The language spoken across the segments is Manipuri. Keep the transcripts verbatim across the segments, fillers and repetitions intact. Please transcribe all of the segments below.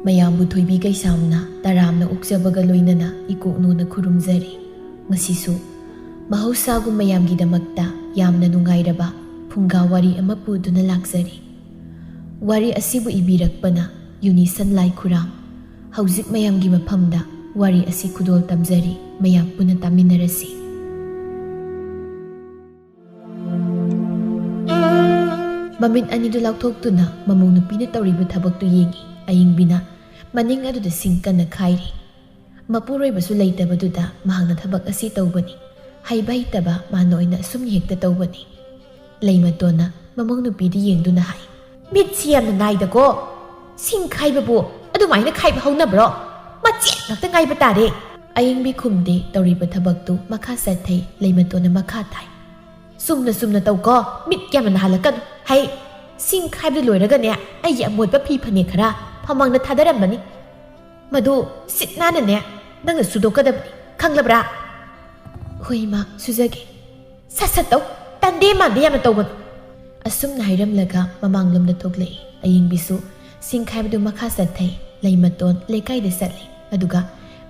ꯃꯌꯥꯝꯕꯨ ꯊꯣꯏꯕꯤ ꯀꯩꯁꯥꯝꯅ ꯇꯔꯥꯝꯅ ꯑꯣꯛꯆꯕꯒ ꯂꯣꯏꯅꯅ ꯏꯀꯣꯛꯅꯣꯅ ꯈꯨꯔꯨꯝꯖꯔꯤ꯫ ꯉꯁꯤꯁꯨ ꯃꯍꯧꯁꯥꯒꯨꯝ ꯃꯌꯥꯝꯒꯤꯗꯃꯛꯇ ꯌꯥꯝꯅ ꯅꯨꯡꯉꯥꯏꯔꯕ ꯐꯨꯡꯒꯥ ꯋꯥꯔꯤ ꯑꯃ ꯄꯨꯗꯨꯅ ꯂꯥꯛꯆꯔꯤ꯫ ꯋꯥꯔꯤ ꯑꯁꯤꯕꯨ ꯏꯕꯤꯔꯛꯄꯅ ꯌꯨꯅꯤꯁꯟ ꯂꯥꯏꯈꯨꯔꯥꯝ꯫ ꯍꯧꯖꯤꯛ ꯃꯌꯥꯝꯒꯤ ꯃꯐꯝꯗ ꯋꯥꯔꯤ ꯑꯁꯤ ꯈꯨꯗꯣꯜ ꯇꯝꯖꯔꯤ, ꯃꯌꯥꯝ ꯄꯨꯟꯅ ꯇꯥꯃꯤꯟꯅꯔꯁꯤ꯫ ꯃꯃꯤꯠ ꯑꯅꯤꯗꯨ ꯂꯥꯎꯊꯣꯛꯇꯨꯅ ꯃꯃꯧ ꯅꯨꯄꯤꯅ ꯇꯧꯔꯤꯕ ꯊꯕꯛꯇꯨ ꯌꯦꯡꯏ꯫ ꯑꯌꯤꯡꯕꯤꯅ ꯃꯅꯤꯡ ꯑꯗꯨꯗ ꯁꯤꯡ ꯀꯟꯅ ꯈꯥꯏꯔꯤ꯫ ꯃꯄꯨꯔꯣꯏꯕꯁꯨ ꯂꯩꯇꯕꯗꯨꯗ ꯃꯍꯥꯛꯅ ꯊꯕꯛ ꯑꯁꯤ ꯇꯧꯕꯅꯤ꯫ ꯍꯩꯕ ꯍꯩꯇꯕ ꯃꯥꯅ ꯑꯣꯏꯅ ꯑꯁꯨꯝ ꯍꯦꯛꯇ ꯇꯧꯕꯅꯤ꯫ ꯂꯩꯃꯇꯣꯟꯅ ꯃꯃꯧ ꯅꯨꯄꯤꯗ ꯌꯦꯡꯗꯨꯅ ꯍꯥꯏ, "ꯃꯤꯠꯁꯤ ꯌꯥꯝꯅ ꯅꯥꯏꯗꯀꯣ꯫ ꯁꯤꯡ ꯈꯥꯏꯕꯕꯨ ꯑꯗꯨꯃꯥꯏꯅ ꯈꯥꯏꯕ ꯍꯧꯅꯕ꯭ꯔꯣ? ꯃꯆꯦꯠ ꯉꯥꯛꯇ ꯉꯥꯏꯕ ꯇꯥꯔꯦ꯫" ꯑꯌꯤꯡꯕꯤ ꯈꯨꯝꯗꯦ꯫ ꯇꯧꯔꯤꯕ ꯊꯕꯛꯇꯨ ꯃꯈꯥ ꯆꯠꯊꯩ꯫ ꯂꯩꯃꯇꯣꯟꯅ ꯃꯈꯥ ꯇꯥꯏ, "ꯆꯨꯝꯅ ꯆꯨꯝꯅ ꯇꯧꯀꯣ, ꯃꯤꯠ ꯌꯥꯝꯅ ꯅꯥꯍꯜꯂꯛꯀꯅꯨ꯫ ꯍꯩ, ꯁꯤꯡ ꯈꯥꯏꯕꯗꯨ ꯂꯣꯏꯔꯒꯅꯦ, ꯑꯩꯒꯤ ꯑꯃꯣꯠꯄ ꯐꯤ ꯐꯅꯦꯛ ꯈꯔ ꯐꯃꯥꯡꯗ ꯊꯥꯗꯔꯝꯕꯅꯤ, ꯃꯗꯨ ꯁꯤꯠ ꯅꯥꯟꯅꯅꯦ ꯅꯪꯅ ꯁꯨꯗꯣꯛꯀꯗꯕꯅꯤ, ꯈꯪꯂꯕ꯭ꯔꯥ?" "ꯍꯣꯏ ꯏꯃꯥ, ꯁꯨꯖꯒꯦ꯫" "ꯁꯠ ꯁꯠ ꯇꯧ, ꯇꯟꯗꯦ ꯃꯥꯟꯗꯦ ꯌꯥꯝꯅ ꯇꯧꯒꯅꯨ꯫" ꯑꯁꯨꯝꯅ ꯍꯥꯏꯔꯝꯂꯒ ꯃꯃꯥꯡꯂꯣꯝꯗ ꯊꯣꯛꯂꯛꯏ꯫ ꯑꯌꯤꯡꯕꯤꯁꯨ ꯁꯤꯡ ꯈꯥꯏꯕꯗꯨ ꯃꯈꯥ ꯆꯠꯊꯩ꯫ ꯂꯩꯃꯇꯣꯟ ꯂꯩꯀꯥꯏꯗ ꯆꯠꯂꯤ, ꯑꯗꯨꯒ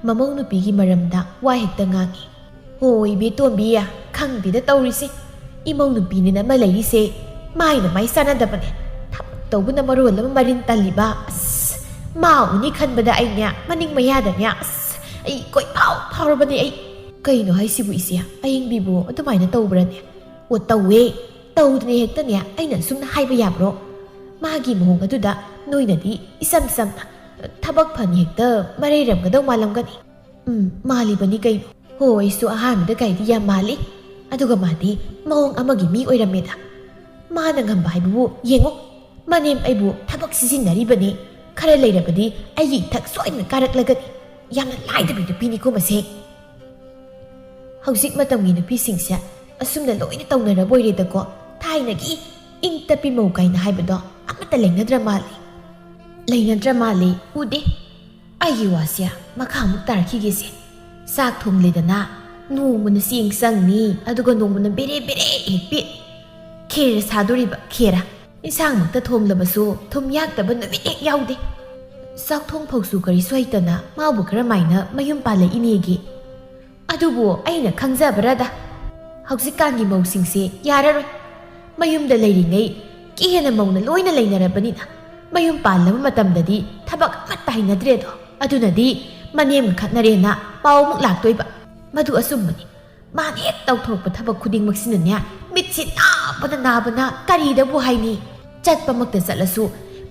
ꯃꯃꯧ ꯅꯨꯄꯤꯒꯤ ꯃꯔꯝꯗ ꯋꯥ ꯍꯦꯛꯇ ꯉꯥꯡꯏ꯫ "ꯍꯣ ꯏꯕꯦꯇꯣꯟꯕꯤ, ꯈꯪꯗꯦꯗ ꯇꯧꯔꯤꯁꯦ꯫ ꯏꯃꯧ ꯅꯨꯄꯤꯅꯤꯅ ꯑꯃ ꯂꯩꯔꯤꯁꯦ ꯃꯥꯏꯅ ꯃꯥꯏ ꯆꯥꯟꯅꯗꯕꯅꯦ꯫ ꯊꯕꯛ ꯇꯧꯕꯅ ꯃꯔꯣꯜ ꯑꯃ ꯃꯔꯤꯟ ꯇꯜꯂꯤꯕ꯫ ꯑꯁ, ꯃꯥ ꯎꯅꯤ ꯈꯟꯕꯗ ꯑꯩꯅꯦ ꯃꯅꯤꯡ ꯃꯌꯥꯗꯅꯦ, ꯑꯁ, ꯑꯩ ꯀꯣꯏꯐꯥꯎ ꯐꯥꯎꯔꯕꯅꯦ ꯑꯩ꯫" "ꯀꯩꯅꯣ ꯍꯥꯏꯁꯤꯕꯨ ꯏꯆꯦ? ꯑꯌꯤꯡꯕꯤꯕꯨ ꯑꯗꯨꯃꯥꯏꯅ ꯇꯧꯕ꯭ꯔꯅꯦ?" "ꯑꯣ, ꯇꯧꯋꯦ꯫ ꯇꯧꯗꯅ ꯍꯦꯛꯇꯅꯦ ꯑꯩꯅ ꯑꯁꯨꯝꯅ ꯍꯥꯏꯕ ꯌꯥꯕ꯭ꯔꯣ? ꯃꯥꯒꯤ ꯃꯑꯣꯡ ꯑꯗꯨꯗ ꯅꯣꯏꯅꯗꯤ ꯏꯆꯝ ꯆꯝꯅ ꯊꯕꯛ ꯐꯅ ꯍꯦꯛꯇ ꯃꯔꯩꯔꯝꯒꯗꯧ ꯃꯥꯜꯂꯝꯒꯅꯤ꯫" "ꯎꯝ, ꯃꯥꯜꯂꯤꯕꯅꯤ ꯀꯩꯅꯣ꯫ ꯍꯣ, ꯑꯩꯁꯨ ꯑꯍꯥꯟꯕꯗ ꯀꯥꯏꯗꯤ ꯌꯥꯝ ꯃꯥꯜꯂꯤ꯫ ꯑꯗꯨꯒ ꯃꯥꯗꯤ ꯃꯑꯣꯡ ꯑꯃꯒꯤ ꯃꯤ ꯑꯣꯏꯔꯝꯃꯦꯗ꯫ ꯃꯥꯅ ꯉꯝꯕ ꯍꯥꯏꯕꯕꯨ ꯌꯦꯡꯉꯨ, ꯃꯅꯦꯝ ꯑꯩꯕꯨ ꯊꯕꯛ ꯁꯤꯖꯤꯟꯅꯔꯤꯕꯅꯤ꯫ ꯈꯔ ꯂꯩꯔꯕꯗꯤ ꯑꯩꯒꯤ ꯏꯊꯛ ꯁꯣꯏꯗꯅ ꯀꯥꯔꯛꯂꯒꯅꯤ꯫ ꯌꯥꯝꯅ ꯂꯥꯏꯗꯕꯤ ꯅꯨꯄꯤꯅꯤꯀꯣ ꯃꯁꯦ꯫" ꯍꯧꯖꯤꯛ ꯃꯇꯝꯒꯤ ꯅꯨꯄꯤꯁꯤꯡꯁꯦ ꯑꯁꯨꯝꯅ ꯂꯣꯏꯅ ꯇꯧꯅꯔꯕ ꯑꯣꯏꯔꯦꯗꯀꯣ꯫ ꯊꯥꯏꯅꯒꯤ ꯏꯪ ꯇꯞꯄꯤ ꯃꯧ ꯀꯥꯏꯅ ꯍꯥꯏꯕꯗꯣ ꯑꯃꯠꯇ ꯂꯩꯅꯗ꯭ꯔ ꯃꯥꯜꯂꯦ꯫ ꯂꯩꯅꯗ꯭ꯔ ꯃꯥꯜꯂꯦ, ꯎꯗꯦ꯫ ꯑꯩꯒꯤ ꯋꯥꯁꯦ ꯃꯈꯥꯃꯨꯛ ꯇꯥꯔꯛꯈꯤꯒꯦꯁꯦ꯫ ꯆꯥꯛ ꯊꯣꯡꯂꯦꯗꯅ, ꯅꯣꯡꯃꯅ ꯆꯦꯡ ꯆꯪꯅꯤ, ꯑꯗꯨꯒ ꯅꯣꯡꯃꯅ ꯕꯦꯔꯦ ꯕꯦꯔꯦ ꯍꯦꯛ ꯄꯦꯠꯅꯤ꯫ ꯈꯦꯔ ꯁꯥꯗꯣꯔꯤꯕ ꯈꯦꯔ꯫ ꯏꯟꯁꯥꯡꯃꯛꯇ ꯊꯣꯡꯂꯕꯁꯨ ꯊꯨꯝ ꯌꯥꯛꯇꯕ ꯅꯨꯃꯤꯠ ꯍꯦꯛ ꯌꯥꯎꯗꯦ꯫ ꯆꯥꯛ ꯊꯣꯡ ꯐꯥꯎꯁꯨ ꯀꯔꯤꯁꯨ ꯍꯩꯇꯅ ꯃꯥꯕꯨ ꯀꯔꯝꯍꯥꯏꯅ ꯃꯌꯨꯝ ꯄꯥꯜꯂꯛꯏꯅꯦꯒꯦ? ꯑꯗꯨꯕꯨ ꯑꯩꯅ ꯈꯪꯖꯕꯔꯗ, ꯍꯧꯖꯤꯛꯀꯥꯟꯒꯤ ꯃꯧꯁꯤꯡꯁꯦ ꯌꯥꯔꯔꯣꯏ꯫ ꯃꯌꯨꯝꯗ ꯂꯩꯔꯤꯉꯩ ꯀꯦꯅ ꯃꯧꯅ ꯂꯣꯏꯅ ꯂꯩꯅꯔꯕꯅꯤꯅ, ꯃꯌꯨꯝ ꯄꯥꯜꯂꯕ ꯃꯇꯝꯗꯗꯤ ꯊꯕꯛ ꯑꯃꯠꯇ ꯍꯩꯅꯗ꯭ꯔꯦꯗꯣ꯫ ꯑꯗꯨꯅꯗꯤ ꯃꯅꯦꯝꯒ ꯈꯠꯅꯔꯦꯅ ꯄꯥꯎ ꯑꯃꯨꯛ ꯂꯥꯛꯇꯣꯏꯕ꯫ ꯃꯗꯨ ꯑꯆꯨꯝꯕꯅꯤ꯫ ꯃꯥꯅ ꯍꯦꯛ ꯇꯧꯊꯣꯔꯛꯄ ꯊꯕꯛ ꯈꯨꯗꯤꯡꯃꯛꯁꯤꯅꯅꯦ, ꯃꯤꯠꯁꯤ ꯅꯥꯕꯅ ꯅꯥꯕꯅ ꯀꯔꯤꯗꯕꯨ ꯍꯥꯏꯅꯤ? ꯆꯠꯄꯃꯛꯇ ꯆꯠꯂꯁꯨ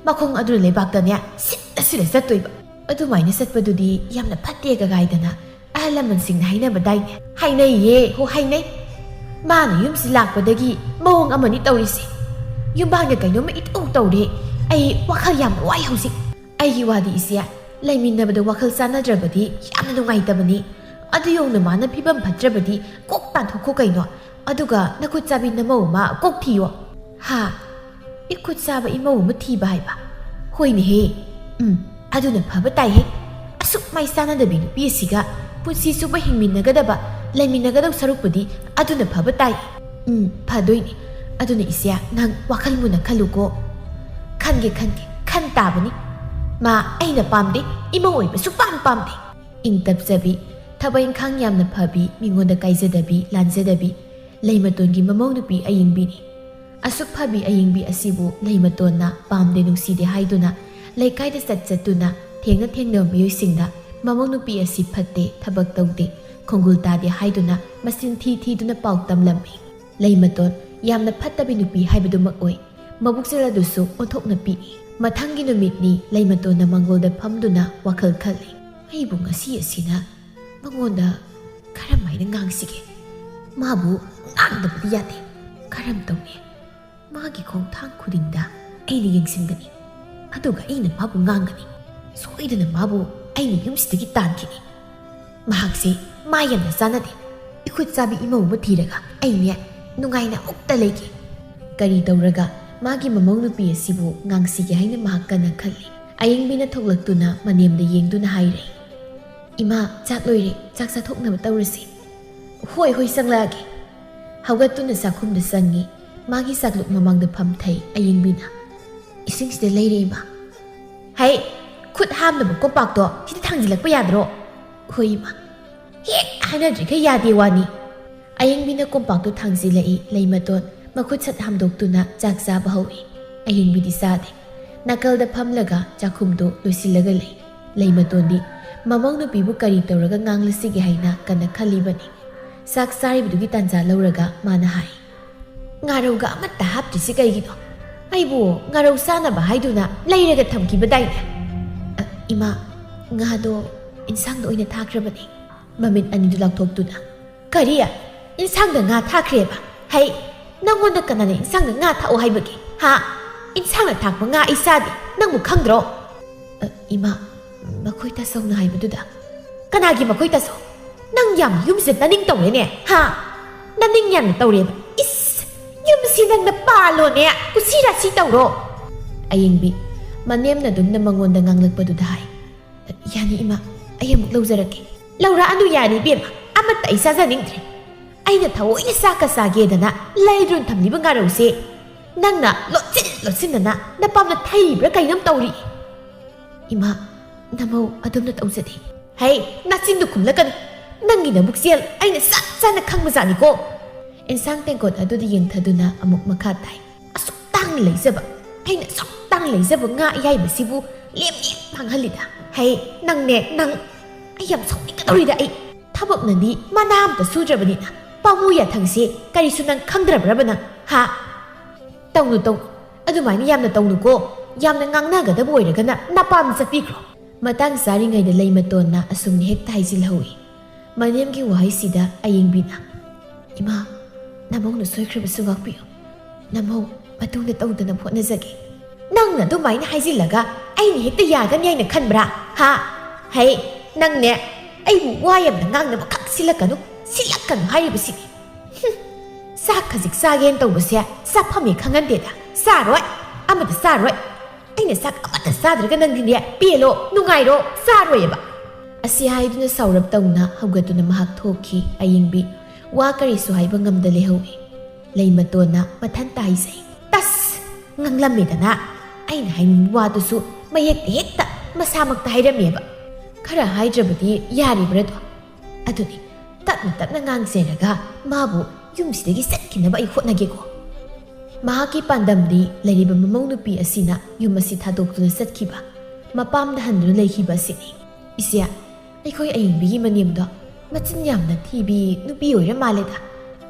ꯃꯈꯣꯡ ꯑꯗꯨꯅ ꯂꯩꯕꯥꯛꯇꯅꯦ ꯁꯤꯠꯂ ꯁꯤꯠꯂ ꯆꯠꯇꯣꯏꯕ꯫ ꯑꯗꯨꯃꯥꯏꯅ ꯆꯠꯄꯗꯨꯗꯤ ꯌꯥꯝꯅ ꯐꯠꯇꯦ ꯀꯒꯥꯏꯗꯅ ꯑꯍꯜ ꯂꯃꯟꯁꯤꯡꯅ ꯍꯥꯏꯅꯕꯗꯥꯏꯅꯦ? ꯍꯥꯏꯅꯩꯌꯦ ꯍꯣ, ꯍꯥꯏꯅꯩ꯫ ꯃꯥꯅ ꯌꯨꯝꯁꯤ ꯂꯥꯛꯄꯗꯒꯤ ꯃꯑꯣꯡ ꯑꯃꯅꯤ ꯇꯧꯔꯤꯁꯦ꯫ ꯌꯨꯝꯕꯥꯟꯒ ꯀꯩꯅꯣꯝꯃ ꯏꯇꯧ ꯇꯧꯔꯦ꯫ ꯑꯩ ꯋꯥꯈꯜ ꯌꯥꯝꯅ ꯋꯥꯏ ꯍꯧꯖꯤꯛ꯫ ꯑꯩꯒꯤ ꯋꯥꯗꯤ ꯏꯆꯦ, ꯂꯩꯃꯤꯟꯅꯕꯗ ꯋꯥꯈꯜ ꯆꯥꯟꯅꯗ꯭ꯔꯕꯗꯤ ꯌꯥꯝꯅ ꯅꯨꯡꯉꯥꯏꯇꯕꯅꯤ꯫ ꯑꯗꯨ ꯌꯧꯅ ꯃꯥꯅ ꯐꯤꯕꯝ ꯐꯠꯇ꯭ꯔꯕꯗꯤ ꯀꯣꯛ ꯇꯥꯟꯊꯣꯛꯈꯣ ꯀꯩꯅꯣ꯫ ꯑꯗꯨꯒ ꯅꯈꯨꯠ ꯆꯥꯕꯤ ꯅꯃꯧ ꯑꯃ ꯀꯣꯛ ꯊꯤꯌꯣ꯫ ꯍꯥ? ꯏꯈꯨꯠ ꯆꯥꯕ ꯏꯃꯧ ꯑꯃ ꯊꯤꯕ ꯍꯥꯏꯕ? ꯍꯣꯏꯅꯦꯍꯦ꯫ ꯎꯝ, ꯑꯗꯨꯅ ꯐꯕ ꯇꯥꯏꯍꯦ꯫ ꯑꯁꯨꯛ ꯃꯥꯏ ꯆꯥꯟꯅꯗꯕꯤ ꯅꯨꯄꯤ ꯑꯁꯤꯒ ꯄꯨꯟꯁꯤ ꯆꯨꯞꯄ ꯍꯤꯡꯃꯤꯟꯅꯒꯗꯕ, ꯂꯩꯃꯤꯟꯅꯒꯗꯧ ꯁꯔꯨꯛꯄꯨꯗꯤ ꯑꯗꯨꯅ ꯐꯕ ꯇꯥꯏ꯫ ꯎꯝ, ꯐꯗꯣꯏꯅꯤ꯫ ꯑꯗꯨꯅ ꯏꯆꯦ, ꯅꯪ ꯋꯥꯈꯜ ꯃꯨꯟꯅ ꯈꯜꯂꯨꯀꯣ꯫ ꯈꯟꯒꯦ, ꯈꯟꯒꯦ, ꯈꯟ ꯇꯥꯕꯅꯤ꯫ ꯃꯥ ꯑꯩꯅ ꯄꯥꯝꯗꯦ, ꯏꯃꯧ ꯑꯣꯏꯕ ꯁꯨꯛꯄꯥꯝ ꯄꯥꯝꯗꯦ꯫ ꯏꯪ ꯇꯞꯆꯕꯤ, ꯊꯕꯛ ꯏꯪꯈꯥꯡ ꯌꯥꯝꯅ ꯐꯕꯤ, ꯃꯤꯉꯣꯟꯗ ꯀꯥꯏꯖꯗꯕꯤ, ꯂꯥꯟꯖꯗꯕꯤ, ꯂꯩꯃꯇꯣꯟꯒꯤ ꯃꯃꯧ ꯅꯨꯄꯤ ꯑꯌꯤꯡꯕꯤꯅꯤ꯫ ꯑꯁꯨꯛ ꯐꯕꯤ ꯑꯌꯤꯡꯕꯤ ꯑꯁꯤꯕꯨ ꯂꯩꯃꯇꯣꯟꯅ ꯄꯥꯝꯗꯦ ꯅꯨꯡꯁꯤꯗꯦ ꯍꯥꯏꯗꯨꯅ ꯂꯩꯀꯥꯏꯗ ꯆꯠ ꯆꯠꯇꯨꯅ ꯊꯦꯡꯅ ꯊꯦꯡꯅꯕ ꯃꯤꯑꯣꯏꯁꯤꯡꯗ ꯃꯃꯧ ꯅꯨꯄꯤ ꯑꯁꯤ ꯐꯠꯇꯦ, ꯊꯕꯛ ꯇꯧꯗꯦ, ꯈꯣꯡꯒꯨꯜ ꯇꯥꯗꯦ ꯍꯥꯏꯗꯨꯅ ꯃꯆꯤꯟ ꯊꯤ ꯊꯤꯗꯨꯅ ꯄꯥꯎ ꯇꯝꯂꯝꯃꯤ꯫ ꯂꯩꯃꯇꯣꯟ ꯌꯥꯝꯅ ꯐꯠꯇꯕꯤ ꯅꯨꯄꯤ ꯍꯥꯏꯕꯗꯨꯃꯛ ꯑꯣꯏ꯫ ꯃꯕꯨꯛꯆꯦꯜ ꯑꯗꯨꯁꯨ ꯑꯣꯟꯊꯣꯛꯅ ꯄꯤꯛꯏ꯫ ꯃꯊꯪꯒꯤ ꯅꯨꯃꯤꯠꯅꯤ ꯂꯩꯃꯇꯣꯟꯅ ꯃꯪꯒꯣꯜꯗ ꯐꯝꯗꯨꯅ ꯋꯥꯈꯜ ꯈꯜꯂꯤ꯫ ꯑꯩꯕꯨ ꯉꯁꯤ ꯑꯁꯤꯅ ꯃꯉꯣꯟꯗ ꯀꯔꯝ ꯍꯥꯏꯅ ꯉꯥꯡꯁꯤꯒꯦ? ꯃꯥꯕꯨ ꯉꯥꯡꯗꯕꯗꯤ ꯌꯥꯗꯦ꯫ ꯀꯔꯝ ꯇꯧꯅꯤ? ꯃꯥꯒꯤ ꯈꯣꯡꯊꯥꯡ ꯈꯨꯗꯤꯡꯗ ꯑꯩꯅ ꯌꯦꯡꯁꯤꯟꯒꯅꯤ꯫ ꯑꯗꯨꯒ ꯑꯩꯅ ꯃꯥꯕꯨ ꯉꯥꯡꯒꯅꯤ꯫ ꯁꯣꯏꯗꯅ ꯃꯥꯕꯨ ꯑꯩꯅ ꯌꯨꯝꯁꯤꯗꯒꯤ ꯇꯥꯟꯈꯤꯅꯤ꯫ ꯃꯍꯥꯛꯁꯦ ꯃꯥ ꯌꯥꯝꯅ ꯆꯥꯟꯅꯗꯦ꯫ ꯏꯈꯨꯠ ꯆꯥꯕꯤ ꯏꯃꯧ ꯑꯃ ꯊꯤꯔꯒ ꯑꯩꯅꯦ ꯅꯨꯡꯉꯥꯏꯅ ꯑꯃꯨꯛꯇ ꯂꯩꯒꯦ꯫ ꯀꯔꯤ ꯇꯧꯔꯒ ꯃꯥꯒꯤ ꯃꯃꯧ ꯅꯨꯄꯤ ꯑꯁꯤꯕꯨ ꯉꯥꯡꯁꯤꯒꯦ ꯍꯥꯏꯅ ꯃꯍꯥꯛ ꯀꯟꯅ ꯈꯜꯂꯤ꯫ ꯑꯌꯤꯡꯕꯤꯅ ꯊꯣꯛꯂꯛꯇꯨꯅ ꯃꯅꯦꯝꯗ ꯌꯦꯡꯗꯨꯅ ꯍꯥꯏꯔꯦ, "ꯏꯃꯥ, ꯆꯥꯛ ꯂꯣꯏꯔꯦ, ꯆꯥꯛ ꯆꯥꯊꯣꯛꯅꯕ ꯇꯧꯔꯁꯤ꯫" "ꯍꯣꯏ, ꯍꯣꯏ, ꯆꯪꯂꯛꯑꯒꯦ꯫" ꯍꯧꯒꯠꯇꯨꯅ ꯆꯥꯛꯈꯨꯝꯗ ꯆꯪꯉꯤ꯫ ꯃꯥꯒꯤ ꯆꯥꯛꯂꯨꯛ ꯃꯃꯥꯡꯗ ꯐꯝꯊꯩ ꯑꯌꯤꯡꯕꯤꯅ꯫ "ꯏꯁꯤꯡꯁꯤꯗ ꯂꯩꯔꯦ, ꯏꯃꯥ꯫" "ꯍꯩ, ꯈꯨꯠ ꯍꯥꯝꯅꯕ ꯀꯣꯝꯄꯥꯛꯇꯣ ꯁꯤꯗ ꯊꯥꯡꯖꯤꯜꯂꯛꯄ ꯌꯥꯗ꯭ꯔꯣ? ꯍꯣꯏ ꯏꯃꯥ, ꯍꯦꯛ ꯍꯥꯏꯅꯗ꯭ꯔꯤꯈꯩ ꯌꯥꯗꯦ ꯋꯥꯅꯤ꯫ ꯑꯌꯦꯡꯕꯤꯅ ꯀꯣꯝꯄꯥꯛꯇꯨ ꯊꯥꯡꯖꯤꯜꯂꯛꯏ꯫ ꯂꯩꯃꯇꯣꯟ ꯃꯈꯨꯠ ꯁꯠ ꯍꯥꯝꯗꯣꯛꯇꯨꯅ ꯆꯥꯛ ꯆꯥꯕ ꯍꯧꯏ꯫ ꯑꯌꯦꯡꯕꯤꯗꯤ ꯆꯥꯗꯦ꯫ ꯅꯥꯀꯜꯗ ꯐꯝꯂꯒ ꯆꯥꯛꯈꯨꯝꯗꯨ ꯂꯣꯏꯁꯤꯜꯂꯒ ꯂꯩ꯫ ꯂꯩꯃꯇꯣꯟꯗꯤ ꯃꯃꯧ ꯅꯨꯄꯤꯕꯨ ꯀꯔꯤ ꯇꯧꯔꯒ ꯉꯥꯡꯂꯁꯤꯒꯦ ꯍꯥꯏꯅ ꯀꯟꯅ ꯈꯜꯂꯤꯕꯅꯤ꯫ ꯆꯥꯛ ꯆꯥꯔꯤꯕꯗꯨꯒꯤ ꯇꯥꯟꯖꯥ ꯂꯧꯔꯒ ꯃꯥꯅ ꯍꯥꯏ, "ꯉꯥꯔꯧꯒ ꯑꯃꯠꯇ ꯍꯥꯞꯇ꯭ꯔꯤꯁꯤ ꯀꯩꯒꯤꯅꯣ? ꯑꯩꯕꯨ ꯉꯥꯔꯧ ꯆꯥꯅꯕ ꯍꯥꯏꯗꯨꯅ ꯂꯩꯔꯒ ꯊꯝꯈꯤꯕꯗꯥꯏꯅꯦ?" "ꯑ, ꯏꯃꯥ, ꯉꯥꯗꯣ ꯏꯟꯁꯥꯡꯗ ꯑꯣꯏꯅ ꯊꯥꯈ꯭ꯔꯕꯅꯤ꯫" ꯃꯃꯤꯠ ꯑꯅꯤꯗꯨ ꯂꯥꯎꯊꯣꯛꯇꯨꯅ, "ꯀꯔꯤ? ꯏꯟꯁꯥꯡꯗ ꯉꯥ ꯊꯥꯈ꯭ꯔꯦꯕ? ꯍꯩ, ꯅꯪꯉꯣꯟꯗ ꯀꯅꯥꯅ ꯏꯟꯁꯥꯡꯗ ꯉꯥ ꯊꯥꯛꯑꯣ ꯍꯥꯏꯕꯒꯦ? ꯍꯥ? ꯏꯟꯁꯥꯡꯅ ꯊꯥꯛꯄ ꯉꯥ ꯑꯩ ꯆꯥꯗꯦ, ꯅꯪꯕꯨ ꯈꯪꯗ꯭ꯔꯣ?" "ꯑ, ꯏꯃꯥ, ꯃꯈꯣꯏ ꯇꯥꯆꯧꯅ ꯍꯥꯏꯕꯗꯨꯗ꯫" "ꯀꯅꯥꯒꯤ ꯃꯈꯣꯏ ꯇꯥꯆꯧ? ꯅꯪ ꯌꯥꯝ ꯌꯨꯝꯁꯤꯗ ꯅꯅꯤꯡ ꯇꯧꯔꯦꯅꯦ, ꯍꯥ? ꯅꯅꯤꯡ ꯌꯥꯝꯅ ꯇꯧꯔꯦꯕ꯫ ꯏꯁ, ꯌꯨꯝꯁꯤ ꯅꯪꯅ ꯄꯥꯜꯂꯣꯅꯦ, ꯀꯨꯁꯤ ꯔꯥꯁꯤ ꯇꯧꯔꯣ꯫" ꯑꯌꯦꯡꯕꯤ, ꯃꯅꯦꯝꯅ ꯑꯗꯨꯝꯅ ꯃꯉꯣꯟꯗ ꯉꯥꯡꯂꯛꯄꯗꯨꯗ ꯍꯥꯏ, "ꯌꯥꯅꯤ ꯏꯃꯥ, ꯑꯩ ꯑꯃꯨꯛ ꯂꯧꯖꯔꯛꯀꯦ꯫" "ꯂꯧꯔꯛꯑꯅꯨ, ꯌꯥꯔꯦ ꯏꯕꯦꯝꯃ, ꯑꯃꯠꯇ ꯑꯩ ꯆꯥꯖꯅꯤꯡꯗ꯭ꯔꯦ꯫ ꯑꯩꯅ ꯊꯑꯣꯏꯅ ꯆꯥꯛꯀ ꯆꯥꯒꯦꯗꯅ ꯂꯩꯗꯨꯅ ꯊꯝꯂꯤꯕ ꯉꯥꯔꯧꯁꯦ ꯅꯪꯅ ꯂꯣꯠꯁꯤꯟ ꯂꯣꯠꯁꯤꯟꯗꯅ ꯅꯄꯥꯝꯅ ꯊꯩꯕ꯭ꯔꯥ ꯀꯩꯅꯣꯝ ꯇꯧꯔꯤ꯫" "ꯏꯃꯥ, ꯅꯃꯧ ꯑꯗꯨꯝꯅ ꯇꯧꯖꯗꯦ꯫" "ꯍꯩ, ꯅꯆꯤꯟꯗꯨ ꯈꯨꯝꯂꯛꯀꯅꯨ꯫ ꯅꯪꯒꯤ ꯅꯕꯨꯛꯆꯦꯜ ꯑꯩꯅ ꯆꯞ ꯆꯥꯅ ꯈꯪꯕꯖꯥꯠꯅꯤꯀꯣ꯫" ꯑꯦꯟꯁꯥꯡ ꯇꯦꯡꯀꯣꯠ ꯑꯗꯨꯗ ꯌꯦꯡꯊꯗꯨꯅ ꯑꯃꯨꯛ ꯃꯈꯥ ꯇꯥꯏ, "ꯑꯁꯨꯛ ꯇꯥꯡꯅ ꯂꯩꯖꯕ, ꯑꯩꯅ ꯑꯁꯨꯛ ꯇꯥꯡꯅ ꯂꯩꯖꯕ ꯉꯥ ꯑꯌꯥꯏꯕꯁꯤꯕꯨ ꯂꯦꯝ ꯂꯦꯝ ꯃꯥꯡꯍꯜꯂꯤꯗ꯫ ꯍꯩ, ꯅꯪꯅꯦ, ꯅꯪ꯫ ꯑꯩ ꯌꯥꯝ ꯁꯥꯎꯅꯤꯡꯒꯗꯧꯔꯤꯗ ꯑꯩ꯫ ꯊꯕꯛꯅꯗꯤ ꯃꯅꯥ ꯑꯝꯇ ꯁꯨꯗ꯭ꯔꯕꯅꯤꯅ ꯄꯥꯝꯃꯨ ꯌꯥꯊꯪꯁꯦ ꯀꯔꯤꯁꯨ ꯅꯪ ꯈꯪꯗ꯭ꯔꯕ꯭ꯔꯕ ꯅꯪ? ꯍꯥ? ꯇꯧꯅꯨ, ꯇꯧꯅꯨ꯫ ꯑꯗꯨꯃꯥꯏꯅ ꯌꯥꯝꯅ ꯇꯧꯅꯨꯀꯣ꯫ ꯌꯥꯝꯅ ꯉꯥꯡꯅꯒꯗꯕ ꯑꯣꯏꯔꯒꯅ ꯅꯄꯥꯝꯗ ꯆꯠꯄꯤꯈ꯭ꯔꯣ꯫" ꯃꯇꯥꯡ ꯆꯥꯔꯤꯉꯩꯗ ꯂꯩꯃꯇꯣꯟꯅ ꯑꯁꯨꯝꯅ ꯍꯦꯛꯇ ꯍꯥꯏꯖꯤꯜꯍꯧꯏ꯫ ꯃꯅꯦꯝꯒꯤ ꯋꯥꯍꯩꯁꯤꯗ ꯑꯌꯦꯡꯕꯤꯅ, "ꯏꯃꯥ, ꯅꯃꯧꯅ ꯁꯣꯏꯈ꯭ꯔꯕꯁꯨ ꯉꯥꯛꯄꯤꯌꯨ꯫ ꯅꯃꯧ ꯃꯇꯨꯡꯗ ꯇꯧꯗꯅꯕ ꯍꯣꯠꯅꯖꯒꯦ꯫" "ꯅꯪꯅ ꯑꯗꯨꯃꯥꯏꯅ ꯍꯥꯏꯖꯤꯜꯂꯒ ꯑꯩꯅ ꯍꯦꯛꯇ ꯌꯥꯒꯅꯤ ꯍꯥꯏꯅ ꯈꯟꯕ꯭ꯔꯥ? ꯍꯥ? ꯍꯩ, ꯅꯪꯅꯦ, ꯑꯩꯕꯨ ꯋꯥ ꯌꯥꯝꯅ ꯉꯥꯡꯅꯕ ꯈꯛ ꯁꯤꯜꯂꯛꯀꯅꯨ, ꯁꯤꯜꯂꯛꯀꯅꯨ ꯍꯥꯏꯔꯤꯕꯁꯤꯅꯤ꯫ ꯍꯨꯝ, ꯆꯥꯛ ꯈꯖꯤꯛ ꯆꯥꯒꯦꯅ ꯇꯧꯕꯁꯦ ꯆꯥꯐꯝ ꯍꯦꯛ ꯈꯪꯍꯟꯗꯦꯗ꯫ ꯆꯥꯔꯣꯏ, ꯑꯃꯠꯇ ꯆꯥꯔꯣꯏ꯫ ꯑꯩꯅ ꯆꯥꯛ ꯑꯃꯠꯇ ꯆꯥꯗ꯭ꯔꯒ ꯅꯪꯗꯤꯅꯦ ꯄꯦꯜꯂꯣ, ꯅꯨꯡꯉꯥꯏꯔꯣ, ꯆꯥꯔꯣꯏꯌꯦꯕ꯫" ꯑꯁꯤ ꯍꯥꯏꯗꯨꯅ ꯁꯥꯎꯔꯞ ꯇꯧꯅ ꯍꯧꯒꯠꯇꯨꯅ ꯃꯍꯥꯛ ꯊꯣꯛꯈꯤ꯫ ꯑꯌꯦꯡꯕꯤ ꯋꯥ ꯀꯔꯤꯁꯨ ꯍꯥꯏꯕ ꯉꯝꯗ ꯂꯩꯍꯧꯏ꯫ ꯂꯩꯃꯇꯣꯟꯅ ꯃꯊꯟꯇ ꯍꯥꯏꯖꯩ, "ꯇꯁ! ꯉꯥꯡꯂꯝꯃꯦꯗꯅ꯫ ꯑꯩꯅ ꯍꯥꯏꯅꯤꯡꯕ ꯋꯥꯗꯨꯁꯨ ꯃꯌꯦꯛꯇ ꯍꯦꯛꯇ ꯃꯁꯥꯃꯛꯇ ꯍꯥꯏꯔꯝꯃꯦꯕ꯫ ꯈꯔ ꯍꯥꯏꯗ꯭ꯔꯕꯗꯤ ꯌꯥꯔꯤꯕ꯭ꯔꯥꯗꯣ? ꯑꯗꯨꯅꯤ, ꯇꯞꯅ ꯇꯞꯅ ꯉꯥꯡꯖꯔꯒ ꯃꯥꯕꯨ ꯌꯨꯝꯁꯤꯗꯒꯤ ꯆꯠꯈꯤꯅꯕ ꯑꯩ ꯍꯣꯠꯅꯒꯦꯀꯣ꯫ ꯃꯍꯥꯛꯀꯤ ꯄꯥꯟꯗꯝꯗꯤ ꯂꯩꯔꯤꯕ ꯃꯃꯧ ꯅꯨꯄꯤ ꯑꯁꯤꯅ ꯌꯨꯝ ꯑꯁꯤ ꯊꯥꯗꯣꯛꯇꯨꯅ ꯆꯠꯈꯤꯕ, ꯃꯄꯥꯝꯗ ꯍꯟꯗꯨꯅ ꯂꯩꯈꯤꯕ ꯑꯁꯤꯅꯤ꯫ ꯏꯆꯦ, ꯑꯩꯈꯣꯏ ꯑꯌꯤꯡꯕꯤꯒꯤ ꯃꯅꯦꯝꯗꯣ ꯃꯆꯤꯟ ꯌꯥꯝꯅ ꯊꯤꯕꯤ ꯅꯨꯄꯤ ꯑꯣꯏꯔ ꯃꯥꯜꯂꯦꯗ꯫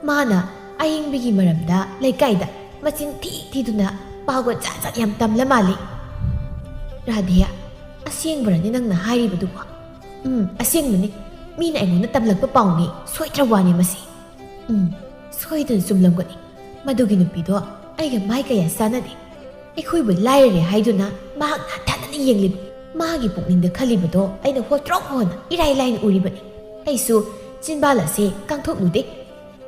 ꯃꯥꯅ ꯑꯌꯤꯡꯕꯤꯒꯤ ꯃꯔꯝꯗ ꯂꯩꯀꯥꯏꯗ ꯃꯆꯤꯟ ꯊꯤ ꯊꯤꯗꯨꯅ ꯄꯥꯎꯒ ꯖꯥꯠ ꯖꯥꯠ ꯌꯥꯝ ꯇꯝꯂ ꯃꯥꯜꯂꯤ꯫ ꯔꯥꯙꯦ, ꯑꯁꯦꯡꯕꯔꯅꯤ ꯅꯪꯅ ꯍꯥꯏꯔꯤꯕꯗꯨꯕꯣ? ꯎꯝ, ꯑꯁꯦꯡꯕꯅꯤ꯫ ꯃꯤꯅ ꯑꯩꯉꯣꯟꯗ ꯇꯝꯂꯛꯄ ꯄꯥꯎꯅꯤ, ꯁꯣꯏꯗ꯭ꯔ ꯋꯥꯅꯤ ꯃꯁꯤ꯫ ꯎꯝ, ꯁꯣꯏꯗꯅ ꯆꯨꯝꯂꯝꯒꯅꯤ꯫ ꯃꯗꯨꯒꯤ ꯅꯨꯄꯤꯗꯣ ꯑꯩꯒ ꯃꯥꯏ ꯀꯌꯥ ꯆꯥꯟꯅꯗꯦ꯫ ꯑꯩꯈꯣꯏꯕꯨ ꯂꯥꯏꯔꯔꯦ ꯍꯥꯏꯗꯨꯅ ꯃꯍꯥꯛ ꯍꯟꯊꯅ ꯌꯦꯡꯂꯤꯕ꯫ ꯃꯥꯒꯤ ꯄꯨꯛꯅꯤꯡꯗ ꯈꯜꯂꯤꯕꯗꯣ ꯑꯩꯅ ꯍꯣꯇ꯭ꯔꯣꯛ ꯍꯣꯅ ꯏꯔꯥꯏ ꯂꯥꯏꯅ ꯎꯔꯤꯕꯅꯤ꯫ ꯑꯩꯁꯨ ꯆꯤꯟꯕꯥꯜ ꯑꯁꯦ ꯀꯥꯡꯊꯣꯛꯂꯨꯗꯦ꯫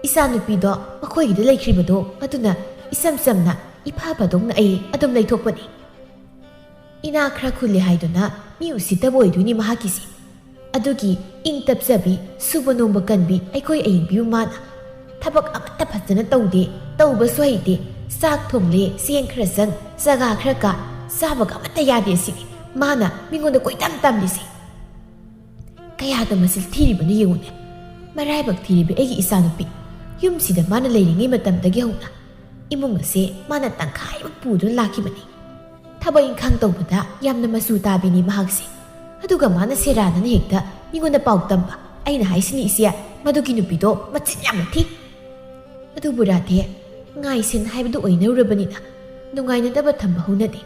ꯏꯆꯥꯅꯨꯄꯤꯗꯣ ꯃꯈꯣꯏꯒꯤꯗ ꯂꯩꯈ꯭ꯔꯤꯕꯗꯣ ꯑꯗꯨꯅ ꯏꯆꯝ ꯆꯝꯅ ꯏꯐ ꯐꯗꯧꯅ ꯑꯩ ꯑꯗꯨꯝ ꯂꯩꯊꯣꯛꯄꯅꯤ꯫ ꯏꯅꯥꯛ ꯈꯔ ꯈꯨꯜꯂꯤ ꯍꯥꯏꯗꯨꯅ ꯃꯤ ꯎꯁꯤꯠꯇꯕ ꯑꯣꯏꯗꯣꯏꯅꯤ ꯃꯍꯥꯛꯀꯤꯁꯤ꯫ ꯑꯗꯨꯒꯤ ꯏꯪ ꯇꯞꯆꯕꯤ, ꯁꯨꯕ ꯅꯣꯝꯕ ꯀꯟꯕꯤ ꯑꯩꯈꯣꯏ ꯑꯌꯤꯡꯕꯤꯕꯨ ꯃꯥꯅ ꯊꯕꯛ ꯑꯃꯠꯇ ꯐꯖꯅ ꯇꯧꯗꯦ, ꯇꯧꯕꯁꯨ ꯍꯩꯇꯦ, ꯆꯥꯛ ꯊꯣꯡꯂꯦ, ꯆꯦꯡ ꯈꯔ ꯆꯪ, ꯆꯒꯥ ꯈꯔ ꯀꯥ, ꯆꯥꯕꯒ ꯑꯃꯠꯇ ꯌꯥꯗꯦ ꯁꯤꯅꯤ ꯃꯥꯅ ꯃꯤꯉꯣꯟꯗ ꯀꯣꯏꯇꯝ ꯇꯝꯂꯤꯁꯤ꯫ ꯀꯌꯥꯗ ꯃꯁꯤ ꯊꯤꯔꯤꯕꯅꯣ ꯌꯦꯡꯉꯨꯅꯦ꯫ ꯃꯔꯥꯏꯕꯛ ꯊꯤꯔꯤꯕ ꯑꯩꯒꯤ ꯏꯆꯥꯅꯨꯄꯤ, ꯌꯨꯝꯁꯤꯗ ꯃꯥꯅ ꯂꯩꯔꯤꯉꯩ ꯃꯇꯝꯗꯒꯤ ꯍꯧꯅ ꯏꯃꯨꯡ ꯑꯁꯦ ꯃꯥꯅ ꯇꯪꯈꯥꯏ ꯑꯃ ꯄꯨꯗꯨꯅ ꯂꯥꯛꯈꯤꯕꯅꯤ꯫ ꯊꯕꯛ ꯏꯪꯈꯥꯡ ꯇꯧꯕꯗ ꯌꯥꯝꯅ ꯃꯆꯨ ꯇꯥꯕꯤꯅꯤ ꯃꯍꯥꯛꯁꯦ꯫ ꯑꯗꯨꯒ ꯃꯥꯅ ꯁꯦꯔꯥꯟꯅꯅ ꯍꯦꯛꯇ ꯃꯤꯉꯣꯟꯗ ꯄꯥꯎ ꯇꯝꯕ꯫ ꯑꯩꯅ ꯍꯥꯏꯁꯤꯅꯤ ꯏꯆꯦ, ꯃꯗꯨꯒꯤ ꯅꯨꯄꯤꯗꯣ ꯃꯆꯤꯟ ꯌꯥꯝꯅ ꯊꯤ꯫ ꯑꯗꯨꯕꯨ ꯔꯥꯙꯦ, ꯉꯥꯏꯁꯦꯟ ꯍꯥꯏꯕꯗꯨ ꯑꯣꯏꯅꯔꯨꯔꯕꯅꯤꯅ ꯅꯨꯡꯉꯥꯏꯅꯗꯕ ꯊꯝꯕ ꯍꯧꯅꯗꯦ꯫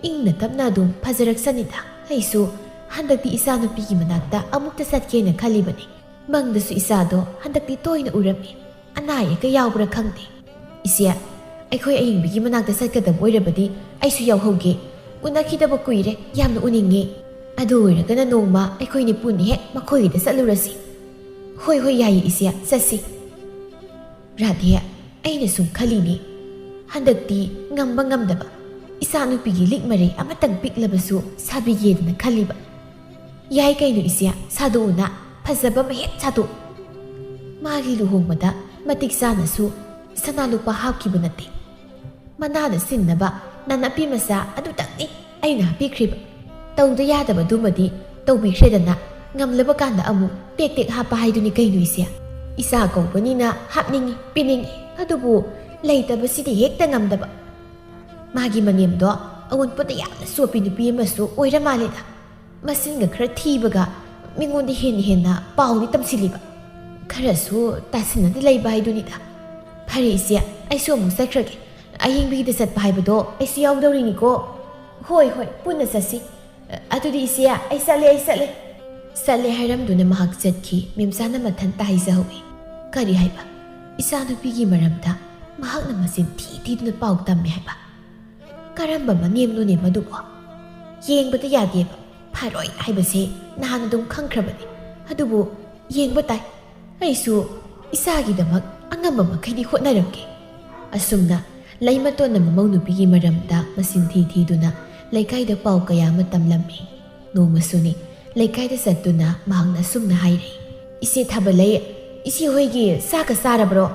ꯏꯪꯅ ꯇꯞꯅ ꯑꯗꯨꯝ ꯐꯖꯔꯛꯁꯅꯤꯗ꯫ ꯑꯩꯁꯨ ꯍꯟꯗꯛꯇꯤ ꯏꯆꯥꯅꯨꯄꯤꯒꯤ ꯃꯅꯥꯛꯇ ꯑꯃꯨꯛꯇ ꯆꯠꯀꯦꯅ ꯈꯜꯂꯤꯕꯅꯤ꯫ ꯃꯪꯗꯁꯨ ꯏꯆꯥꯗꯣ ꯍꯟꯗꯛꯇꯤ ꯇꯣꯏꯅ ꯎꯔꯝꯃꯤ꯫ ꯑꯅꯥ ꯑꯌꯦꯛꯀ ꯌꯥꯎꯕ꯭ꯔꯥ ꯈꯪꯗꯦ꯫ ꯏꯆꯦ, ꯑꯩꯈꯣꯏ ꯑꯌꯤꯡꯕꯤꯒꯤ ꯃꯅꯥꯛꯇ ꯆꯠꯀꯗꯕ ꯑꯣꯏꯔꯕꯗꯤ ꯑꯩꯁꯨ ꯌꯥꯎꯍꯧꯒꯦ꯫ ꯎꯅꯈꯤꯗꯕ ꯀꯨꯏꯔꯦ, ꯌꯥꯝꯅ ꯎꯅꯤꯡꯉꯦ꯫ ꯑꯗꯨ ꯑꯣꯏꯔꯒꯅ ꯅꯣꯡꯃ ꯑꯩꯈꯣꯏꯅꯤ ꯄꯨꯟꯅ ꯍꯦꯛ ꯃꯈꯣꯏꯒꯤꯗ ꯆꯠꯂꯨꯔꯁꯤ꯫ ꯍꯣꯏ, ꯍꯣꯏ, ꯌꯥꯏꯌꯦ ꯏꯆꯦ, ꯆꯠꯁꯤ꯫ ꯔꯥꯙꯦ, ꯑꯩꯅ ꯁꯨꯝ ꯈꯜꯂꯤꯅꯦ, ꯍꯟꯗꯛꯇꯤ ꯉꯝꯕ ꯉꯝꯗꯕ ꯏꯆꯥꯅꯨꯄꯤꯒꯤ ꯂꯤꯛ ꯃꯔꯩ ꯑꯃꯇꯪ ꯄꯤꯛꯂꯕꯁꯨ ꯁꯥꯕꯤꯒꯦꯗꯅ ꯈꯜꯂꯤꯕ꯫ ꯌꯥꯏ ꯀꯩꯅꯣ ꯏꯆꯦ, ꯁꯥꯗꯣꯛꯎꯅ, ꯐꯖꯕ ꯑꯃ ꯍꯦꯛ ꯁꯥꯗꯣꯛꯎ꯫ ꯃꯥꯒꯤ ꯂꯨꯍꯣꯡꯕꯗ ꯃꯇꯤꯛ ꯆꯥꯅꯁꯨ ꯁꯅꯥ ꯂꯨꯄꯥ ꯍꯥꯞꯈꯤꯕ ꯅꯠꯇꯦ꯫ ꯃꯅꯥꯗ ꯁꯤꯟꯅꯕ ꯅꯥꯅꯞꯄꯤ ꯃꯆꯥ ꯑꯗꯨꯇꯪꯅꯤ ꯑꯩꯅ ꯍꯥꯞꯄꯤꯈ꯭ꯔꯤꯕ꯫ ꯇꯧꯗ ꯌꯥꯗꯕꯗꯨꯃꯗꯤ ꯇꯧꯕꯤꯈ꯭ꯔꯦꯗꯅ, ꯉꯝꯂꯕ ꯀꯥꯟꯗ ꯑꯃꯨꯛ ꯇꯦꯛ ꯇꯦꯛ ꯍꯥꯞꯄ ꯍꯥꯏꯗꯨꯅꯤ ꯀꯩꯅꯣ ꯏꯆꯦ꯫ ꯏꯆꯥ ꯀꯧꯕꯅꯤꯅ ꯍꯥꯞꯅꯤꯡꯉꯤ, ꯄꯤꯅꯤꯡꯉꯤ, ꯑꯗꯨꯕꯨ ꯂꯩꯇꯕꯁꯤꯗꯤ ꯍꯦꯛꯇ ꯉꯝꯗꯕ꯫ ꯃꯥꯒꯤ ꯃꯅꯦꯝꯗꯣ ꯑꯋꯨꯟꯄꯣꯠꯇ ꯌꯥꯝꯅ ꯆꯣꯞꯄꯤ ꯅꯨꯄꯤ ꯑꯃꯁꯨ ꯑꯣꯏꯔ ꯃꯥꯜꯂꯦꯗ꯫ ꯃꯆꯤꯟꯒ ꯈꯔ ꯊꯤꯕꯒ, ꯃꯤꯉꯣꯟꯗ ꯍꯦꯟꯅ ꯍꯦꯟꯅ ꯄꯥꯎꯗꯤ ꯇꯝꯁꯤꯜꯂꯤꯕ꯫ ꯈꯔꯁꯨ ꯇꯥꯁꯤꯟꯅꯗ ꯂꯩꯕ ꯍꯥꯏꯗꯨꯅꯤꯗ꯫ ꯐꯔꯦ ꯏꯆꯦ, ꯑꯩꯁꯨ ꯑꯃꯨꯛ ꯆꯠꯈ꯭ꯔꯒꯦ꯫ ꯑꯌꯤꯡꯕꯤꯒꯤꯗ ꯆꯠꯄ ꯍꯥꯏꯕꯗꯣ ꯑꯩꯁꯨ ꯌꯥꯎꯗꯧꯔꯤꯅꯤꯀꯣ꯫ ꯍꯣꯏ ꯍꯣꯏ, ꯄꯨꯟꯅ ꯆꯠꯁꯤ꯫ ꯑꯗꯨꯗꯤ ꯏꯆꯦ, ꯑꯩ ꯆꯠꯂꯦ, ꯑꯩ ꯆꯠꯂꯦ꯫ ꯆꯠꯂꯦ ꯍꯥꯏꯔꯝꯗꯨꯅ ꯃꯍꯥꯛ ꯆꯠꯈꯤ꯫ ꯃꯦꯝꯆꯥꯅ ꯃꯊꯟꯇ ꯍꯥꯏꯖꯍꯧꯏ꯫ ꯀꯔꯤ ꯍꯥꯏꯕ? ꯏꯆꯥꯅꯨꯄꯤꯒꯤ ꯃꯔꯝꯗ ꯃꯍꯥꯛꯅ ꯃꯆꯤꯟ ꯊꯤ ꯊꯤꯗꯨꯅ ꯄꯥꯎ ꯇꯝꯃꯦ ꯍꯥꯏꯕ? ꯀꯔꯝꯕ ꯃꯅꯦꯝꯅꯣꯅꯦ ꯃꯗꯨꯕꯣ? ꯌꯦꯡꯕꯗ ꯌꯥꯗꯦꯕ꯫ ꯐꯔꯣꯏ ꯍꯥꯏꯕꯁꯦ ꯅꯍꯥꯟ ꯑꯗꯨꯝ ꯈꯪꯈ꯭ꯔꯕꯅꯤ꯫ ꯑꯗꯨꯕꯨ ꯌꯦꯡꯕ ꯇꯥꯏ꯫ ꯑꯩꯁꯨ ꯏꯆꯥꯒꯤꯗꯃꯛ ꯑꯉꯝꯕ ꯃꯈꯩꯗꯤ ꯍꯣꯠꯅꯔꯝꯒꯦ꯫ ꯑꯁꯨꯝꯅ ꯂꯩꯃꯇꯣꯟꯅ ꯃꯃꯧ ꯅꯨꯄꯤꯒꯤ ꯃꯔꯝꯗ ꯃꯆꯤꯟ ꯊꯤ ꯊꯤꯗꯨꯅ ꯂꯩꯀꯥꯏꯗ ꯄꯥꯎ ꯀꯌꯥ ꯑꯃ ꯇꯝꯂꯝꯃꯤ꯫ ꯅꯣꯡꯃꯁꯨꯅꯤ, ꯂꯩꯀꯥꯏꯗ ꯆꯠꯇꯨꯅ ꯃꯍꯥꯛꯅ ꯑꯁꯨꯝꯅ ꯍꯥꯏꯔꯤ꯫ "ꯏꯆꯦ ꯊꯥꯕꯂꯩ, ꯏꯆꯦ ꯍꯣꯏꯒꯤ ꯆꯥꯛꯀ ꯆꯥꯔꯕ꯭ꯔꯣ?"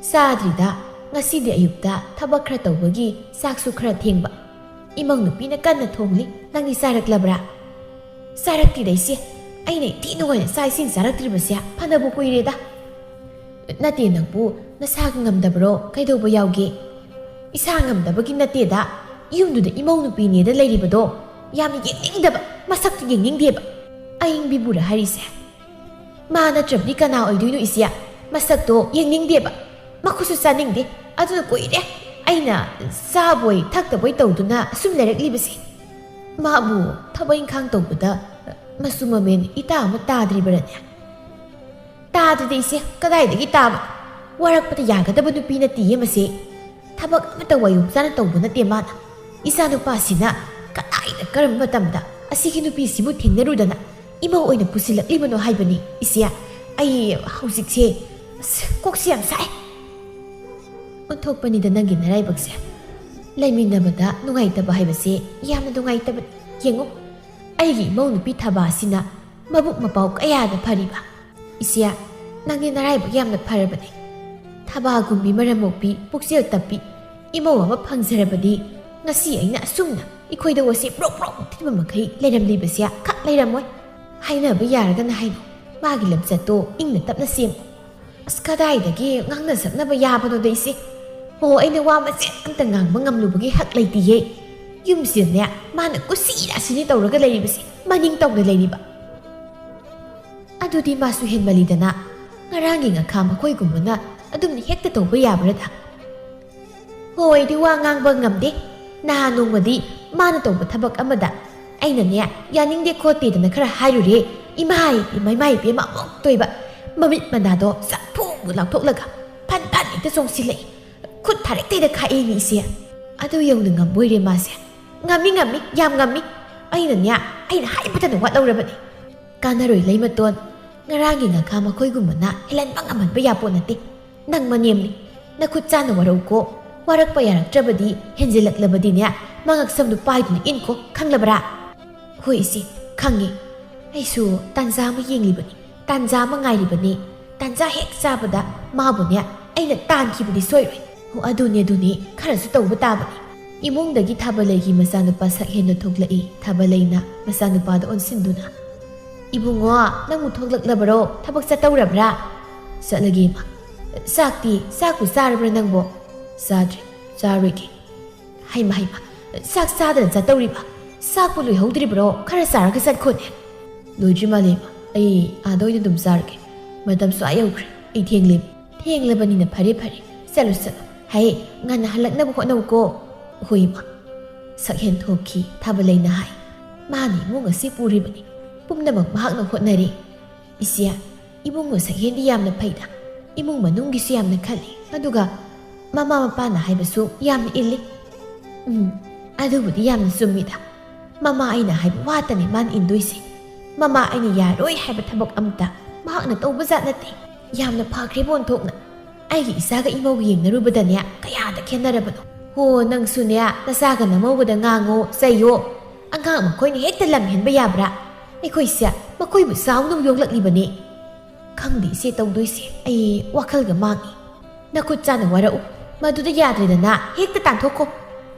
"ꯆꯥꯗ꯭ꯔꯤꯗ, ꯉꯁꯤꯗꯤ ꯑꯌꯨꯛꯇ ꯊꯕꯛ ꯈꯔ ꯇꯧꯕꯒꯤ ꯆꯥꯛꯁꯨ ꯈꯔ ꯊꯦꯡꯕ꯫ ꯏꯃꯧ ꯅꯨꯄꯤꯅ ꯀꯟꯅ ꯊꯣꯡꯂꯤ, ꯅꯪꯗꯤ ꯆꯥꯔꯛꯂꯕ꯭ꯔꯥ?" "ꯆꯥꯔꯛꯇꯦꯗ ꯏꯆꯦ, ꯑꯩꯅ ꯏꯊꯤ ꯅꯨꯡꯉꯥꯏꯅ ꯆꯥꯛ ꯏꯁꯤꯡ ꯆꯥꯔꯛꯇ꯭ꯔꯤꯕꯁꯦ ꯐꯅꯕꯨ ꯀꯨꯏꯔꯦꯗ꯫" "ꯅꯠꯇꯦ, ꯅꯪꯕꯨ ꯅꯁꯥꯒ ꯉꯝꯗꯕ꯭ꯔꯣ? ꯀꯩꯗꯧꯕ ꯌꯥꯎꯒꯦ?" "ꯏꯁꯥ ꯉꯝꯗꯕꯒꯤ ꯅꯠꯇꯦꯗ, ꯌꯨꯝꯗꯨꯗ ꯏꯃꯧ ꯅꯨꯄꯤꯅꯦꯗ ꯂꯩꯔꯤꯕꯗꯣ ꯌꯥꯝꯅ ꯌꯦꯡꯅꯤꯡꯗꯕ, ꯃꯁꯛꯇꯨ ꯌꯦꯡꯅꯤꯡꯗꯦꯕ꯫" "ꯑꯌꯤꯡꯕꯤꯕꯨꯔ ꯍꯥꯏꯔꯤꯁꯦ?" "ꯃꯥ ꯅꯠꯇ꯭ꯔꯕꯗꯤ ꯀꯅꯥ ꯑꯣꯏꯗꯣꯏꯅꯣ ꯏꯆꯦ? ꯃꯁꯛꯇꯣ ꯌꯦꯡꯅꯤꯡꯗꯦꯕ, ꯃꯈꯨꯠꯁꯨ ꯆꯥꯅꯤꯡꯗꯦ꯫ ꯑꯗꯨꯅ ꯀꯨꯏꯔꯦ ꯑꯩꯅ ꯆꯥꯕꯣꯏ ꯊꯛꯇꯕꯣꯏ ꯇꯧꯗꯨꯅ ꯑꯁꯨꯝ ꯂꯩꯔꯛꯂꯤꯕꯁꯦ꯫ ꯃꯥꯕꯨ ꯊꯕꯛ ꯏꯪꯈꯥꯡ ꯇꯧꯕꯗ ꯃꯆꯨ ꯃꯃꯦꯟ ꯏꯇꯥ ꯑꯃ ꯇꯥꯗ꯭ꯔꯤꯕꯔꯅꯦ?" "ꯇꯥꯗ꯭ꯔꯗꯤ ꯏꯆꯦ, ꯀꯗꯥꯏꯗꯒꯤ ꯇꯥꯕ? ꯋꯥꯔꯛꯄꯗ ꯌꯥꯒꯗꯕ ꯅꯨꯄꯤ ꯅꯠꯇꯦꯌꯦ ꯃꯁꯦ꯫ ꯊꯕꯛ ꯑꯃꯠꯇ ꯋꯥꯌꯣꯝ ꯆꯥꯅ ꯇꯧꯕ ꯅꯠꯇꯦ ꯃꯥꯅ꯫ ꯏꯆꯥꯅꯨꯄꯥꯁꯤꯅ ꯀꯗꯥꯏꯗ, ꯀꯔꯝꯕ ꯃꯇꯝꯗ ꯑꯁꯤꯒꯤ ꯅꯨꯄꯤꯁꯤꯕꯨ ꯊꯦꯡꯅꯔꯨꯗꯅ ꯏꯃꯧ ꯑꯣꯏꯅ ꯄꯨꯁꯤꯜꯂꯛꯂꯤꯕꯅꯣ ꯍꯥꯏꯕꯅꯤ ꯏꯆꯦ꯫ ꯑꯩ ꯍꯧꯖꯤꯛꯁꯦ, ꯑꯁ, ꯀꯣꯛꯁꯤ ꯌꯥꯝ ꯁꯥꯏ꯫" "ꯑꯣꯟꯊꯣꯛꯄꯅꯤꯗ ꯅꯪꯒꯤ ꯅꯔꯥꯏꯕꯛꯁꯦ꯫ ꯂꯩꯃꯤꯟꯅꯕꯗ ꯅꯨꯡꯉꯥꯏꯇꯕ ꯍꯥꯏꯕꯁꯦ ꯌꯥꯝꯅ ꯅꯨꯡꯉꯥꯏꯇꯕꯅꯤ꯫ ꯌꯦꯡꯉꯨ, ꯑꯩꯒꯤ ꯏꯃꯧ ꯅꯨꯄꯤ ꯊꯥꯕ ꯑꯁꯤꯅ ꯃꯕꯨꯛ ꯃꯄꯥꯎ ꯀꯌꯥꯗ ꯐꯔꯤꯕ꯫ ꯏꯆꯦ, ꯅꯪꯗꯤ ꯅꯔꯥꯏꯕꯛ ꯌꯥꯝꯅ ꯐꯔꯕꯅꯤ꯫ ꯊꯕꯥꯒꯨꯝꯕꯤ, ꯃꯔꯝ ꯃꯣꯛꯄꯤ, ꯄꯨꯛꯆꯦꯜ ꯇꯞꯄꯤ ꯏꯃꯧ ꯑꯃ ꯐꯪꯖꯔꯕꯗꯤ ꯉꯁꯤ ꯑꯩꯅ ꯑꯁꯨꯝꯅ ꯑꯩꯈꯣꯏꯗ ꯋꯥꯁꯤ ꯄ꯭ꯔꯣꯛ ꯄ꯭ꯔꯣꯛ ꯊꯤꯟꯕ ꯃꯈꯩ ꯂꯩꯔꯝꯂꯤꯕꯁꯦ ꯈꯛ ꯂꯩꯔꯝꯃꯣꯏ꯫ ꯍꯥꯏꯅꯕ ꯌꯥꯔꯒꯅ ꯍꯥꯏꯅꯧ꯫ ꯃꯥꯒꯤ ꯂꯝꯆꯠꯇꯣ ꯏꯪꯅ ꯇꯞꯅ ꯁꯦꯝꯃꯨ꯫ ꯑꯁ, ꯀꯗꯥꯏꯗꯒꯤ ꯉꯥꯡꯅ ꯁꯛꯅꯕ ꯌꯥꯕꯅꯣꯗ ꯏꯆꯦ? ꯑꯣ, ꯑꯩꯅ ꯋꯥ ꯃꯆꯦꯠ ꯑꯝꯇ ꯉꯥꯡꯕ ꯉꯝꯂꯨꯕꯒꯤ ꯍꯛ ꯂꯩꯇꯤꯌꯦ꯫ ꯌꯨꯝꯁꯤꯗꯅꯦ ꯃꯥꯅ ꯀꯨꯁꯤ ꯔꯥꯁꯤꯅꯤ ꯇꯧꯔꯒ ꯂꯩꯔꯤꯕꯁꯤ, ꯃꯅꯤꯡ ꯇꯧꯅ ꯂꯩꯔꯤꯕ꯫ ꯑꯗꯨꯗꯤ ꯃꯥꯁꯨ ꯍꯦꯟꯃꯜꯂꯤꯗꯅ꯫ ꯉꯔꯥꯡꯒꯤ ꯉꯥꯈꯥ ꯃꯈꯣꯏꯒꯨꯝꯕꯅ ꯑꯗꯨꯝꯅ ꯍꯦꯛꯇ ꯇꯧꯕ ꯌꯥꯕ꯭ꯔꯥꯗ? ꯍꯣꯏ, ꯑꯩꯗꯤ ꯋꯥ ꯉꯥꯡꯕ ꯉꯝꯗꯦ꯫ ꯅꯍꯥꯟ ꯅꯣꯡꯃꯗꯤ ꯃꯥꯅ ꯇꯧꯕ ꯊꯕꯛ ꯑꯃꯗ ꯑꯩꯅꯅꯦ, ꯌꯥꯅꯤꯡꯗꯦ ꯈꯣꯠꯇꯦꯗꯅ ꯈꯔ ꯍꯥꯏꯔꯨꯔꯦ꯫ ꯏꯃꯥꯏ, ꯏꯃꯥꯏ, ꯏꯃꯥ ꯏꯕꯦꯝꯃ, ꯑꯃꯨꯛ ꯇꯣꯏꯕ꯫ ꯃꯃꯤꯠ ꯃꯅꯥꯗꯣ ꯆꯥꯛꯐꯨ ꯂꯥꯎꯊꯣꯛꯂꯒ ꯐꯟ ꯐꯟ ꯍꯦꯛꯇ ꯆꯣꯡꯁꯤꯜꯂꯛꯏ꯫ ꯈꯨꯠ ꯊꯥꯔꯦꯛꯇꯩꯗ ꯈꯥꯛꯏꯅꯤ ꯏꯆꯦ꯫ ꯑꯗꯨ ꯌꯧꯅ ꯉꯝꯕꯣꯏꯔꯦ ꯃꯥꯁꯦ꯫ ꯉꯝꯃꯤ, ꯉꯝꯃꯤ, ꯌꯥꯝ ꯉꯝꯃꯤ꯫ ꯑꯩꯅꯅꯦ, ꯑꯩꯅ ꯍꯥꯏꯕꯇꯅ ꯋꯥꯠꯍꯧꯔꯕꯅꯤ꯫ ꯀꯥꯟꯅꯔꯣꯏ ꯂꯩꯃꯇꯣꯟ꯫ ꯉꯔꯥꯡꯒꯤ ꯉꯥꯈꯥ ꯃꯈꯣꯏꯒꯨꯝꯕꯅ ꯍꯦꯜꯍꯟꯕ ꯉꯝꯍꯟꯕ ꯌꯥꯄꯣꯠ ꯅꯠꯇꯦ꯫ ꯅꯪ ꯃꯅꯦꯝꯅꯤ꯫ ꯅꯈꯨꯠ ꯆꯥꯅ ꯋꯥꯔꯧꯀꯣ꯫ ꯋꯥꯔꯛꯄ ꯌꯥꯔꯛꯇ꯭ꯔꯕꯗꯤ, ꯍꯦꯟꯖꯤꯜꯂꯛꯂꯕꯗꯤꯅꯦ, ꯃꯉꯛꯁꯝꯗꯨ ꯄꯥꯏꯗꯨꯅ ꯏꯟꯈꯣ, ꯈꯪꯂꯕ꯭ꯔꯥ? ꯍꯣꯏ ꯏꯆꯦ, ꯈꯪꯉꯦ꯫ ꯑꯩꯁꯨ ꯇꯥꯟꯖꯥ ꯑꯃ ꯌꯦꯡꯂꯤꯕꯅꯤ, ꯇꯥꯟꯖꯥ ꯑꯃ ꯉꯥꯏꯔꯤꯕꯅꯤ꯫ ꯇꯥꯟꯖꯥ ꯍꯦꯛ ꯆꯥꯕꯗ ꯃꯥꯕꯨꯅꯦ ꯑꯩꯅ ꯇꯥꯟꯈꯤꯕꯗꯤ ꯁꯣꯏꯔꯣꯏ꯫ ꯑꯣ, ꯑꯗꯨꯅꯦ, ꯑꯗꯨꯅꯦ, ꯈꯔꯁꯨ ꯇꯧꯕ ꯇꯥꯕꯅꯤ꯫ ꯏꯃꯨꯡꯗꯒꯤ ꯊꯥꯕꯂꯩꯒꯤ ꯃꯆꯥꯅꯨꯄꯥ ꯁꯛꯍꯦꯟꯗꯨ ꯊꯣꯛꯂꯛꯏ꯫ ꯊꯥꯕꯂꯩꯅ ꯃꯆꯥꯅꯨꯄꯥꯗ ꯑꯣꯟꯁꯤꯟꯗꯨꯅ, "ꯏꯕꯨꯡꯉꯣ, ꯅꯪꯕꯨ ꯊꯣꯛꯂꯛꯂꯕꯔꯣ? ꯊꯕꯛ ꯆꯠꯇꯧꯔꯕ꯭ꯔꯥ?" "ꯆꯠꯂꯒꯦ, ꯏꯃꯥ꯫ ꯆꯥꯛꯇꯤ, ꯆꯥꯛꯄꯨ ꯆꯥꯔꯕ꯭ꯔꯥ ꯅꯪꯕꯣ?" "ꯆꯥꯗ꯭ꯔꯤ, ꯆꯥꯔꯣꯏꯒꯦ꯫" "ꯍꯩꯃ, ꯍꯩꯃ, ꯆꯥꯛ ꯆꯥꯗꯅ ꯆꯠꯇꯧꯔꯤꯕ? ꯆꯥꯛꯄꯨ ꯂꯣꯏꯍꯧꯗ꯭ꯔꯤꯕ꯭ꯔꯣ? ꯈꯔ ꯆꯥꯔꯒ ꯆꯠꯈꯣꯅꯦ꯫" "ꯂꯣꯏꯗ꯭ꯔꯤ ꯃꯥꯜꯂꯦ, ꯏꯃꯥ꯫ ꯑꯩ ꯑꯥꯗ ꯑꯣꯏꯅ ꯑꯗꯨꯝ ꯆꯥꯔꯒꯦ꯫ ꯃꯇꯝꯁꯨ ꯑꯥ ꯌꯧꯈ꯭ꯔꯦ꯫ ꯑꯩ ꯊꯦꯡꯂꯦ꯫" "ꯊꯦꯡꯂꯕꯅꯤꯅ ꯐꯔꯦ, ꯐꯔꯦ꯫ ꯆꯠꯂꯨ, ꯆꯠꯂꯨ꯫ ꯍꯥꯏ, ꯉꯟꯅ ꯍꯜꯂꯛꯅꯕ ꯍꯣꯠꯅꯧꯀꯣ꯫" "ꯍꯣꯏ, ꯏꯃꯥ꯫" ꯁꯛꯍꯦꯟ ꯊꯣꯛꯈꯤ꯫ ꯊꯥꯕꯂꯩꯅ ꯍꯥꯏ, "ꯃꯥꯅ ꯏꯃꯨꯡ ꯑꯁꯤ ꯄꯨꯔꯤꯕꯅꯤ꯫ ꯄꯨꯝꯅꯃꯛ ꯃꯍꯥꯛꯅ ꯍꯣꯠꯅꯔꯤ꯫" "ꯏꯆꯦ, ꯏꯕꯨꯡꯉꯣ ꯁꯛꯍꯦꯟꯗꯤ ꯌꯥꯝꯅ ꯐꯩꯗ꯫ ꯏꯃꯨꯡ ꯃꯅꯨꯡꯒꯤꯁꯨ ꯌꯥꯝꯅ ꯈꯜꯂꯤ꯫ ꯑꯗꯨꯒ ꯃꯃꯥ ꯃꯄꯥꯅ ꯍꯥꯏꯕꯁꯨ ꯌꯥꯝꯅ ꯏꯜꯂꯤ꯫" "ꯎꯝ, ꯑꯗꯨꯕꯨꯗꯤ ꯌꯥꯝꯅ ꯆꯨꯝꯃꯤꯗ꯫ ꯃꯃꯥ ꯑꯩꯅ ꯍꯥꯏꯕ ꯋꯥꯇꯅꯤ ꯃꯥꯅ ꯏꯟꯗꯣꯏꯁꯦ꯫ ꯃꯃꯥ ꯑꯩꯅ ꯌꯥꯔꯣꯏ ꯍꯥꯏꯕ ꯊꯕꯛ ꯑꯝꯇ ꯃꯍꯥꯛꯅ ꯇꯧꯕ ꯖꯥꯠ ꯅꯠꯇꯦ꯫ ꯌꯥꯝꯅ ꯐꯈ꯭ꯔꯦꯕ ꯑꯣꯟꯊꯣꯛꯅ꯫ ꯑꯩꯒꯤ ꯏꯆꯥꯒ ꯏꯃꯧꯒ ꯌꯦꯡꯅꯔꯨꯕꯗꯅꯦ ꯀꯌꯥꯗ ꯈꯦꯠꯅꯔꯕꯅꯣ꯫ ꯍꯣ, ꯅꯪꯁꯨꯅꯦ ꯅꯆꯥꯒ ꯅꯃꯧꯒꯗ ꯉꯥꯡꯉꯣ, ꯆꯩꯌꯣ꯫ ꯑꯉꯥꯡ ꯃꯈꯣꯏꯅ ꯍꯦꯛꯇ ꯂꯝ ꯍꯦꯟꯕ ꯌꯥꯕ꯭ꯔꯥ? ꯑꯩꯈꯣꯏꯁꯦ ꯃꯈꯣꯏꯕꯨ ꯆꯥꯎꯅꯕ ꯌꯣꯛꯂꯛꯂꯤꯕꯅꯦ꯫" "ꯈꯪꯗꯦ ꯏꯆꯦ ꯇꯧꯗꯣꯏꯁꯦ, ꯑꯩ ꯋꯥꯈꯜꯒ ꯃꯥꯡꯉꯤ꯫" "ꯅꯈꯨꯠ ꯆꯥꯅ ꯋꯥꯔꯛꯎ꯫ ꯃꯗꯨꯗ ꯌꯥꯗ꯭ꯔꯦꯗꯅ ꯍꯦꯛꯇ ꯇꯥꯟꯊꯣꯛꯈꯣ꯫"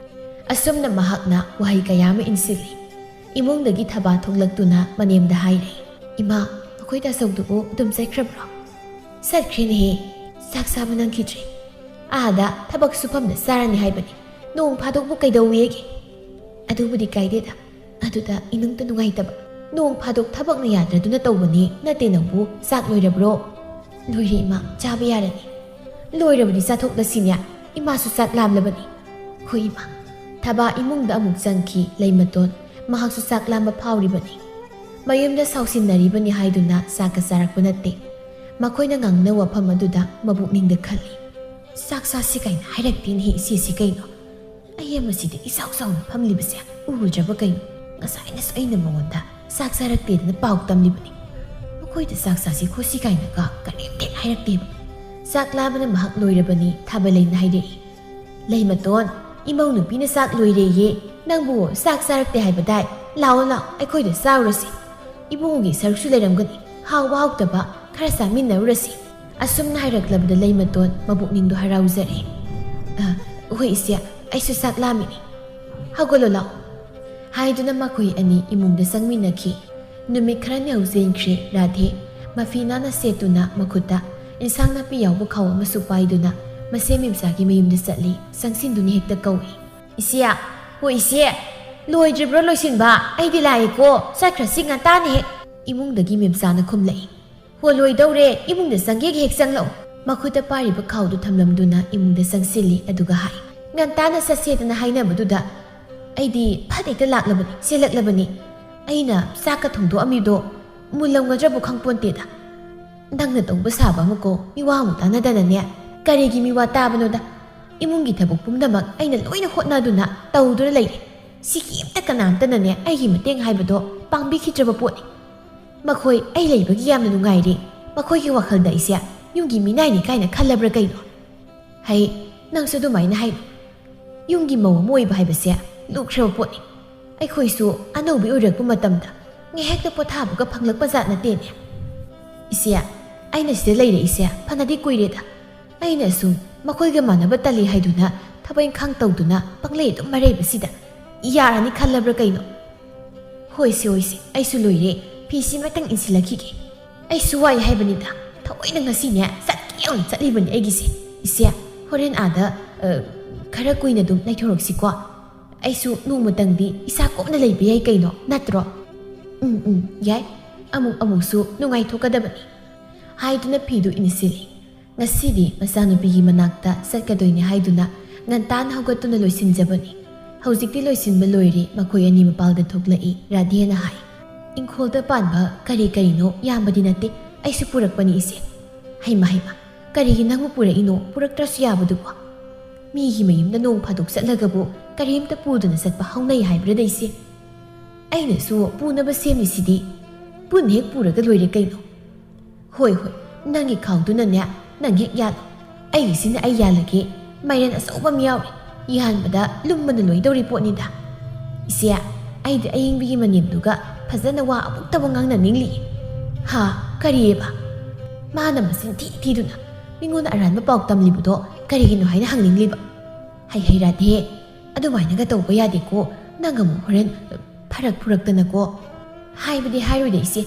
ꯑꯁꯨꯝꯅ ꯃꯍꯥꯛꯅ ꯋꯥꯍꯩ ꯀꯌꯥ ꯑꯃ ꯏꯟꯁꯤꯜꯂꯤ꯫ ꯏꯃꯨꯡꯗꯒꯤ ꯊꯕꯥ ꯊꯣꯛꯂꯛꯇꯨꯅ ꯃꯅꯦꯝꯗ ꯍꯥꯏꯔꯦ, "ꯏꯃꯥ, ꯑꯩꯈꯣꯏ ꯇꯥꯆꯧꯗꯨꯕꯨ ꯑꯗꯨꯝ ꯆꯠꯈ꯭ꯔꯕ꯭ꯔꯣ?" "ꯆꯠꯈ꯭ꯔꯦꯅꯦꯍꯦ꯫ ꯆꯥꯛ ꯆꯥꯕ ꯅꯪꯈꯤꯗ꯭ꯔꯦ꯫ ꯑꯥꯗ ꯊꯕꯛ ꯁꯨꯐꯝꯗ ꯆꯥꯔꯅꯤ ꯍꯥꯏꯕꯅꯤ꯫ ꯅꯣꯡ ꯐꯥꯗꯣꯛꯄꯨ ꯀꯩꯗꯧꯋꯦꯒꯦ?" "ꯑꯗꯨꯕꯨꯗꯤ ꯀꯥꯏꯗꯦꯗ꯫ ꯑꯗꯨꯗ ꯏꯅꯨꯡꯇ ꯅꯨꯡꯉꯥꯏꯇꯕ꯫ ꯅꯣꯡ ꯐꯥꯗꯣꯛ ꯊꯕꯛꯅ ꯌꯥꯗ꯭ꯔꯗꯨꯅ ꯇꯧꯕꯅꯤ꯫ ꯅꯠꯇꯦ, ꯅꯪꯕꯨ ꯆꯥꯛ ꯂꯣꯏꯔꯕ꯭ꯔꯣ?" "ꯂꯣꯏꯔꯦ ꯏꯃꯥ, ꯆꯥꯕ ꯌꯥꯔꯅꯤ꯫" "ꯂꯣꯏꯔꯕꯗꯤ ꯆꯥꯊꯣꯛꯂꯁꯤꯅꯦ꯫ ꯏꯃꯥꯁꯨ ꯆꯥꯛ ꯂꯥꯝꯂꯕꯅꯤ꯫" "ꯍꯣꯏ ꯏꯃꯥ꯫" ꯊꯕꯥ ꯏꯃꯨꯡꯗ ꯑꯃꯨꯛ ꯆꯪꯈꯤ ꯂꯩꯃꯇꯣꯟ꯫ ꯃꯍꯥꯛꯁꯨ ꯆꯥꯛ ꯂꯥꯝꯕ ꯐꯥꯎꯔꯤꯕꯅꯤ꯫ ꯃꯌꯨꯝꯗ ꯁꯥꯎꯁꯤꯟꯅꯔꯤꯕꯅꯤ ꯍꯥꯏꯗꯨꯅ ꯆꯥꯛꯀ ꯆꯥꯔꯛꯄ ꯅꯠꯇꯦ꯫ ꯃꯈꯣꯏꯅ ꯉꯥꯡꯅꯕ ꯋꯥꯐꯝ ꯑꯗꯨꯗ ꯃꯕꯨꯛꯅꯤꯡꯗ ꯈꯜꯂꯤ꯫ "ꯆꯥꯛ ꯆꯥꯁꯤ ꯀꯥꯏꯅ ꯍꯥꯏꯔꯛꯇꯦꯅꯦꯍꯦ ꯏꯆꯦꯁꯤ ꯀꯩꯅꯣ? ꯑꯩ ꯑꯃ ꯁꯤꯗ ꯏꯆꯥꯎ ꯆꯥꯎꯅ ꯐꯝꯂꯤꯕꯁꯦ ꯎꯗ꯭ꯔꯕ ꯀꯩꯅꯣ? ꯉꯁꯥꯏꯅꯁꯨ ꯑꯩꯅ ꯃꯉꯣꯟꯗ ꯆꯥꯛ ꯆꯥꯔꯛꯇꯦꯗꯅ ꯄꯥꯎ ꯇꯝꯂꯤꯕꯅꯤ꯫ ꯃꯈꯣꯏꯗ ꯆꯥꯛ ꯆꯥꯁꯤ ꯈꯣꯠꯁꯤ ꯀꯥꯏꯅꯒ ꯀꯔꯤꯝꯇ ꯍꯥꯏꯔꯛꯇꯦꯕ꯫" ꯆꯥꯛ ꯂꯥꯝꯕꯅ ꯃꯍꯥꯛ ꯂꯣꯏꯔꯕꯅꯤ꯫ ꯊꯥꯕꯂꯩꯅ ꯍꯥꯏꯔꯛꯏ, "ꯂꯩꯃꯇꯣꯟ, ꯏꯃꯧ ꯅꯨꯄꯤꯅ ꯆꯥꯛ ꯂꯣꯏꯔꯦꯌꯦ꯫ ꯅꯪꯕꯨ ꯆꯥꯛ ꯆꯥꯔꯛꯇꯦ ꯍꯥꯏꯕꯗꯥꯏ? ꯂꯥꯛꯑꯣ ꯂꯥꯛꯑꯣ, ꯑꯩꯈꯣꯏꯗ ꯆꯥꯔꯨꯔꯁꯤ꯫ ꯏꯕꯨꯡꯒꯤ ꯁꯔꯨꯛꯁꯨ ꯂꯩꯔꯝꯒꯅꯤ, ꯍꯥꯎꯕ ꯍꯥꯎꯇꯕ ꯈꯔ ꯆꯥꯃꯤꯟꯅꯔꯨꯔꯁꯤ꯫" ꯑꯁꯨꯝꯅ ꯍꯥꯏꯔꯛꯂꯕꯗ ꯂꯩꯃꯇꯣꯟ ꯃꯕꯨꯛꯅꯤꯡꯗꯣ ꯍꯔꯥꯎꯖꯔꯦ꯫ "ꯑ, ꯍꯣꯏ ꯏꯆꯦ, ꯑꯩꯁꯨ ꯆꯥꯛ ꯂꯥꯝꯃꯤꯅꯤ꯫ ꯍꯧꯒꯠꯂꯣ ꯂꯥꯛꯑꯣ꯫" ꯍꯥꯏꯗꯨꯅ ꯃꯈꯣꯏ ꯑꯅꯤ ꯏꯃꯨꯡꯗ ꯆꯪꯃꯤꯟꯅꯈꯤ꯫ ꯅꯨꯃꯤꯠ ꯈꯔꯅꯤ ꯍꯧꯖꯤꯟꯈ꯭ꯔꯦ꯫ ꯔꯥꯙꯦ ꯃꯐꯤ ꯅꯥꯟꯅ ꯁꯦꯠꯇꯨꯅ ꯃꯈꯨꯠꯇ ꯏꯟꯁꯥꯡ ꯅꯥꯄꯤ ꯌꯥꯎꯕ ꯈꯥꯎ ꯑꯃꯁꯨ ꯄꯥꯏꯗꯨꯅ ꯃꯁꯦꯝ ꯃꯦꯝꯆꯥꯒꯤ ꯃꯌꯨꯝꯗ ꯆꯠꯂꯤ꯫ ꯆꯪꯁꯤꯟꯗꯨꯅ ꯍꯦꯛꯇ ꯀꯧꯏ, "ꯏꯆꯦ!" "ꯍꯣ ꯏꯆꯦ, ꯂꯣꯏꯗ꯭ꯔꯤꯕ꯭ꯔꯣ ꯂꯣꯏꯁꯤꯟꯕ? ꯑꯩꯗꯤ ꯂꯥꯛꯑꯦꯀꯣ, ꯆꯠꯈ꯭ꯔꯁꯤ ꯉꯟꯇꯥꯅ ꯍꯦꯛ꯫" ꯏꯃꯨꯡꯗꯒꯤ ꯃꯦꯝꯆꯥꯅ ꯈꯨꯝꯂꯛꯏ, "ꯍꯣ ꯂꯣꯏꯗꯧꯔꯦ, ꯏꯃꯨꯡꯗ ꯆꯪꯒꯦꯒ ꯍꯦꯛ ꯆꯪꯂꯛꯎ꯫" ꯃꯈꯨꯠꯇ ꯄꯥꯏꯔꯤꯕ ꯈꯥꯎꯗꯨ ꯊꯝꯂꯝꯗꯨꯅ ꯏꯃꯨꯡꯗ ꯆꯪꯁꯤꯜꯂꯤ꯫ ꯑꯗꯨꯒ ꯍꯥꯏ, "ꯉꯟꯇꯥꯅ ꯆꯠꯁꯦꯗꯅ ꯍꯥꯏꯅꯕꯗꯨꯗ ꯑꯩꯗꯤ ꯐꯠ ꯍꯦꯛꯇ ꯂꯥꯛꯂꯕꯅꯤ, ꯆꯦꯜꯂꯛꯂꯕꯅꯤ꯫ ꯑꯩꯅ ꯆꯥꯛꯀ ꯊꯣꯡꯗꯣꯛꯑꯝꯃꯤꯗꯣ ꯃꯨꯜꯂꯝꯒꯗ꯭ꯔꯕꯨ ꯈꯪꯄꯣꯟꯇꯦꯗ꯫ ꯅꯪꯅ ꯇꯧꯕ ꯁꯥꯕ ꯑꯃꯀꯣ, ꯃꯤꯋꯥ ꯑꯃꯨꯛ ꯇꯥꯅꯗꯅꯅꯦ꯫ ꯀꯔꯤꯒꯤ ꯃꯤꯋꯥ ꯇꯥꯕꯅꯣꯗ? ꯏꯃꯨꯡꯒꯤ ꯊꯕꯛ ꯄꯨꯝꯅꯃꯛ ꯑꯩꯅ ꯂꯣꯏꯅ ꯍꯣꯠꯅꯗꯨꯅ ꯇꯧꯗꯨꯅ ꯂꯩꯔꯦ꯫ ꯁꯤꯒꯤ ꯑꯝꯇ ꯀꯅꯥꯝꯇꯅꯅꯦ ꯑꯩꯒꯤ ꯃꯇꯦꯡ ꯍꯥꯏꯕꯗꯣ ꯄꯥꯡꯕꯤꯈꯤꯗ꯭ꯔꯕ ꯄꯣꯠꯅꯤ꯫ ꯃꯈꯣꯏ ꯑꯩ ꯂꯩꯕꯒꯤ ꯌꯥꯝꯅ ꯅꯨꯡꯉꯥꯏꯔꯦ꯫ ꯃꯈꯣꯏꯒꯤ ꯋꯥꯈꯜꯗ ꯑꯩꯁꯦ ꯌꯨꯝꯒꯤ ꯃꯤꯅꯥꯏꯅꯤ ꯀꯥꯏꯅ ꯈꯜꯂꯕ꯭ꯔꯥ ꯀꯩꯅꯣ? ꯍꯩ, ꯅꯪꯁꯨ ꯑꯗꯨꯃꯥꯏꯅ ꯍꯥꯏꯅꯨ꯫ ꯌꯨꯝꯒꯤ ꯃꯧ ꯑꯃ ꯑꯣꯏꯕ ꯍꯥꯏꯕꯁꯦ ꯂꯨꯈ꯭ꯔꯕ ꯄꯣꯠꯅꯤ꯫ ꯑꯩꯈꯣꯏꯁꯨ ꯑꯅꯧꯕꯤ ꯑꯣꯏꯔꯛꯄ ꯃꯇꯝꯗ ꯉꯥꯏꯍꯥꯛꯇ ꯄꯣꯊꯥꯕꯒ ꯐꯪꯂꯛꯄ ꯖꯥꯠ ꯅꯠꯇꯦꯅꯦ꯫" "ꯏꯆꯦ, ꯑꯩꯅ ꯁꯤꯗ ꯂꯩꯔꯛꯏꯁꯦ ꯐꯅꯗꯤ ꯀꯨꯏꯔꯦꯗ꯫ ꯑꯩꯅ ꯁꯨꯝ ꯃꯈꯣꯏꯒ ꯃꯥꯟꯅꯕ ꯇꯜꯂꯤ ꯍꯥꯏꯗꯨꯅ ꯊꯕꯛ ꯏꯪꯈꯥꯡ ꯇꯧꯗꯨꯅ ꯄꯪꯂꯩ ꯑꯗꯨꯝ ꯃꯔꯩꯕꯁꯤꯗ ꯌꯥꯔꯅꯤ ꯈꯜꯂꯕ꯭ꯔꯥ ꯀꯩꯅꯣ? ꯍꯣꯏꯁꯦ, ꯍꯣꯏꯁꯦ, ꯑꯩꯁꯨ ꯂꯣꯏꯔꯦ, ꯐꯤꯁꯤ ꯑꯃꯇꯪ ꯏꯟꯁꯤꯜꯂꯛꯈꯤꯒꯦ꯫ ꯑꯩꯁꯨ ꯋꯥꯏ ꯍꯥꯏꯕꯅꯤꯗ, ꯊꯑꯣꯏꯅ ꯉꯁꯤꯅꯦ ꯆꯠꯀꯦ ꯌꯧꯅ ꯆꯠꯂꯤꯕꯅꯤ ꯑꯩꯒꯤꯁꯦ꯫ ꯏꯆꯦ, ꯍꯣꯔꯦꯟ ꯑꯥꯗ, ꯑ, ꯈꯔ ꯀꯨꯏꯅ ꯑꯗꯨꯝ ꯂꯩꯊꯣꯔꯛꯁꯤꯀꯣ꯫ ꯑꯩꯁꯨ ꯅꯣꯡꯃꯇꯪꯗꯤ ꯏꯁꯥ ꯀꯣꯝꯅ ꯂꯩꯕ ꯌꯥꯏ ꯀꯩꯅꯣ, ꯅꯠꯇ꯭ꯔꯣ? ꯎꯝ, ꯎꯝ, ꯌꯥꯏ꯫ ꯑꯃꯨꯛ ꯑꯃꯨꯛꯁꯨ ꯅꯨꯡꯉꯥꯏꯊꯣꯛꯀꯗꯕꯅꯤ꯫ ꯍꯥꯏꯗꯨꯅ ꯐꯤꯗꯨ ꯏꯟꯁꯤꯜꯂꯤ꯫ ꯉꯁꯤꯗꯤ ꯃꯆꯥꯅꯨꯄꯤꯒꯤ ꯃꯅꯥꯛꯇ ꯆꯠꯀꯗꯣꯏꯅꯤ ꯍꯥꯏꯗꯨꯅ ꯉꯟꯇꯥꯅ ꯍꯧꯒꯠꯇꯨꯅ ꯂꯣꯏꯁꯤꯟꯖꯕꯅꯤ꯫ ꯍꯧꯖꯤꯛꯇꯤ ꯂꯣꯏꯁꯤꯟꯕ ꯂꯣꯏꯔꯦ, ꯃꯈꯣꯏ ꯑꯅꯤ ꯃꯄꯥꯜꯗ ꯊꯣꯛꯂꯛꯏ꯫ ꯔꯥꯙꯦꯅ ꯍꯥꯏ, "ꯏꯪꯈꯣꯜꯗ ꯄꯥꯟꯕ ꯀꯔꯤ ꯀꯔꯤꯅꯣ ꯌꯥꯝꯕꯗꯤ ꯅꯠꯇꯦ, ꯑꯩꯁꯨ ꯄꯨꯔꯛꯄꯅꯤ ꯏꯆꯦ꯫" "ꯍꯩꯃ, ꯍꯩꯃ, ꯀꯔꯤꯒꯤ ꯅꯪꯕꯨ ꯄꯨꯔꯛꯏꯅꯣ? ꯄꯨꯔꯛꯇ꯭ꯔꯁꯨ ꯌꯥꯕꯗꯨꯕꯨ꯫ ꯃꯤꯒꯤ ꯃꯌꯨꯝꯗ ꯅꯣꯡ ꯐꯥꯗꯣꯛ ꯆꯠꯂꯒꯕꯨ ꯀꯔꯤꯝꯇ ꯄꯨꯗꯅ ꯆꯠꯄ ꯍꯧꯅꯩ ꯍꯥꯏꯕ꯭ꯔꯗ ꯏꯆꯦ? ꯑꯩꯅꯁꯨ ꯄꯨꯅꯕ ꯁꯦꯝꯃꯤꯁꯤꯗꯤ꯫ ꯄꯨꯟꯅ ꯍꯦꯛ ꯄꯨꯔꯒ ꯂꯣꯏꯔꯦ ꯀꯩꯅꯣ꯫" "ꯍꯣꯏ, ꯍꯣꯏ, ꯅꯪꯒꯤ ꯈꯥꯎꯗꯨꯅꯅꯦ, ꯅꯪ ꯍꯦꯛ ꯌꯥꯜꯂꯣ꯫ ꯑꯩꯒꯤꯁꯤꯅ ꯑꯩ ꯌꯥꯜꯂꯒꯦ꯫ ꯃꯥꯏꯔꯦꯟ ꯑꯆꯧꯕ ꯑꯃ ꯌꯥꯎꯔꯤ꯫ ꯌꯥꯟꯕꯗ ꯂꯨꯝꯕꯅ ꯂꯣꯏꯗꯧꯔꯤ ꯄꯣꯠꯅꯤꯗ꯫" "ꯏꯆꯦ, ꯑꯩꯗꯤ ꯑꯌꯤꯡꯕꯤꯒꯤ ꯃꯅꯦꯝꯗꯨꯒ ꯐꯖꯅ ꯋꯥ ꯑꯃꯨꯛꯇꯕꯨ ꯉꯥꯡꯅꯅꯤꯡꯂꯤ꯫" "ꯍꯥ? ꯀꯔꯤꯑꯕ?" "ꯃꯥꯅ ꯃꯆꯤꯟ ꯊꯤ ꯊꯤꯗꯨꯅ ꯃꯤꯉꯣꯟꯗ ꯑꯔꯥꯟꯕ ꯄꯥꯎ ꯇꯝꯂꯤꯕꯗꯣ ꯀꯔꯤꯒꯤꯅꯣ ꯍꯥꯏꯅ ꯍꯪꯅꯤꯡꯂꯤꯕ?" "ꯍꯩ ꯍꯩ ꯔꯥꯙꯦ, ꯑꯗꯨꯃꯥꯏꯅꯒ ꯇꯧꯕ ꯌꯥꯗꯦꯀꯣ꯫ ꯅꯪ ꯑꯃꯨꯛ ꯍꯣꯔꯦꯟ ꯐꯔꯛ ꯐꯨꯔꯛꯇꯅꯀꯣ꯫" "ꯍꯥꯏꯕꯗꯤ ꯍꯥꯏꯔꯣꯏꯗ ꯏꯆꯦ,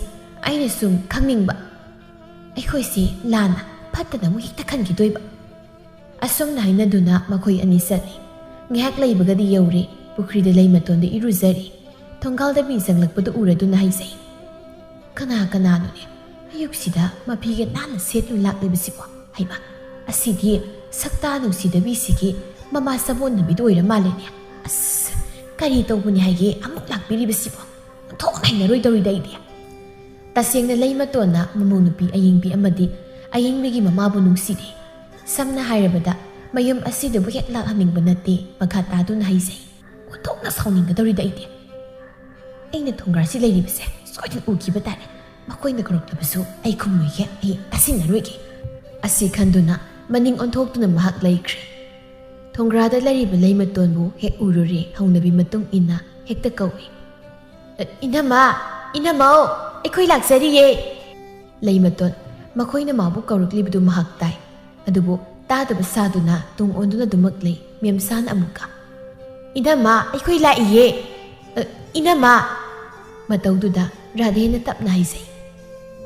ꯑꯩꯅ ꯁꯨꯝ ꯈꯪꯅꯤꯡꯕ꯫ ꯑꯩꯈꯣꯏꯁꯦ ꯂꯥꯟꯅ ꯐꯠꯇꯅ ꯑꯃꯨꯛ ꯍꯦꯛꯇ ꯈꯟꯈꯤꯗꯣꯏꯕ꯫" ꯑꯁꯨꯝꯅ ꯍꯥꯏꯅꯗꯨꯅ ꯃꯈꯣꯏ ꯑꯅꯤ ꯆꯠꯂꯤ꯫ ꯉꯥꯏꯍꯥꯛ ꯂꯩꯕꯒꯗꯤ ꯌꯧꯔꯦ꯫ ꯄꯨꯈ꯭ꯔꯤꯗ ꯂꯩꯃꯇꯣꯟꯗ ꯏꯔꯨꯖꯔꯤ꯫ ꯊꯣꯡꯒꯥꯜꯗ ꯃꯤ ꯆꯪꯂꯛꯄꯗꯨ ꯎꯔꯗꯨꯅ ꯍꯥꯏꯖꯩ, "ꯀꯅꯥ ꯀꯅꯥꯅꯣꯅꯦ ꯑꯌꯨꯛꯁꯤꯗ ꯃꯐꯤꯒ ꯅꯥꯟꯅ ꯁꯦꯠꯂꯨ ꯂꯥꯛꯂꯤꯕꯁꯤꯕꯣ? ꯍꯩꯃꯥ, ꯑꯁꯤꯗꯤ ꯁꯛꯇꯥ ꯅꯨꯡꯁꯤꯗꯕꯤꯁꯤꯒꯤ ꯃꯃꯥ ꯆꯃꯣꯠꯅꯕꯤꯗꯨ ꯑꯣꯏꯔ ꯃꯥꯜꯂꯦꯅꯦ꯫ ꯑꯁ, ꯀꯔꯤ ꯇꯧꯕꯅꯤ ꯍꯥꯏꯒꯦ ꯑꯃꯨꯛ ꯂꯥꯛꯄꯤꯔꯤꯕꯁꯤꯕꯣ? ꯑꯣꯟꯊꯣꯛꯅ ꯍꯩꯅꯔꯣꯏꯗꯧꯔꯤꯗ ꯑꯩꯗꯤ꯫" ꯇꯁꯦꯡꯅ ꯂꯩꯃꯇꯣꯟꯅ ꯃꯃꯧ ꯅꯨꯄꯤ ꯑꯌꯤꯡꯕꯤ ꯑꯃꯗꯤ ꯑꯌꯤꯡꯕꯤꯒꯤ ꯃꯃꯥꯕꯨ ꯅꯨꯡꯁꯤꯗꯦ꯫ ꯁꯝꯅ ꯍꯥꯏꯔꯕꯗ, ꯃꯌꯨꯝ ꯑꯁꯤꯗꯕꯨ ꯍꯦꯛ ꯂꯥꯛꯍꯟꯅꯤꯡꯕ ꯅꯠꯇꯦ꯫ ꯃꯈꯥ ꯇꯥꯗꯨꯅ ꯍꯥꯏꯖꯩ, "ꯑꯣꯟꯊꯣꯛꯅ ꯁꯥꯎꯅꯤꯡꯒꯗꯧꯔꯤꯗ ꯑꯩꯗꯤ꯫ ꯑꯩꯅ ꯊꯣꯡꯒ꯭ꯔꯥꯁꯤ ꯂꯩꯔꯤꯕꯁꯦ ꯁꯣꯏꯗꯅ ꯎꯈꯤꯕ ꯇꯥꯔꯦ꯫ ꯃꯈꯣꯏꯅ ꯀꯧꯔꯛꯂꯕꯁꯨ ꯑꯩ ꯈꯨꯝꯂꯣꯏꯒꯦ, ꯑꯩ ꯇꯥꯁꯤꯟꯅꯔꯣꯏꯒꯦ꯫" ꯑꯁꯤ ꯈꯟꯗꯨꯅ ꯃꯅꯤꯡ ꯑꯣꯟꯊꯣꯛꯇꯨꯅ ꯃꯍꯥꯛ ꯂꯩꯈ꯭ꯔꯦ꯫ ꯊꯣꯡꯒ꯭ꯔꯥꯗ ꯂꯩꯔꯤꯕ ꯂꯩꯃꯇꯣꯟꯕꯨ ꯍꯦꯛ ꯎꯔꯨꯔꯦ, ꯍꯧꯅꯕꯤ ꯃꯇꯨꯡ ꯏꯟꯅ ꯍꯦꯛꯇ ꯀꯧꯏ, "ꯏꯅꯝꯃ, ꯏꯅꯝꯃꯧ, ꯑꯩꯈꯣꯏ ꯂꯥꯛꯆꯔꯤꯌꯦ!" ꯂꯩꯃꯇꯣꯟ, ꯃꯈꯣꯏꯅ ꯃꯥꯕꯨ ꯀꯧꯔꯛꯂꯤꯕꯗꯨ ꯃꯍꯥꯛ ꯇꯥꯏ, ꯑꯗꯨꯕꯨ ꯇꯥꯗꯕ ꯁꯥꯗꯨꯅ ꯇꯨꯡ ꯑꯣꯟꯗꯨꯅ ꯑꯗꯨꯃꯛ ꯂꯩ꯫ ꯃꯦꯝꯆꯥꯅ ꯑꯃꯨꯛꯀ, "ꯏꯅꯝꯃ, ꯑꯩꯈꯣꯏ ꯂꯥꯛꯏꯌꯦ꯫ ꯑ, ꯏꯅꯝꯃ!" ꯃꯇꯧꯗꯨꯗ ꯔꯥꯙꯦꯅ ꯇꯞꯅ ꯍꯥꯏꯖꯩ꯫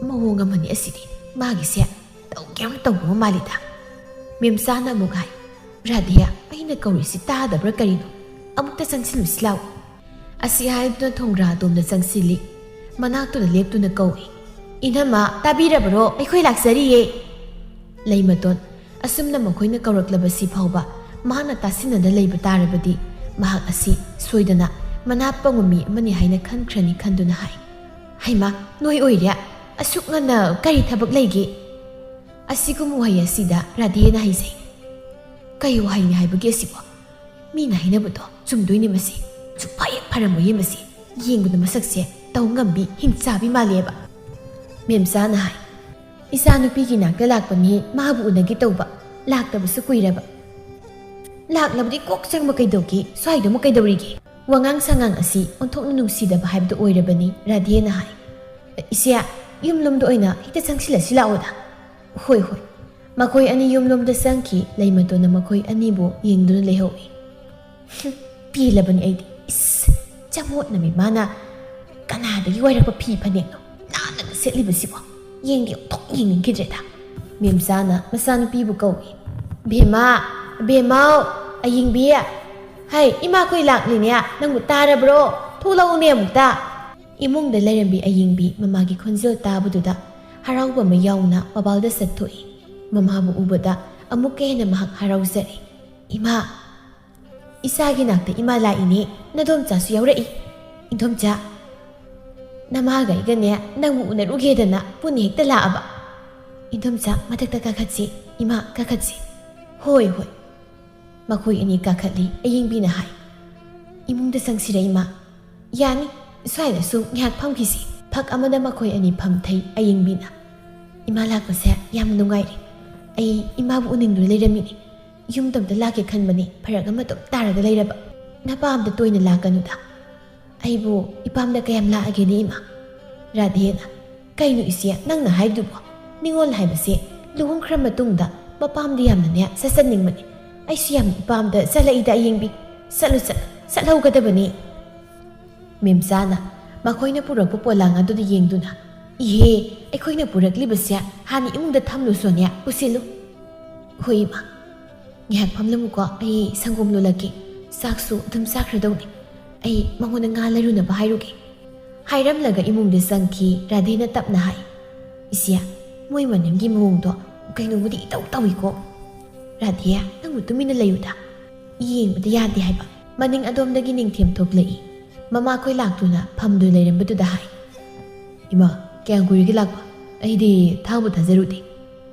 "ꯃꯑꯣꯡ ꯑꯃꯅꯤ ꯑꯁꯤꯗꯤ, ꯃꯥꯒꯤꯁꯦ ꯇꯧꯒꯦ ꯌꯥꯝ ꯇꯧꯕ ꯃꯥꯜꯂꯤꯗ꯫" ꯃꯦꯝꯆꯥꯅ ꯑꯃꯨꯛ ꯍꯥꯏ, "ꯔꯥꯙꯦ, ꯑꯩꯅ ꯀꯧꯔꯤꯁꯤ ꯇꯥꯗꯕ꯭ꯔꯥ ꯀꯔꯤꯅꯣ? ꯑꯃꯨꯛꯇ ꯆꯪꯁꯤꯜꯂꯨꯁꯤ ꯂꯥꯛꯑꯣ꯫" ꯑꯁꯤ ꯍꯥꯏꯗꯨꯅ ꯊꯣꯡꯒ꯭ꯔꯥ ꯑꯗꯣꯝꯗ ꯆꯪꯁꯤꯜꯂꯤ꯫ ꯃꯅꯥꯛꯇꯨꯗ ꯂꯦꯞꯇꯨꯅ ꯀꯧꯏ, "ꯏꯅꯝꯃ, ꯇꯥꯕꯤꯔꯕꯔꯣ? ꯑꯩꯈꯣꯏ ꯂꯥꯛꯆꯔꯤꯌꯦ꯫" ꯂꯩꯃꯇꯣꯟ ꯑꯁꯨꯝꯅ ꯃꯈꯣꯏꯅ ꯀꯧꯔꯛꯂꯕꯁꯤ ꯐꯥꯎꯕ ꯃꯍꯥꯛꯅ ꯇꯥꯁꯤꯟꯅꯗ ꯂꯩꯕ ꯇꯥꯔꯕꯗꯤ ꯃꯍꯥꯛ ꯑꯁꯤ ꯁꯣꯏꯗꯅ ꯃꯅꯥ ꯄꯪꯕ ꯃꯤ ꯑꯃꯅꯤ ꯍꯥꯏꯅ ꯈꯟꯈ꯭ꯔꯅꯤ ꯈꯟꯗꯨꯅ ꯍꯥꯏ, "ꯍꯩꯃꯥ, ꯅꯣꯏ ꯑꯣꯏꯔꯦ? ꯑꯁꯨꯛ ꯉꯟꯅ ꯀꯔꯤ ꯊꯕꯛ ꯂꯩꯒꯦ?" ꯑꯁꯤꯒꯨꯝꯕ ꯋꯥꯍꯩ ꯑꯁꯤꯗ ꯔꯥꯙꯦꯅ ꯍꯥꯏꯖꯩ, "ꯀꯩ ꯋꯥꯍꯩꯅꯤ ꯍꯥꯏꯕꯒꯦ ꯑꯁꯤꯕꯣ? ꯃꯤꯅ ꯍꯥꯏꯅꯕꯗꯣ ꯆꯨꯝꯗꯣꯏꯅꯦ ꯃꯁꯤ꯫ ꯆꯨꯝꯐꯥ ꯍꯦꯛ ꯐꯔꯝꯃꯣꯏꯌꯦ ꯃꯁꯤ꯫ ꯌꯦꯡꯕꯗ ꯃꯁꯛꯁꯦ ꯇꯧ ꯉꯝꯕꯤ, ꯍꯤꯡꯆꯥꯕꯤ ꯃꯥꯜꯂꯦꯕ꯫" ꯃꯦꯝꯆꯥꯅ ꯍꯥꯏ, "ꯏꯆꯥꯅꯨꯄꯤꯒꯤ ꯅꯥꯛꯇ ꯂꯥꯛꯄꯅꯤ, ꯃꯥꯕꯨ ꯎꯅꯒꯦ ꯇꯧꯕ꯫ ꯂꯥꯛꯇꯕꯁꯨ ꯀꯨꯏꯔꯕ꯫" "ꯂꯥꯛꯂꯕꯗꯤ ꯀꯣꯛ ꯆꯪꯕ ꯀꯩꯗꯧꯒꯦ? ꯁ꯭ꯋꯥꯏꯗ ꯑꯃꯨꯛ ꯀꯩꯗꯧꯔꯤꯒꯦ?" ꯋꯥꯉꯥꯡ ꯁꯉꯥꯡ ꯑꯁꯤ ꯑꯣꯟꯊꯣꯛꯅ ꯅꯨꯡꯁꯤꯗꯕ ꯍꯥꯏꯕꯗꯨ ꯑꯣꯏꯔꯕꯅꯤ꯫ ꯔꯥꯙꯦꯅ ꯍꯥꯏ, "ꯏꯆꯦ, ꯌꯨꯝꯂꯣꯝꯗ ꯑꯣꯏꯅ ꯍꯦꯛꯇ ꯆꯪꯁꯤꯜꯂꯁꯤ ꯂꯥꯛꯑꯣꯗ꯫" "ꯍꯣꯏ, ꯍꯣꯏ꯫" ꯃꯈꯣꯏ ꯑꯅꯤ ꯌꯨꯝꯂꯣꯝꯗ ꯆꯪꯈꯤ꯫ ꯂꯩꯃꯇꯣꯟꯅ ꯃꯈꯣꯏ ꯑꯅꯤꯕꯨ ꯌꯦꯡꯗꯨꯅ ꯂꯩꯍꯧꯏ꯫ "ꯍꯨꯝ, ꯄꯦꯜꯂꯕꯅꯤ ꯑꯩꯗꯤ꯫ ꯏꯁ, ꯆꯃꯣꯠꯅꯕꯤ ꯃꯥꯅ ꯀꯅꯥꯗꯒꯤ ꯋꯥꯏꯔꯛꯄ ꯐꯤ ꯐꯅꯦꯛꯅꯣ ꯅꯥꯟꯅꯒ ꯁꯦꯠꯂꯤꯕꯁꯤꯕꯣ? ꯌꯦꯡꯗꯤ ꯑꯃꯨꯛꯐꯥꯎ ꯌꯦꯡꯅꯤꯡꯈꯤꯗ꯭ꯔꯦꯗ꯫" ꯃꯦꯝꯆꯥꯅ ꯃꯆꯥꯅꯨꯄꯤꯕꯨ ꯀꯧꯏ꯫ "ꯕꯦꯝꯃ, ꯕꯦꯝꯃꯧ, ꯑꯌꯤꯡꯕꯤ꯫ ꯍꯩ, ꯏꯃꯥꯈꯣꯏ ꯂꯥꯛꯂꯤꯅꯦ, ꯅꯪꯕꯨ ꯇꯥꯔꯕ꯭ꯔꯣ? ꯊꯣꯛꯂꯛꯎꯅꯦ ꯑꯃꯨꯛꯇ꯫" ꯏꯃꯨꯡꯗ ꯂꯩꯔꯝꯕꯤ ꯑꯌꯤꯡꯕꯤ ꯃꯃꯥꯒꯤ ꯈꯣꯟꯖꯦꯜ ꯇꯥꯕꯗꯨꯗ ꯍꯔꯥꯎꯕ ꯑꯃ ꯌꯥꯎꯅ ꯃꯄꯥꯜꯗ ꯆꯠꯊꯣꯛꯏ꯫ ꯃꯃꯥꯕꯨ ꯎꯕꯗ ꯑꯃꯨꯛꯀ ꯍꯦꯟꯅ ꯃꯍꯥꯛ ꯍꯔꯥꯎꯖꯔꯦ꯫ "ꯏꯃꯥ, ꯏꯆꯥꯒꯤ ꯅꯥꯛꯇ ꯏꯃꯥ ꯂꯥꯛꯏꯅꯦ, ꯅꯗꯣꯝꯆꯥꯁꯨ ꯌꯥꯎꯔꯛꯏ꯫ ꯏꯟꯗꯣꯝꯆꯥ, ꯅꯃꯥꯒ ꯑꯩꯒꯅꯦ ꯅꯪꯕꯨ ꯎꯅꯔꯨꯒꯦꯗꯅ ꯄꯨꯟꯅ ꯍꯦꯛꯇ ꯂꯥꯛꯑꯕ꯫ ꯏꯟꯗꯣꯝꯆꯥ, ꯃꯊꯛꯇ ꯀꯥꯈꯠꯁꯤ, ꯏꯃꯥ, ꯀꯥꯈꯠꯁꯤ꯫" "ꯍꯣꯏ, ꯍꯣꯏ꯫" ꯃꯈꯣꯏ ꯑꯅꯤ ꯀꯥꯈꯠꯂꯤ꯫ ꯑꯌꯤꯡꯕꯤꯅ ꯍꯥꯏ, "ꯏꯃꯨꯡꯗ ꯆꯪꯁꯤꯔ ꯏꯃꯥ?" "ꯌꯥꯅꯤ, ꯁ꯭ꯋꯥꯏꯗꯁꯨ ꯉꯥꯏꯍꯥꯛ ꯐꯝꯈꯤꯁꯤ꯫" ꯐꯛ ꯑꯃꯗ ꯃꯈꯣꯏ ꯑꯅꯤ ꯐꯝꯊꯩ꯫ ꯑꯌꯤꯡꯕꯤꯅ, "ꯏꯃꯥ ꯂꯥꯛꯄꯁꯦ ꯌꯥꯝ ꯅꯨꯡꯉꯥꯏꯔꯦ꯫ ꯑꯩ ꯏꯃꯥꯕꯨ ꯎꯅꯤꯡꯗꯨꯅ ꯂꯩꯔꯝꯃꯤꯅꯦ꯫ ꯌꯨꯝꯗ ꯑꯝꯇ ꯂꯥꯛꯀꯦ ꯈꯟꯕꯅꯤ, ꯐꯔꯛ ꯑꯃ ꯑꯗꯨꯝ ꯇꯥꯔꯒ ꯂꯩꯔꯕ꯫ ꯅꯄꯥꯝꯗ ꯇꯣꯏꯅ ꯂꯥꯛꯀꯅꯨꯗ꯫ ꯑꯩꯕꯨ ꯏꯄꯥꯝꯗ ꯀꯌꯥꯝ ꯂꯥꯛꯑꯒꯦꯅꯦ ꯏꯃꯥ?" ꯔꯥꯙꯦꯅ, "ꯀꯩꯅꯣ ꯏꯆꯦ ꯅꯪꯅ ꯍꯥꯏꯗꯨꯕꯣ? ꯅꯤꯉꯣꯜ ꯍꯥꯏꯕꯁꯦ ꯂꯨꯍꯣꯡꯈ꯭ꯔ ꯃꯇꯨꯡꯗ ꯃꯄꯥꯝꯗ ꯌꯥꯝꯅꯅꯦ ꯆꯠꯆꯅꯤꯡꯕꯅꯤ꯫ ꯑꯩꯁꯨ ꯌꯥꯝ ꯄꯥꯝꯗ ꯆꯠꯂꯛꯏꯗ ꯑꯌꯦꯡꯕꯤ꯫ ꯆꯠꯂꯨ ꯆꯠ ꯆꯠꯍꯧꯒꯗꯕꯅꯤ꯫ ꯃꯦꯝꯆꯥꯅ ꯃꯈꯣꯏꯅ ꯄꯨꯔꯛꯄ ꯄꯣꯂꯥꯡ ꯑꯗꯨꯗ ꯌꯦꯡꯗꯨꯅ, "ꯏꯍꯦ, ꯑꯩꯈꯣꯏꯅ ꯄꯨꯔꯛꯂꯤꯕꯁꯦ ꯍꯥꯟꯅ ꯏꯃꯨꯡꯗ ꯊꯝꯂꯨ ꯁꯣꯅꯤꯌꯥ, ꯄꯨꯁꯤꯜꯂꯨ꯫" "ꯍꯣꯏ ꯏꯃꯥ꯫ ꯉꯥꯏꯍꯥꯛ ꯐꯝꯂꯝꯃꯨꯀꯣ, ꯑꯩ ꯁꯪꯒꯣꯝ ꯂꯣꯜꯂꯛꯀꯦ꯫ ꯆꯥꯛꯁꯨ ꯑꯗꯨꯝ ꯆꯥꯈ꯭ꯔꯗꯧꯅꯤ꯫ ꯑꯩ ꯃꯉꯣꯟꯗ ꯉꯥ ꯂꯩꯔꯨꯅꯕ ꯍꯥꯏꯔꯨꯒꯦ꯫" ꯍꯥꯏꯔꯝꯂꯒ ꯏꯃꯨꯡꯗ ꯆꯪꯈꯤ꯫ ꯔꯥꯙꯦꯅ ꯇꯞꯅ ꯍꯥꯏ, "ꯏꯆꯦ, ꯃꯣꯏ ꯃꯅꯤꯡꯒꯤ ꯃꯑꯣꯡꯗꯣ ꯀꯩꯅꯣꯕꯨꯗꯤ ꯏꯇꯧ ꯇꯧꯏꯀꯣ꯫" "ꯔꯥꯙꯦ, ꯅꯪꯕꯨ ꯇꯨꯃꯤꯟꯅ ꯂꯩꯌꯨꯗ꯫ ꯌꯦꯡꯕꯗ ꯌꯥꯗꯦ ꯍꯥꯏꯕ꯫" ꯃꯅꯤꯡ ꯑꯗꯣꯝꯗꯒꯤ ꯅꯤꯡꯊꯦꯝ ꯊꯣꯛꯂꯛꯏ꯫ ꯃꯃꯥꯈꯣꯏ ꯂꯥꯛꯇꯨꯅ ꯐꯝꯗꯨꯅ ꯂꯩꯔꯝꯕꯗꯨꯗ ꯍꯥꯏ, "ꯏꯃꯥ, ꯀꯌꯥꯝ ꯀꯨꯏꯔꯒꯦ ꯂꯥꯛꯄ? ꯑꯩꯗꯤ ꯊꯥꯕꯨ ꯊꯥꯖꯔꯨꯗꯦ꯫"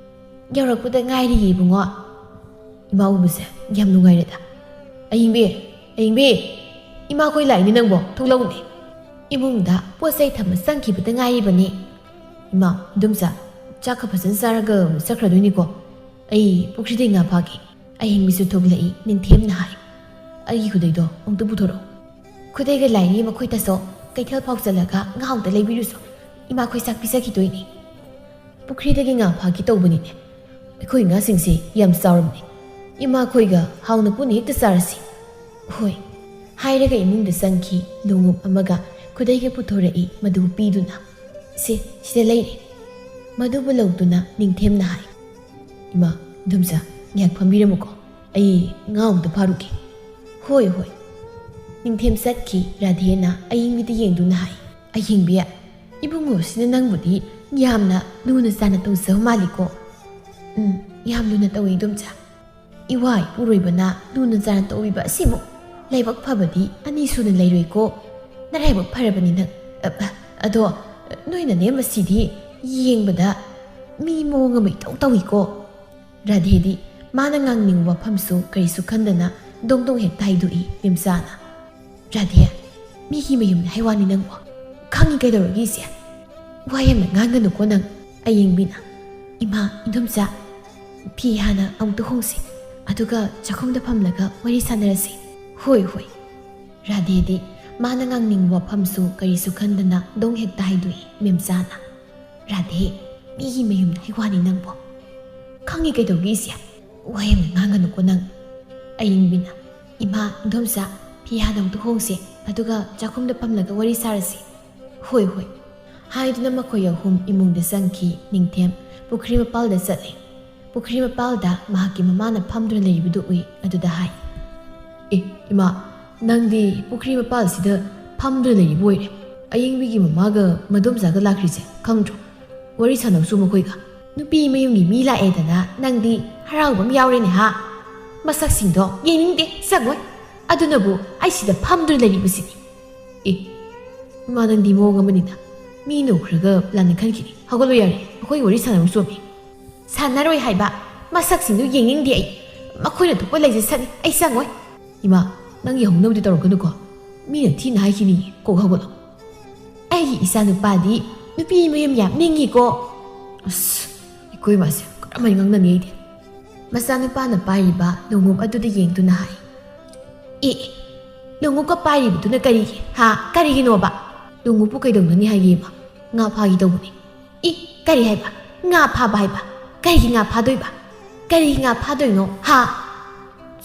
"ꯌꯧꯔꯛꯄꯗ ꯉꯥꯏꯔꯤꯌꯦ ꯏꯕꯨꯡꯉꯣ꯫" "ꯏꯃꯥ ꯎꯕꯁꯦ ꯌꯥꯝ ꯅꯨꯡꯉꯥꯏꯔꯦꯗ꯫ ꯑꯌꯤꯡꯕꯤ, ꯑꯌꯤꯡꯕꯤ, ꯏꯃꯥꯈꯣꯏ ꯂꯥꯛꯏꯅꯦ ꯅꯪꯕꯣ, ꯊꯣꯛꯂꯛꯎꯅꯦ꯫" ꯏꯃꯨꯡꯗ ꯄꯣꯠ ꯆꯩ ꯊꯝꯕ ꯆꯪꯈꯤꯕꯗ ꯉꯥꯏꯔꯤꯕꯅꯤ꯫ "ꯏꯃꯥ, ꯏꯗꯣꯝꯆꯥ, ꯆꯥꯛꯀ ꯐꯖꯅ ꯆꯥꯔꯒ ꯆꯠꯈ꯭ꯔꯗꯣꯏꯅꯤꯀꯣ꯫ ꯑꯩ ꯄꯨꯈ꯭ꯔꯤꯗꯩ ꯉꯥ ꯐꯥꯒꯦ꯫ ꯑꯌꯤꯡꯕꯤꯁꯨ ꯊꯣꯛꯂꯛꯏ꯫" ꯅꯤꯡꯊꯦꯝꯅ ꯍꯥꯏ, "ꯑꯩꯒꯤ ꯈꯨꯗꯩꯗꯣ ꯑꯃꯨꯛꯇ ꯄꯨꯊꯣꯔꯛꯑꯣ꯫" "ꯈꯨꯗꯩꯒ ꯂꯥꯏꯔꯤ, ꯃꯈꯣꯏꯗꯁꯨ ꯀꯩꯊꯦꯜ ꯐꯥꯎ ꯆꯠꯂꯒ ꯉꯥ ꯑꯃꯨꯛꯇ ꯂꯩꯕꯤꯔꯨꯁꯣ꯫ ꯏꯃꯥꯈꯣꯏ ꯆꯥꯛ ꯄꯤꯖꯈꯤꯗꯣꯏꯅꯦ꯫" "ꯄꯨꯈ꯭ꯔꯤꯗꯒꯤ ꯉꯥ ꯐꯥꯒꯦ ꯇꯧꯕꯅꯤꯅꯦ꯫ ꯑꯩꯈꯣꯏ ꯉꯥꯁꯤꯡꯁꯤ ꯌꯥꯝ ꯆꯥꯎꯔꯝꯅꯦ꯫ ꯏꯃꯥꯈꯣꯏꯒ ꯍꯥꯎꯅ ꯄꯨꯟꯅ ꯍꯦꯛꯇ ꯆꯥꯔꯁꯤ꯫" "ꯍꯣꯏ꯫" ꯍꯥꯏꯔꯒ ꯏꯃꯨꯡꯗ ꯆꯪꯈꯤ꯫ ꯂꯣꯡꯎꯞ ꯑꯃꯒ ꯈꯨꯗꯩꯒ ꯄꯨꯊꯣꯔꯛꯏ, ꯃꯗꯨ ꯄꯤꯗꯨꯅ, "ꯁꯦ, ꯁꯤꯗ ꯂꯩꯔꯦ꯫" ꯃꯗꯨꯕꯨ ꯂꯧꯗꯨꯅ ꯅꯤꯡꯊꯦꯝꯅ ꯍꯥꯏ, "ꯏꯃꯥ, ꯏꯗꯣꯝꯆꯥ, ꯉꯥꯏꯍꯥꯛ ꯐꯝꯕꯤꯔꯝꯃꯨꯀꯣ꯫ ꯑꯩ ꯉꯥ ꯑꯃꯨꯛꯇ ꯐꯥꯔꯨꯒꯦ꯫" "ꯍꯣꯏ, ꯍꯣꯏ꯫" ꯅꯤꯡꯊꯦꯝ ꯆꯠꯈꯤ꯫ ꯔꯥꯙꯦꯅ ꯑꯌꯤꯡꯕꯤꯗ ꯌꯦꯡꯗꯨꯅ ꯍꯥꯏ, "ꯑꯌꯤꯡꯕꯤ, ꯏꯕꯨꯡꯉꯣꯁꯤꯅ ꯅꯪꯕꯨꯗꯤ ꯌꯥꯝꯅ ꯂꯨꯅ ꯆꯥꯟꯅ ꯇꯧꯖꯕ ꯃꯥꯜꯂꯤꯀꯣ꯫" "ꯎꯝ, ꯌꯥꯝ ꯂꯨꯅ ꯇꯧꯏ, ꯏꯗꯣꯝꯆꯥ꯫ ꯏꯋꯥ ꯏꯄꯨꯔꯣꯏꯕꯅ ꯂꯨꯅ ꯆꯥꯟꯅ ꯇꯧꯕꯤꯕ ꯑꯁꯤꯃꯨꯛ ꯂꯥꯏꯕꯛ ꯐꯕꯗꯤ ꯑꯅꯤ ꯁꯨꯅ ꯂꯩꯔꯣꯏꯀꯣ꯫ ꯅꯔꯥꯏꯕꯛ ꯐꯔꯕꯅꯤ ꯅꯪ꯫ ꯑ, ꯑ, ꯑꯗꯣ ꯅꯣꯏ ꯅꯅꯦꯝꯕꯁꯤꯗꯤ ꯌꯦꯡꯕꯗ ꯃꯤ ꯃꯑꯣꯡ ꯑꯃ ꯏꯇꯧ ꯇꯧꯏꯀꯣ꯫" ꯔꯥꯙꯦꯗꯤ ꯃꯥꯅ ꯉꯥꯡꯅꯤꯡꯕ ꯋꯥꯐꯝꯁꯨ ꯀꯔꯤꯁꯨ ꯈꯟꯗꯅ ꯗꯣꯡ ꯗꯣꯡ ꯍꯦꯛꯇ ꯍꯥꯏꯗꯣꯛꯏ꯫ ꯃꯦꯝꯆꯥꯅ, "ꯔꯥꯙꯦ, ꯃꯤꯒꯤ ꯃꯌꯨꯝꯅꯤ ꯍꯥꯏ ꯋꯥꯅꯤ ꯅꯪꯕꯣ꯫ ꯈꯪꯉꯤ ꯀꯩꯗꯧꯔꯒꯦ ꯏꯆꯦ? ꯋꯥ ꯌꯥꯝꯅ ꯉꯥꯡꯒꯅꯨꯀꯣ ꯅꯪ꯫" ꯑꯌꯤꯡꯕꯤꯅ, "ꯏꯃꯥ, ꯏꯗꯣꯝꯆꯥ, ꯐꯤ ꯍꯥꯟꯅ ꯑꯃꯨꯛꯇ ꯍꯣꯡꯁꯤ, ꯑꯗꯨꯒ ꯆꯥꯛꯈꯨꯝꯗ ꯐꯝꯂꯒ ꯋꯥꯔꯤ ꯁꯥꯟꯅꯔꯁꯤ꯫" "ꯍꯣꯏ, ꯍꯣꯏ꯫" ꯔꯥꯙꯦꯗꯤ ꯃꯥꯅ ꯉꯥꯡꯅꯤꯡꯕ ꯋꯥꯐꯝꯁꯨ ꯀꯔꯤꯁꯨ ꯈꯟꯗꯅ ꯗꯣꯡ ꯍꯦꯛꯇ ꯍꯥꯏꯗꯣꯛꯏ꯫ ꯃꯦꯝꯆꯥꯅ, "ꯔꯥꯙꯦ, ꯃꯤꯒꯤ ꯃꯌꯨꯝꯅꯤ ꯍꯥꯏ ꯋꯥꯅꯤ ꯅꯪꯕꯣ꯫ ꯈꯪꯉꯤ ꯀꯩꯗꯧꯒꯦ ꯏꯆꯦ? ꯋꯥ ꯌꯥꯝꯅ ꯉꯥꯡꯒꯅꯨꯀꯣ ꯅꯪ꯫" ꯑꯌꯤꯡꯕꯤꯅ, "ꯏꯃꯥ, ꯏꯗꯣꯝꯆꯥ, ꯐꯤ ꯍꯥꯟꯅ ꯍꯣꯡꯗꯣꯛꯍꯧꯁꯦ, ꯑꯗꯨꯒ ꯆꯥꯛꯈꯨꯝꯗ ꯐꯝꯂꯒ ꯋꯥꯔꯤ ꯁꯥꯔꯁꯤ꯫" "ꯍꯣꯏ, ꯍꯣꯏ," ꯍꯥꯏꯗꯨꯅ ꯃꯈꯣꯏ ꯑꯍꯨꯝ ꯏꯃꯨꯡꯗ ꯆꯪꯈꯤ꯫ ꯅꯤꯡꯊꯦꯝ ꯄꯨꯈ꯭ꯔꯤ ꯃꯄꯥꯜꯗ ꯆꯠꯂꯦ꯫ ꯄꯨꯈ꯭ꯔꯤ ꯃꯄꯥꯜꯗ ꯃꯍꯥꯛꯀꯤ ꯃꯃꯥꯅ ꯐꯝꯗꯨꯅ ꯂꯩꯔꯤꯕꯗꯨ ꯎꯏ꯫ ꯑꯗꯨꯗ ꯍꯥꯏ, "ꯑꯦ, ꯏꯃꯥ, ꯅꯪꯗꯤ ꯄꯨꯈ꯭ꯔꯤ ꯃꯄꯥꯜꯁꯤꯗ ꯐꯝꯗꯨꯅ ꯂꯩꯔꯤꯕ ꯑꯣꯏꯔꯦ꯫ ꯑꯌꯤꯡꯕꯤꯒꯤ ꯃꯃꯥꯒ ꯃꯗꯣꯝꯆꯥꯒ ꯂꯥꯛꯈ꯭ꯔꯤꯁꯦ ꯈꯪꯗ꯭ꯔꯣ? ꯋꯥꯔꯤ ꯁꯥꯟꯅꯧꯁꯨ ꯃꯈꯣꯏꯒ꯫ ꯅꯨꯄꯤ ꯃꯌꯨꯝꯒꯤ ꯃꯤ ꯂꯥꯛꯑꯦꯗꯅ ꯅꯪꯗꯤ ꯍꯔꯥꯎꯕ ꯑꯃ ꯌꯥꯎꯔꯦꯅꯦ ꯍꯥ? ꯃꯁꯛꯁꯤꯡꯗꯣ ꯌꯦꯡꯅꯤꯡꯗꯦ, ꯆꯪꯉꯣꯏ꯫ ꯑꯗꯨꯅꯕꯨ ꯑꯩ ꯁꯤꯗ ꯐꯝꯗꯨꯅ ꯂꯩꯔꯤꯕꯁꯤꯅꯤ꯫" "ꯑꯦ, ꯏꯃꯥ, ꯅꯪꯗꯤ ꯃꯑꯣꯡ ꯑꯃꯅꯤꯅ꯫ ꯃꯤꯅ ꯎꯈ꯭ꯔꯒ ꯂꯥꯟꯅ ꯈꯟꯈꯤꯅꯤ꯫ ꯍꯧꯒꯠꯂꯣ ꯌꯥꯔꯦ, ꯑꯩꯈꯣꯏ ꯋꯥꯔꯤ ꯁꯥꯟꯅꯕ ꯆꯣꯝꯃꯤ꯫" "ꯁꯥꯟꯅꯔꯣꯏ ꯍꯥꯏꯕ꯫ ꯃꯁꯛꯁꯤꯡꯗꯨ ꯌꯦꯡꯅꯤꯡꯗꯦ ꯑꯩ꯫ ꯃꯈꯣꯏꯅ ꯊꯣꯛꯄ ꯂꯩꯖꯁꯅꯤ, ꯑꯩ ꯆꯪꯉꯣꯏ꯫" "ꯏꯃꯥ, ꯅꯪꯒꯤ ꯍꯧꯅꯕꯗꯤ ꯇꯧꯔꯛꯀꯅꯨꯀꯣ꯫ ꯃꯤꯅ ꯊꯤꯅ ꯍꯥꯏꯈꯤꯅꯤ꯫ ꯀꯣꯛ ꯍꯧꯒꯠꯂꯣ꯫" "ꯑꯩꯒꯤ ꯏꯆꯥꯅꯨꯄꯥꯗꯤ ꯅꯨꯄꯤ ꯃꯌꯨꯝ ꯌꯥꯝ ꯅꯤꯡꯉꯤꯀꯣ꯫" ꯑꯁ, ꯑꯩꯈꯣꯏ ꯃꯥꯁꯦ ꯀꯔꯝꯍꯥꯏꯅ ꯉꯥꯡꯅꯅꯤ ꯑꯩꯗꯤ? ꯃꯆꯥꯅꯨꯄꯥꯅ ꯄꯥꯏꯔꯤꯕ ꯂꯣꯡꯎꯞ ꯑꯗꯨꯗ ꯌꯦꯡꯗꯨꯅ ꯍꯥꯏ, "ꯑꯦ, ꯑꯦ, ꯂꯣꯡꯎꯞꯀ ꯄꯥꯏꯔꯤꯕꯗꯨꯅ ꯀꯔꯤꯒꯤ? ꯍꯥ? ꯀꯔꯤꯒꯤꯅꯣꯕ? ꯂꯣꯡꯎꯞꯄꯨ ꯀꯩꯗꯧꯅꯅꯤ ꯍꯥꯏꯒꯦ ꯏꯃꯥ? ꯉꯥ ꯐꯥꯒꯦ ꯇꯧꯕꯅꯤ꯫" "ꯏ, ꯀꯔꯤ ꯍꯥꯏꯕ? ꯉꯥ ꯐꯥꯕ ꯍꯥꯏꯕ? ꯀꯔꯤꯒꯤ ꯉꯥ ꯐꯥꯗꯣꯏꯕ? ꯀꯔꯤꯒꯤ ꯉꯥ ꯐꯥꯗꯣꯏꯅꯣ? ꯍꯥ?"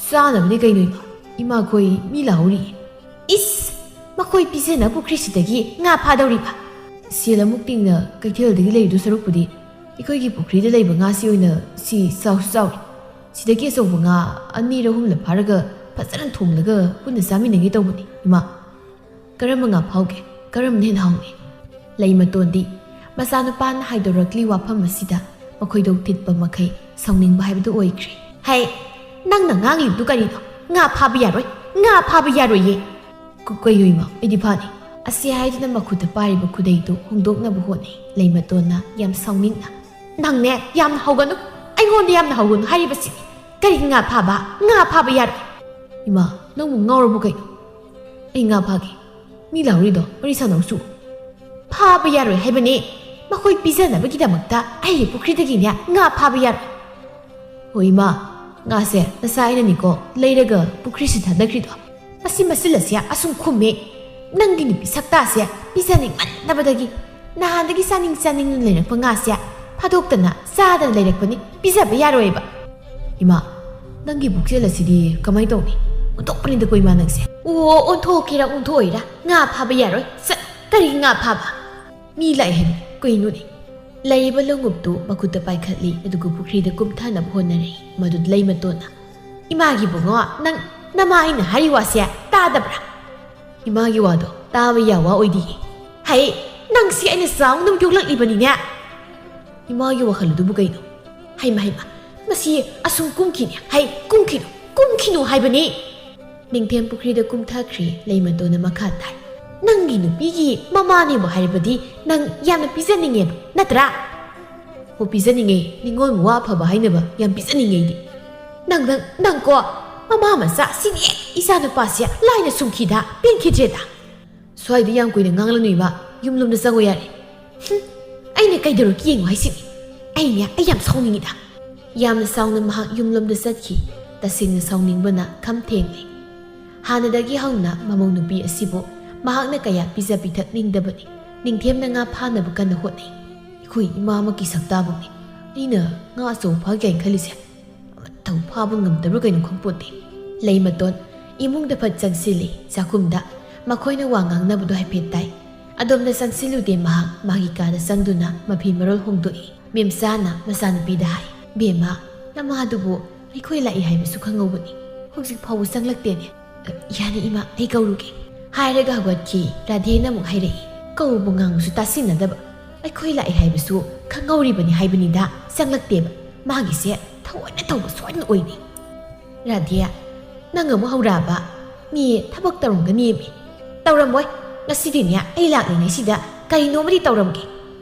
"ꯆꯥꯅꯕꯅꯤ ꯀꯩꯅꯣ ꯏꯃꯥ꯫ ꯏꯃꯥꯈꯣꯏ ꯃꯤ ꯂꯥꯛꯍꯧꯔꯤ꯫" "ꯏꯁ, ꯃꯈꯣꯏ ꯄꯤꯖꯅ ꯄꯨꯈ꯭ꯔꯤꯁꯤꯗꯒꯤ ꯉꯥ ꯐꯥꯗꯧꯔꯤꯕ?" "ꯁꯦꯜ ꯑꯃꯨꯛ ꯇꯤꯡꯅ ꯀꯩꯊꯦꯜꯗꯒꯤ ꯂꯩꯔꯨꯗꯨ ꯁꯔꯨꯛꯄꯨꯗꯤ ꯑꯩꯈꯣꯏꯒꯤ ꯄꯨꯈ꯭ꯔꯤꯗ ꯂꯩꯕ ꯉꯥꯁꯤ ꯑꯣꯏꯅ ꯁꯤ ꯆꯥꯎꯁꯨ ꯆꯥꯎꯏ꯫ ꯁꯤꯗꯒꯤ ꯑꯆꯧꯕ ꯉꯥ ꯑꯅꯤꯔ ꯑꯍꯨꯝꯂ ꯐꯥꯔꯒ ꯐꯖꯅ ꯊꯣꯡꯂꯒ ꯄꯨꯟꯅ ꯆꯥꯃꯤꯟꯅꯒꯦ ꯇꯧꯕꯅꯤ ꯏꯃꯥ꯫ ꯀꯔꯝꯕ ꯉꯥ ꯐꯥꯎꯒꯦ? ꯀꯔꯝꯕꯅ ꯍꯦꯟꯅ ꯍꯥꯎꯏ?" ꯂꯩꯃꯇꯣꯟꯗꯤ ꯃꯆꯥꯅꯨꯄꯥꯅ ꯍꯥꯏꯗꯣꯔꯛꯂꯤ ꯋꯥꯐꯝ ꯑꯁꯤꯗ ꯃꯈꯣꯏꯗꯣ ꯊꯤꯠꯄ ꯃꯈꯩ ꯁꯥꯎꯅꯤꯡꯕ ꯍꯥꯏꯕꯗꯨ ꯑꯣꯏꯈ꯭ꯔꯦ꯫ "ꯍꯩ, ꯅꯪꯅ ꯉꯥꯡꯂꯤꯕꯗꯨ ꯀꯔꯤꯅꯣ? ꯉꯥ ꯐꯥꯕ ꯌꯥꯔꯣꯏ, ꯉꯥ ꯐꯥꯕ ꯌꯥꯔꯣꯏꯌꯦ!" "ꯀ-, ꯀꯩꯅꯣ ꯏꯃꯥ, ꯑꯩꯗꯤ ꯐꯥꯅꯤ꯫" ꯑꯁꯤ ꯍꯥꯏꯗꯨꯅ ꯃꯈꯨꯠꯇ ꯄꯥꯏꯔꯤꯕ ꯈꯨꯗꯩꯗꯨ ꯍꯣꯡꯗꯣꯛꯅꯕ ꯍꯣꯠꯅꯩ ꯂꯩꯃꯇꯣꯟꯅ ꯌꯥꯝ ꯁꯥꯎꯅꯤꯡꯅ꯫ "ꯅꯪꯅꯦ, ꯌꯥꯝꯅ ꯍꯧꯒꯅꯨ, ꯑꯩꯉꯣꯟꯗ ꯌꯥꯝꯅ ꯍꯧꯒꯅꯨ ꯍꯥꯏꯔꯤꯕꯁꯤꯅꯤ꯫ ꯀꯔꯤꯒꯤ ꯉꯥ ꯐꯥꯕ? ꯉꯥ ꯐꯥꯕ ꯌꯥꯔꯣꯏ!" "ꯏꯃꯥ, ꯅꯪꯕꯨ ꯉꯥꯎꯔꯕꯣ ꯀꯩꯅꯣ? ꯑꯩ ꯉꯥ ꯐꯥꯒꯦ꯫ ꯃꯤ ꯂꯥꯎꯔꯤꯗꯣ ꯋꯥꯔꯤ ꯁꯥꯟꯅꯧꯁꯨ꯫" "ꯐꯥꯕ ꯌꯥꯔꯣꯏ ꯍꯥꯏꯕꯅꯦ꯫ ꯃꯈꯣꯏ ꯄꯤꯖꯅꯕꯒꯤꯗꯃꯛꯇ ꯑꯩꯒꯤ ꯄꯨꯈ꯭ꯔꯤꯗꯒꯤꯅꯦ ꯉꯥ ꯐꯥꯕ ꯌꯥꯔꯣꯏ꯫" "ꯍꯣꯏ ꯏꯃꯥ, ꯉꯥꯁꯦ ꯅꯆꯥ ꯑꯩꯅꯅꯤꯀꯣ ꯂꯩꯔꯒ ꯄꯨꯈ꯭ꯔꯤꯁꯤ ꯊꯥꯗꯈ꯭ꯔꯤꯗꯣ꯫ ꯃꯁꯤ ꯃꯆꯤꯜ ꯑꯁꯤ ꯑꯁꯨꯝ ꯈꯨꯝꯃꯦ꯫ ꯅꯪꯒꯤ ꯅꯨꯄꯤ ꯁꯛꯇꯥꯁꯦ ꯄꯤꯖꯅꯤꯡꯃꯟꯗꯕꯗꯒꯤ ꯅꯍꯥꯟꯗꯒꯤ ꯆꯥꯅꯤꯡ ꯆꯥꯅꯤꯡꯅ ꯂꯩꯔꯛꯄ ꯉꯥꯁꯦ ꯐꯥꯗꯣꯛꯇꯅ ꯆꯥꯗꯅ ꯂꯩꯔꯛꯄꯅꯤ꯫ ꯄꯤꯖꯕ ꯌꯥꯔꯣꯏꯕ꯫" "ꯏꯃꯥ, "ꯅꯪꯒꯤ ꯄꯨꯛꯆꯦꯜ ꯑꯁꯤꯗꯤ ꯀꯃꯥꯏ ꯇꯧꯅꯤ? ꯑꯣꯟꯊꯣꯛꯄꯅꯤꯗꯀꯣ ꯏꯃꯥ ꯅꯪꯁꯦ꯫ ꯑꯣ, ꯑꯣꯟꯊꯣꯛꯀꯦꯔꯥ ꯑꯣꯟꯊꯣꯛꯑꯣꯏꯔꯥ, ꯉꯥ ꯐꯥꯕ ꯌꯥꯔꯣꯏ꯫ ꯆꯠ, ꯀꯔꯤ ꯉꯥ ꯐꯥꯕ? ꯃꯤ ꯂꯥꯛꯑꯦ ꯍꯥꯏꯕ ꯀꯩꯅꯣꯅꯦ?" ꯂꯩꯔꯤꯕ ꯂꯣꯡꯎꯞꯇꯨ ꯃꯈꯨꯠꯇ ꯄꯥꯏꯈꯠꯂꯤ, ꯑꯗꯨꯒ ꯄꯨꯈ꯭ꯔꯤꯗ ꯀꯨꯝꯊꯅꯕ ꯍꯣꯠꯅꯔꯛꯏ꯫ ꯃꯗꯨꯗ ꯂꯩꯃꯇꯣꯟꯅ, "ꯏꯃꯥꯒꯤ ꯏꯕꯨꯡꯉꯣ, ꯅꯪ ꯅꯃꯥ ꯑꯩꯅ ꯍꯥꯏꯔꯤ ꯋꯥꯁꯦ ꯇꯥꯗꯕ꯭ꯔꯥ?" "ꯏꯃꯥꯒꯤ ꯋꯥꯗꯣ ꯇꯥꯕ ꯌꯥ ꯋꯥ ꯑꯣꯏꯗꯤꯌꯦ꯫ ꯍꯩ, ꯅꯪꯁꯤ ꯑꯩꯅ ꯆꯥꯎꯅ ꯌꯣꯛꯂꯛꯂꯤꯕꯅꯤꯅꯦ꯫ ꯏꯃꯥꯒꯤ ꯋꯥꯈꯜ ꯑꯗꯨꯕꯨ ꯀꯩꯅꯣ? ꯍꯩꯃ, ꯍꯩꯃ, ꯃꯁꯤ ꯑꯁꯨꯝ ꯀꯨꯝꯈꯤꯅꯦ꯫ ꯍꯩ, ꯀꯨꯝꯈꯤꯅꯨ, ꯀꯨꯝꯈꯤꯅꯨ ꯍꯥꯏꯕꯅꯤ!" ꯅꯤꯡꯊꯦꯝ ꯄꯨꯈ꯭ꯔꯤꯗ ꯀꯨꯝꯊꯈ꯭ꯔꯦ꯫ ꯂꯩꯃꯇꯣꯟꯅ ꯃꯈꯥ ꯇꯥꯏ, "ꯅꯪꯒꯤ ꯅꯨꯄꯤꯒꯤ ꯃꯃꯥꯅꯦꯕꯨ ꯍꯥꯏꯔꯕꯗꯤ ꯅꯪ ꯌꯥꯝꯅ ꯄꯤꯖꯅꯤꯡꯉꯦꯕ, ꯅꯠꯇ꯭ꯔꯥ?" "ꯍꯣ, ꯄꯤꯖꯅꯤꯡꯉꯦ꯫ ꯅꯤꯉꯣꯜ ꯃꯋꯥ ꯑꯐꯕ ꯍꯥꯏꯅꯕ ꯌꯥꯝ ꯄꯤꯖꯅꯤꯡꯉꯦ ꯑꯩꯗꯤ꯫ ꯅꯪ, ꯅꯪ, ꯅꯪꯀꯣ, ꯃꯃꯥ ꯃꯆꯥ ꯁꯤꯅꯦ ꯏꯆꯥ ꯅꯨꯄꯥꯁꯦ ꯂꯥꯏꯅ ꯁꯨꯝꯈꯤꯗ ꯄꯦꯟꯈꯤꯗ꯭ꯔꯦꯗ꯫ ꯁ꯭ꯋꯥꯏꯗ ꯌꯥꯝ ꯀꯨꯏꯅ ꯉꯥꯡꯂꯅꯨ ꯏꯃꯥ, ꯌꯨꯝꯂꯣꯝꯗ ꯆꯪꯉꯣ ꯌꯥꯔꯦ꯫ ꯍꯨꯝ, ꯑꯩꯅ ꯀꯩꯗꯧꯔꯒꯦ ꯌꯦꯡꯉꯣ ꯍꯥꯏꯁꯤꯅꯤ꯫ ꯑꯩꯅꯦ, ꯑꯩ ꯌꯥꯝ ꯁꯥꯎꯅꯤꯡꯉꯤꯗ꯫" ꯌꯥꯝꯅ ꯁꯥꯎꯅ ꯃꯍꯥꯛ ꯌꯨꯝꯂꯣꯝꯗ ꯆꯠꯈꯤ꯫ ꯇꯁꯦꯡꯅ ꯁꯥꯎꯅꯤꯡꯕꯅ ꯈꯝ ꯊꯦꯡꯂꯦ꯫ ꯍꯥꯟꯅꯗꯒꯤ ꯍꯧꯅ ꯃꯃꯧ ꯅꯨꯄꯤ ꯑꯁꯤꯕꯨ ꯃꯍꯥꯛꯅ ꯀꯌꯥ ꯄꯤꯖ ꯄꯤꯊꯛꯅꯤꯡꯗꯕꯅꯤ꯫ ꯅꯤꯡꯊꯦꯝꯅ ꯉꯥ ꯐꯥꯅꯕ ꯀꯟꯅ ꯍꯣꯠꯅꯩ꯫ "ꯑꯩꯈꯣꯏ ꯏꯃꯥꯃꯛꯀꯤ ꯁꯛꯇꯥꯕꯨꯅꯤ ꯑꯩꯅ ꯉꯥ ꯑꯆꯧꯕ ꯐꯥꯒꯦ ꯍꯥꯏꯅ ꯈꯜꯂꯤꯁꯦ꯫ ꯑꯃꯠꯇꯕꯨ ꯐꯥꯕ ꯉꯝꯗꯕ꯭ꯔꯥ ꯀꯩꯅꯣ ꯈꯪꯄꯣꯠꯇꯦ꯫" ꯂꯩꯃꯇꯣꯟ ꯏꯃꯨꯡꯗ ꯐꯠ ꯆꯪꯁꯤꯜꯂꯤ꯫ ꯆꯥꯛꯈꯨꯝꯗ ꯃꯈꯣꯏꯅ ꯋꯥ ꯉꯥꯡꯅꯕꯗꯣ ꯍꯥꯏꯐꯦꯠ ꯇꯥꯏ꯫ ꯑꯗꯣꯝꯗ ꯆꯪꯁꯤꯜꯂꯨꯗꯦ ꯃꯍꯥꯛ꯫ ꯃꯥꯒꯤ ꯀꯥꯗ ꯆꯪꯗꯨꯅ ꯃꯐꯤ ꯃꯔꯣꯜ ꯍꯣꯡꯗꯣꯛꯏ꯫ ꯃꯦꯝꯆꯥꯅ ꯃꯆꯥꯅꯨꯄꯤꯗ ꯍꯥꯏ, "ꯕꯦꯝꯃ, ꯅꯃꯥꯗꯨꯕꯨ ꯑꯩꯈꯣꯏ ꯂꯥꯛꯏ ꯍꯥꯏꯕꯁꯨ ꯈꯪꯍꯧꯕꯅꯤ꯫ ꯍꯧꯖꯤꯛ ꯐꯥꯎꯕ ꯆꯪꯂꯛꯇꯦꯅꯦ꯫" "ꯌꯥꯅꯤ ꯏꯃꯥ, ꯑꯩ ꯀꯧꯔꯨꯒꯦ꯫" ꯍꯥꯏꯔꯒ ꯍꯧꯒꯠꯈꯤ꯫ ꯔꯥꯙꯦꯅ ꯑꯃꯨꯛ ꯍꯥꯏꯔꯛꯏ, "ꯀꯧꯕ ꯉꯥꯡꯕꯁꯨ ꯇꯥꯁꯤꯟꯅꯗꯕ꯫ ꯑꯩꯈꯣꯏ ꯂꯥꯛꯏ ꯍꯥꯏꯕꯁꯨ ꯈꯪꯍꯧꯔꯤꯕꯅꯤ ꯍꯥꯏꯕꯅꯤꯗ, ꯆꯪꯂꯛꯇꯦꯕ꯫ ꯃꯥꯒꯤꯁꯦ ꯊꯑꯣꯏꯅ ꯇꯧꯕ ꯁꯣꯏꯗꯅ ꯑꯣꯏꯅꯤ꯫" "ꯔꯥꯙꯦ, ꯅꯪ ꯑꯃꯨꯛ ꯍꯧꯔꯛꯑꯕ? ꯃꯤ ꯊꯕꯛ ꯇꯧꯔꯝꯒꯅꯤꯃꯤ꯫" "ꯇꯧꯔꯝꯃꯣꯏ꯫ ꯉꯁꯤꯗꯤꯅꯦ, ꯑꯩ ꯂꯥꯛꯂꯤꯉꯩꯁꯤꯗ ꯀꯔꯤꯅꯣꯃꯗꯤ ꯇꯧꯔꯝꯒꯦ꯫"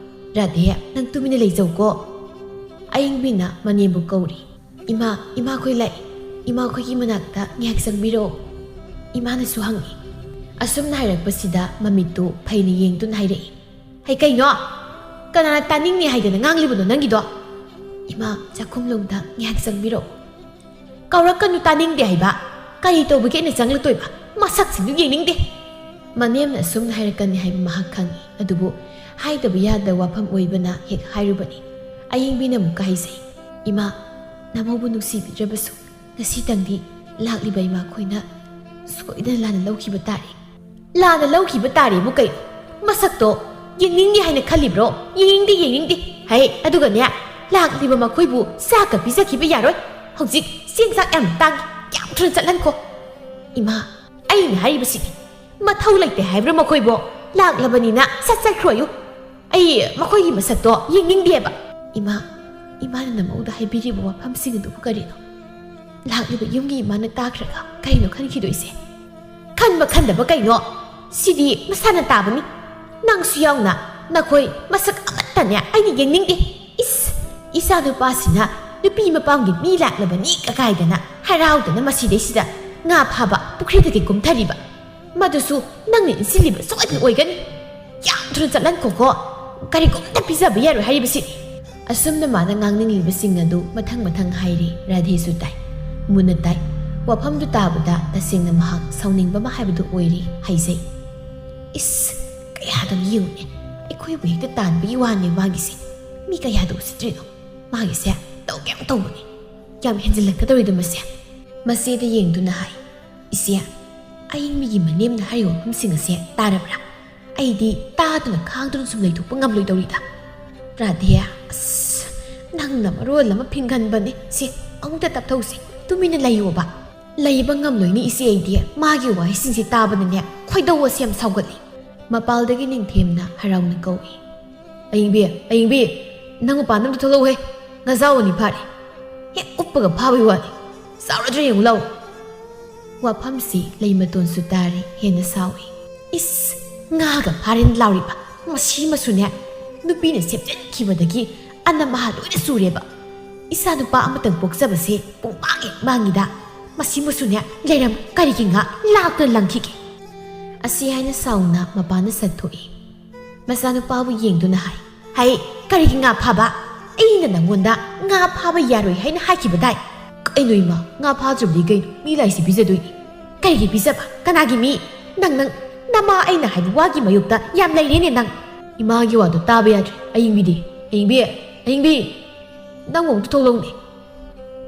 "ꯔꯥꯙꯦ, ꯅꯪ ꯇꯨꯃꯤꯟꯅ ꯂꯩꯖꯧꯀꯣ꯫" ꯑꯌꯤꯡꯕꯤꯅ ꯃꯅꯦꯝꯕꯨ ꯀꯧꯔꯤ꯫ "ꯏꯃꯥ, ꯏꯃꯥꯈꯣꯏ ꯂꯥꯛꯏ꯫ ꯏꯃꯥꯈꯣꯏꯒꯤ ꯃꯅꯥꯛꯇ ꯉꯥꯏꯍꯥꯛ ꯆꯪꯕꯤꯔꯛꯑꯣ꯫" ꯏꯃꯥꯅꯁꯨ ꯍꯪꯉꯤ꯫ ꯑꯁꯨꯝꯅ ꯍꯥꯏꯔꯛꯄꯁꯤꯗ ꯃꯃꯤꯠꯇꯨ ꯐꯩꯅ ꯌꯦꯡꯗꯨꯅ ꯍꯥꯏꯔꯛꯏ, "ꯍꯩ, ꯀꯩꯅꯣ? ꯀꯅꯥꯅ ꯇꯥꯅꯤꯡꯅꯤ ꯍꯥꯏꯗꯅ ꯉꯥꯡꯂꯤꯕꯅꯣ ꯅꯪꯒꯤꯗꯣ? ꯏꯃꯥ, ꯆꯥꯛꯈꯨꯝꯂꯣꯝꯗ ꯉꯥꯏꯍꯥꯛ ꯆꯪꯕꯤꯔꯛꯑꯣ꯫" "ꯀꯧꯔꯛꯀꯅꯨ, ꯇꯥꯅꯤꯡꯗꯦ ꯍꯥꯏꯕ꯫ ꯀꯔꯤ ꯇꯧꯕꯒꯤ ꯑꯩꯅ ꯆꯪꯂꯛꯇꯣꯏꯕ? ꯃꯁꯛꯁꯤꯡꯗꯨ ꯌꯦꯡꯅꯤꯡꯗꯦ꯫" ꯃꯅꯦꯝꯅ ꯑꯁꯨꯝꯅ ꯍꯥꯏꯔꯛꯀꯅꯤ ꯍꯥꯏꯕ ꯃꯍꯥꯛ ꯈꯪꯏ, ꯑꯗꯨꯕꯨ ꯍꯥꯏꯗꯕ ꯌꯥꯗꯕ ꯋꯥꯐꯝ ꯑꯣꯏꯕꯅ ꯍꯦꯛ ꯍꯥꯏꯔꯨꯕꯅꯤ꯫ ꯑꯌꯤꯡꯕꯤꯅ ꯑꯃꯨꯛꯀ ꯍꯥꯏꯖꯩ, "ꯏꯃꯥ, ꯅꯃꯧꯕꯨ ꯅꯨꯡꯁꯤꯕꯤꯗ꯭ꯔꯕꯁꯨ ꯉꯁꯤꯇꯪꯗꯤ ꯂꯥꯛꯂꯤꯕ ꯏꯃꯥꯈꯣꯏꯅ ꯁꯣꯏꯗꯅ ꯂꯥꯟꯅ ꯂꯧꯈꯤꯕ ꯇꯥꯔꯦ꯫ ꯂꯥꯟꯅ ꯂꯧꯈꯤꯕ ꯇꯥꯔꯦꯕꯨ ꯀꯩꯅꯣ? ꯃꯁꯛꯇꯣ ꯌꯦꯡꯅꯤꯡꯗꯦ ꯍꯥꯏꯅ ꯈꯜꯂꯤꯕ꯭ꯔꯣ? ꯌꯦꯡꯅꯤꯡꯗꯦ, ꯌꯦꯡꯅꯤꯡꯗꯦ꯫ ꯍꯩ, ꯑꯗꯨꯒꯅꯦ, ꯂꯥꯛꯂꯤꯕ ꯃꯈꯣꯏꯕꯨ ꯆꯥꯛꯀ ꯄꯤꯖꯈꯤꯕ ꯌꯥꯔꯣꯏ꯫ ꯍꯧꯖꯤꯛ ꯆꯦꯡ ꯆꯥꯛ ꯌꯥꯝ ꯇꯥꯡꯉꯤ꯫ ꯌꯥꯝ ꯊꯨꯅ ꯆꯠꯍꯟꯈꯣ꯫ ꯏꯃꯥ, ꯑꯩꯅ ꯍꯥꯏꯔꯤꯕꯁꯤꯗꯤ ꯃꯊꯧ ꯂꯩꯇꯦ ꯍꯥꯏꯕ꯭ꯔꯥ ꯃꯈꯣꯏꯕꯣ? ꯂꯥꯛꯂꯕꯅꯤꯅ ꯁꯠ ꯆꯠꯈ꯭ꯔꯣꯌꯨ꯫ ꯑꯩ ꯃꯈꯣꯏꯒꯤ ꯃꯁꯛꯇꯣ ꯌꯦꯡꯅꯤꯡꯗꯦꯕ꯫ ꯏꯃꯥ, ꯏꯃꯥꯅ ꯅꯃꯧꯗ ꯍꯥꯏꯕꯤꯔꯤꯕ ꯋꯥꯐꯝꯁꯤꯡ ꯑꯗꯨꯕꯨ ꯀꯔꯤꯅꯣ? ꯂꯥꯛꯂꯤꯕ ꯌꯨꯝꯒꯤ ꯏꯃꯥꯅ ꯇꯥꯈ꯭ꯔꯒ ꯀꯔꯤꯅꯣ ꯈꯟꯈꯤꯗꯣꯏꯁꯦ? ꯈꯟꯕ ꯈꯟꯗꯕ ꯀꯩꯅꯣ? ꯁꯤꯗꯤ ꯃꯁꯥꯅ ꯇꯥꯕꯅꯤ꯫ ꯅꯪꯁꯨ ꯌꯥꯎꯅ ꯅꯈꯣꯏ ꯃꯁꯛ ꯑꯃꯠꯇꯅꯦ ꯑꯩꯅ ꯌꯦꯡꯅꯤꯡꯗꯦ꯫ ꯏꯁ, ꯏꯆꯥ ꯅꯨꯄꯥꯁꯤꯅ ꯅꯨꯄꯤ ꯃꯄꯥꯝꯒꯤ ꯃꯤ ꯂꯥꯛꯂꯕꯅꯤ ꯀꯀꯥꯏꯗꯅ ꯍꯔꯥꯎꯗꯅ ꯃꯁꯤꯗꯩꯁꯤꯗ ꯉꯥ ꯐꯥꯕ ꯄꯨꯈ꯭ꯔꯤꯗꯒꯤ ꯀꯨꯝꯊꯔꯤꯕ꯫ ꯃꯗꯨꯁꯨ ꯅꯪꯅ ꯏꯟꯁꯤꯜꯂꯤꯕ ꯁꯣꯏꯗꯅ ꯑꯣꯏꯒꯅꯤ꯫ ꯌꯥꯝ ꯊꯨꯅ ꯆꯠꯍꯟꯈꯣꯀꯣ꯫ ꯀꯔꯤꯒꯨꯝꯇ ꯄꯤꯖꯕ ꯌꯥꯔꯣꯏ ꯍꯥꯏꯔꯤꯕꯁꯤꯅꯤ꯫ ꯑꯁꯨꯝꯅ ꯃꯥꯅ ꯉꯥꯡꯅꯤꯡꯂꯤꯕꯁꯤꯡ ꯑꯗꯨ ꯃꯊꯪ ꯃꯊꯪ ꯍꯥꯏꯔꯤ꯫ ꯔꯥꯙꯦꯁꯨ ꯇꯥꯏ, ꯃꯨꯟꯅ ꯇꯥꯏ꯫ ꯋꯥꯐꯝꯗꯨ ꯇꯥꯕꯗ ꯇꯁꯦꯡꯅ ꯃꯍꯥꯛ ꯁꯥꯎꯅꯤꯡꯕ ꯑꯃ ꯍꯥꯏꯕꯗꯨ ꯑꯣꯏꯔꯤ꯫ ꯍꯥꯏꯖꯩ꯫ ꯏꯁ, ꯀꯌꯥꯗꯅ ꯌꯦꯡꯉꯨꯅꯦ, ꯑꯩꯈꯣꯏꯕꯨ ꯍꯦꯛꯇ ꯇꯥꯟꯕꯒꯤ ꯋꯥꯅꯦ ꯃꯥꯒꯤꯁꯦ꯫ ꯃꯤ ꯀꯌꯥꯗ ꯎꯁꯤꯠꯇ꯭ꯔꯤꯅꯣ? ꯃꯥꯒꯤꯁꯦ ꯇꯧꯒꯦ ꯌꯥꯝ ꯇꯧꯕꯅꯦ꯫ ꯌꯥꯝ ꯍꯦꯟꯖꯤꯜꯂꯛꯀꯗꯧꯔꯤꯗ ꯃꯁꯦ꯫ ꯃꯆꯦꯗ ꯌꯦꯡꯗꯨꯅ ꯍꯥꯏ, ꯏꯆꯦ, ꯑꯌꯤꯡꯕꯤꯒꯤ ꯃꯅꯦꯝꯅ ꯍꯥꯏꯔꯤꯕ ꯋꯥꯐꯝꯁꯤꯡ ꯑꯁꯦ ꯇꯥꯔꯕ꯭ꯔꯥ? ꯑꯩꯗꯤ ꯇꯥꯗꯨꯅ ꯈꯥꯡꯗꯨꯅ ꯁꯨꯝ ꯂꯩꯊꯣꯛꯄ ꯉꯝꯂꯣꯏꯗꯧꯔꯤꯗ꯫ ꯔꯥꯙꯦ, ꯑꯁ, ꯅꯪꯅ ꯃꯔꯣꯜ ꯑꯃ ꯐꯤꯡꯒꯟꯕꯅꯦ꯫ ꯁꯦ, ꯑꯃꯨꯛꯇ ꯇꯞꯊꯧꯁꯦ, ꯇꯨꯃꯤꯟꯅ ꯂꯩꯌꯣꯕ꯫ ꯂꯩꯕ ꯉꯝꯂꯣꯏꯅꯦ ꯏꯆꯦ, ꯑꯩꯗꯤ ꯃꯥꯒꯤ ꯋꯥꯍꯩꯁꯤꯡꯁꯦ ꯇꯥꯕꯗꯅꯦ ꯈꯣꯏꯗꯧ ꯑꯁꯦ ꯌꯥꯝ ꯁꯥꯎꯒꯠꯂꯤ꯫ ꯃꯄꯥꯜꯗꯒꯤ ꯅꯤꯡꯊꯦꯝꯅ ꯍꯔꯥꯎꯅ ꯀꯧꯏ, ꯑꯌꯤꯡꯕꯤ, ꯑꯌꯤꯡꯕꯤ, ꯅꯪ ꯃꯄꯥꯟꯗ ꯑꯝꯇ ꯊꯣꯛꯂꯛꯎꯍꯦ꯫ ꯉꯥꯖꯥꯎ ꯑꯅꯤ ꯐꯥꯔꯦ꯫ ꯍꯦꯛ ꯎꯞꯄꯒ ꯐꯥꯕꯩ ꯋꯥꯅꯤ꯫ ꯆꯥꯎꯔꯗ꯭ꯔꯥ ꯌꯦꯡꯉꯨ ꯂꯥꯎ꯫ ꯋꯥꯐꯝꯁꯤ ꯂꯩꯃꯇꯣꯟꯁꯨ ꯇꯥꯔꯦ, ꯍꯦꯟꯅ ꯁꯥꯎꯏ꯫ ꯏꯁ, ꯉꯥꯒ ꯐꯥꯔꯦꯅ ꯂꯥꯎꯔꯤꯕ꯫ ꯃꯁꯤ ꯃꯁꯨꯅꯦ, ꯅꯨꯄꯤꯅ ꯁꯦꯝꯖꯤꯟꯈꯤꯕꯗꯒꯤ ꯑꯅꯝ ꯑꯍꯥ ꯂꯣꯏꯅ ꯆꯨꯔꯦꯕ꯫ ꯏꯆꯥ ꯅꯨꯄꯥ ꯑꯃꯇꯪ ꯄꯣꯛꯆꯕꯁꯦ ꯄꯨꯡꯃꯥꯡ ꯍꯦꯛ ꯃꯥꯡꯉꯤꯗ꯫ ꯃꯁꯤ ꯃꯁꯨꯅꯦ, ꯂꯩꯔꯝ ꯀꯔꯤꯒꯤ ꯉꯥ ꯂꯥꯛꯇꯨꯅ ꯂꯪꯈꯤꯒꯦ? ꯑꯁꯤ ꯍꯥꯏꯅ ꯁꯥꯎꯅ ꯃꯄꯥꯟꯗ ꯆꯠꯊꯣꯛꯏ꯫ ꯃꯆꯥꯅꯨꯄꯥꯕꯨ ꯌꯦꯡꯗꯨꯅ ꯍꯥꯏ, ꯍꯩ, ꯀꯔꯤꯒꯤ ꯉꯥ ꯐꯥꯕ? ꯑꯩꯅ ꯅꯪꯉꯣꯟꯗ ꯉꯥ ꯐꯥꯕ ꯌꯥꯔꯣꯏ ꯍꯥꯏꯅ ꯍꯥꯏꯈꯤꯕꯗꯥꯏ? ꯀꯩꯅꯣ ꯏꯃꯥ, ꯉꯥ ꯐꯥꯗ꯭ꯔꯕꯗꯤ ꯀꯩꯅꯣ? ꯃꯤ ꯂꯥꯏꯁꯤ ꯄꯤꯖꯗꯣꯏꯅꯤ꯫ ꯀꯔꯤꯒꯤ ꯄꯤꯖꯕ? ꯀꯅꯥꯒꯤ ꯃꯤ? ꯅꯪ, ꯅꯪ, ꯅꯃꯥ ꯑꯩꯅ ꯍꯥꯏꯕ ꯋꯥꯒꯤ ꯃꯥꯌꯣꯛꯇ ꯌꯥꯝ ꯂꯩꯔꯦꯅꯦ ꯅꯪ꯫ ꯏꯃꯥꯒꯤ ꯋꯥꯗꯣ ꯇꯥꯕ ꯌꯥꯗ꯭ꯔꯦ꯫ ꯑꯌꯤꯡꯕꯤꯗꯤ? ꯑꯌꯤꯡꯕꯤ! ꯑꯌꯤꯡꯕꯤ! ꯅꯪ ꯑꯃꯨꯛꯇ ꯊꯣꯛꯂꯛꯎꯅꯦ꯫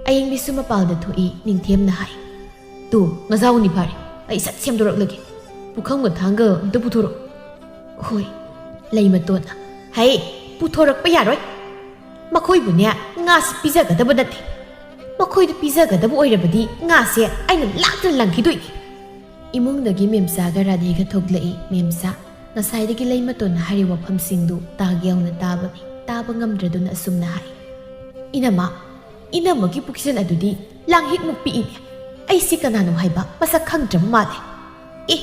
ꯑꯌꯤꯡꯕꯤꯁꯨ ꯃꯄꯥꯜꯗ ꯊꯣꯛꯏ꯫ ꯅꯤꯡꯊꯦꯝꯅ ꯍꯥꯏ, "ꯇꯨ, ꯉꯖꯥꯎꯅꯤ ꯐꯥꯔꯦ, ꯑꯩ ꯁꯠ ꯁꯦꯝꯗꯣꯔꯛꯂꯒꯦ꯫ ꯄꯨꯈꯝꯒ ꯊꯥꯡꯒ ꯑꯝꯇ ꯄꯨꯊꯣꯔꯛꯎ꯫" "ꯍꯣꯏ꯫" ꯂꯩꯃꯇꯣꯟꯅ, "ꯍꯩ, ꯄꯨꯊꯣꯔꯛꯄ ꯌꯥꯔꯣꯏ꯫ ꯃꯈꯣꯏꯕꯨꯅꯦ ꯉꯥꯁꯤ ꯄꯤꯖꯒꯗꯕ ꯅꯠꯇꯦ꯫ ꯃꯈꯣꯏꯗ ꯄꯤꯖꯒꯗꯕ ꯑꯣꯏꯔꯕꯗꯤ ꯉꯥꯁꯦ ꯑꯩꯅ ꯂꯥꯛꯇꯅ ꯂꯪꯈꯤꯗꯣꯏꯅꯤ꯫" ꯏꯃꯨꯡꯗꯒꯤ ꯃꯦꯝꯆꯥꯒ ꯔꯥꯙꯦꯒ ꯊꯣꯛꯂꯛꯏ꯫ ꯃꯦꯝꯆꯥ ꯉꯁꯥꯏꯗꯒꯤ ꯂꯩꯃꯇꯣꯟꯅ ꯍꯥꯏꯔꯤꯕ ꯋꯥꯐꯝꯁꯤꯡꯗꯨ ꯇꯥꯒꯦ ꯌꯥꯎꯅ ꯇꯥꯕꯅꯤ꯫ ꯇꯥꯕ ꯉꯝꯗ꯭ꯔꯗꯨꯅ ꯑꯁꯨꯝꯅ ꯍꯥꯏ, "ꯏꯅꯝꯃ, ꯏꯅꯝꯃꯒꯤ ꯄꯨꯈ꯭ꯔꯤꯖꯟ ꯑꯗꯨꯗꯤ ꯂꯥꯡꯍꯤꯛꯃꯨꯛ ꯄꯤꯛꯏꯅꯦ꯫ ꯑꯩꯁꯤ ꯀꯅꯥꯅꯣ ꯍꯥꯏꯕ ꯃꯁꯛ ꯈꯪꯗ꯭ꯔꯕ ꯃꯥꯜꯂꯦ꯫" "ꯑꯦ,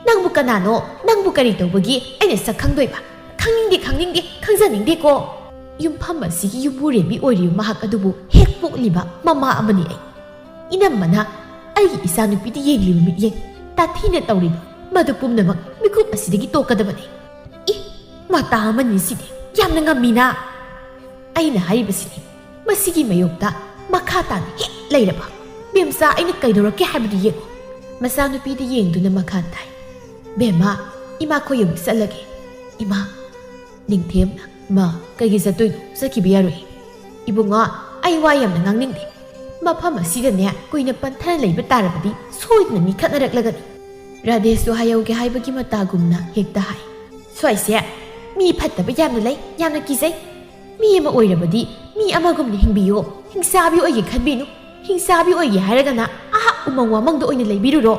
ꯅꯪꯕꯨ ꯀꯅꯥꯅꯣ? ꯅꯪꯕꯨ ꯀꯔꯤ ꯇꯧꯕꯒꯤ ꯑꯩꯅ ꯁꯛ ꯈꯪꯗꯣꯏꯕ? ꯈꯪꯅꯤꯡꯗꯦ, ꯈꯪꯅꯤꯡꯗꯦ, ꯈꯪꯖꯅꯤꯡꯗꯦꯀꯣ꯫" ꯌꯨꯝꯐꯝ ꯑꯁꯤꯒꯤ ꯌꯨꯝꯕꯨꯔꯦꯝꯕꯤ ꯑꯣꯏꯔꯤꯕ ꯃꯍꯥꯛ ꯑꯗꯨꯕꯨ ꯍꯦꯛ ꯄꯣꯛꯂꯤꯕ ꯃꯃꯥ ꯑꯃꯅꯤ ꯑꯩ꯫ ꯏꯅꯝꯃꯅ ꯑꯩꯒꯤ ꯏꯆꯥꯅꯨꯄꯤꯗ ꯌꯦꯡꯂꯤꯕ ꯃꯤꯠꯌꯦꯡ ꯇꯥꯊꯤꯅ ꯇꯧꯔꯤꯕ ꯃꯗꯨ ꯄꯨꯝꯅꯃꯛ ꯃꯤꯀꯨꯞ ꯑꯁꯤꯗꯒꯤ ꯇꯣꯛꯀꯗꯕꯅꯤ꯫ ꯏ, ꯃꯇꯥ ꯑꯃꯅꯤ ꯁꯤꯗꯤ, ꯌꯥꯝꯅ ꯉꯝꯃꯤꯅ꯫ ꯑꯩꯅ ꯍꯥꯏꯔꯤꯕꯁꯤꯗꯤ ꯃꯁꯤꯒꯤ ꯃꯥꯌꯣꯛꯇ ꯃꯈꯥ ꯇꯥꯅ ꯍꯦꯛ ꯂꯩꯔꯕ꯫ ꯕꯦꯝꯆꯥ, ꯑꯩꯅ ꯀꯩꯗꯧꯔꯛꯀꯦ ꯍꯥꯏꯕꯗꯨ ꯌꯦꯡꯉꯨ꯫ ꯃꯆꯥꯅꯨꯄꯤꯗ ꯌꯦꯡꯗꯨꯅ ꯃꯈꯥ ꯇꯥꯏ꯫ "ꯕꯦꯝꯃ, ꯏꯃꯥ ꯈꯣꯏ ꯑꯃꯨꯛ ꯆꯠꯂꯒꯦ꯫" "ꯏꯃꯥ꯫" ꯅꯤꯡꯊꯦꯝꯅ, "ꯏꯃꯥ, ꯀꯩꯒꯤ ꯆꯠꯇꯣꯏꯅꯣ? ꯆꯠꯈꯤꯕ ꯌꯥꯔꯣꯏ꯫" "ꯏꯕꯨꯡꯉꯣ, ꯑꯩ ꯋꯥ ꯌꯥꯝꯅ ꯉꯥꯡꯅꯤꯡꯗꯦ꯫ ꯃꯐꯝ ꯑꯁꯤꯗꯅꯦ ꯀꯨꯏꯅ ꯄꯟꯊꯅ ꯂꯩꯕ ꯇꯥꯔꯕꯗꯤ ꯁꯣꯏꯗꯅ ꯃꯤ ꯈꯠꯅꯔꯛꯂꯒꯅꯤ꯫" ꯔꯥꯙꯦꯁꯨ ꯍꯥꯏꯍꯧꯒꯦ ꯍꯥꯏꯕꯒꯤ ꯃꯇꯥꯒꯨꯝꯅ ꯍꯦꯛꯇ ꯍꯥꯏ, "ꯁ꯭ꯋꯥꯏꯁꯦ ꯃꯤ ꯐꯠꯇꯕ ꯌꯥꯝꯅ ꯂꯩ, ꯌꯥꯝꯅ ꯀꯤꯖꯩ꯫ ꯃꯤ ꯑꯃ ꯑꯣꯏꯔꯕꯗꯤ ꯃꯤ ꯑꯃꯒꯨꯝꯅ ꯍꯤꯡꯕꯤꯌꯣ, ꯍꯤꯡꯆꯥꯕꯤ ꯑꯣꯏꯒꯦ ꯈꯟꯕꯤꯅꯨ꯫ ꯍꯤꯡꯆꯥꯕꯤ ꯑꯣꯏꯒꯦ ꯍꯥꯏꯔꯒꯅ ꯑꯥ ꯎꯃꯪ ꯋꯥꯃꯪꯗ ꯑꯣꯏꯅ ꯂꯩꯕꯤꯔꯨꯔꯣ꯫"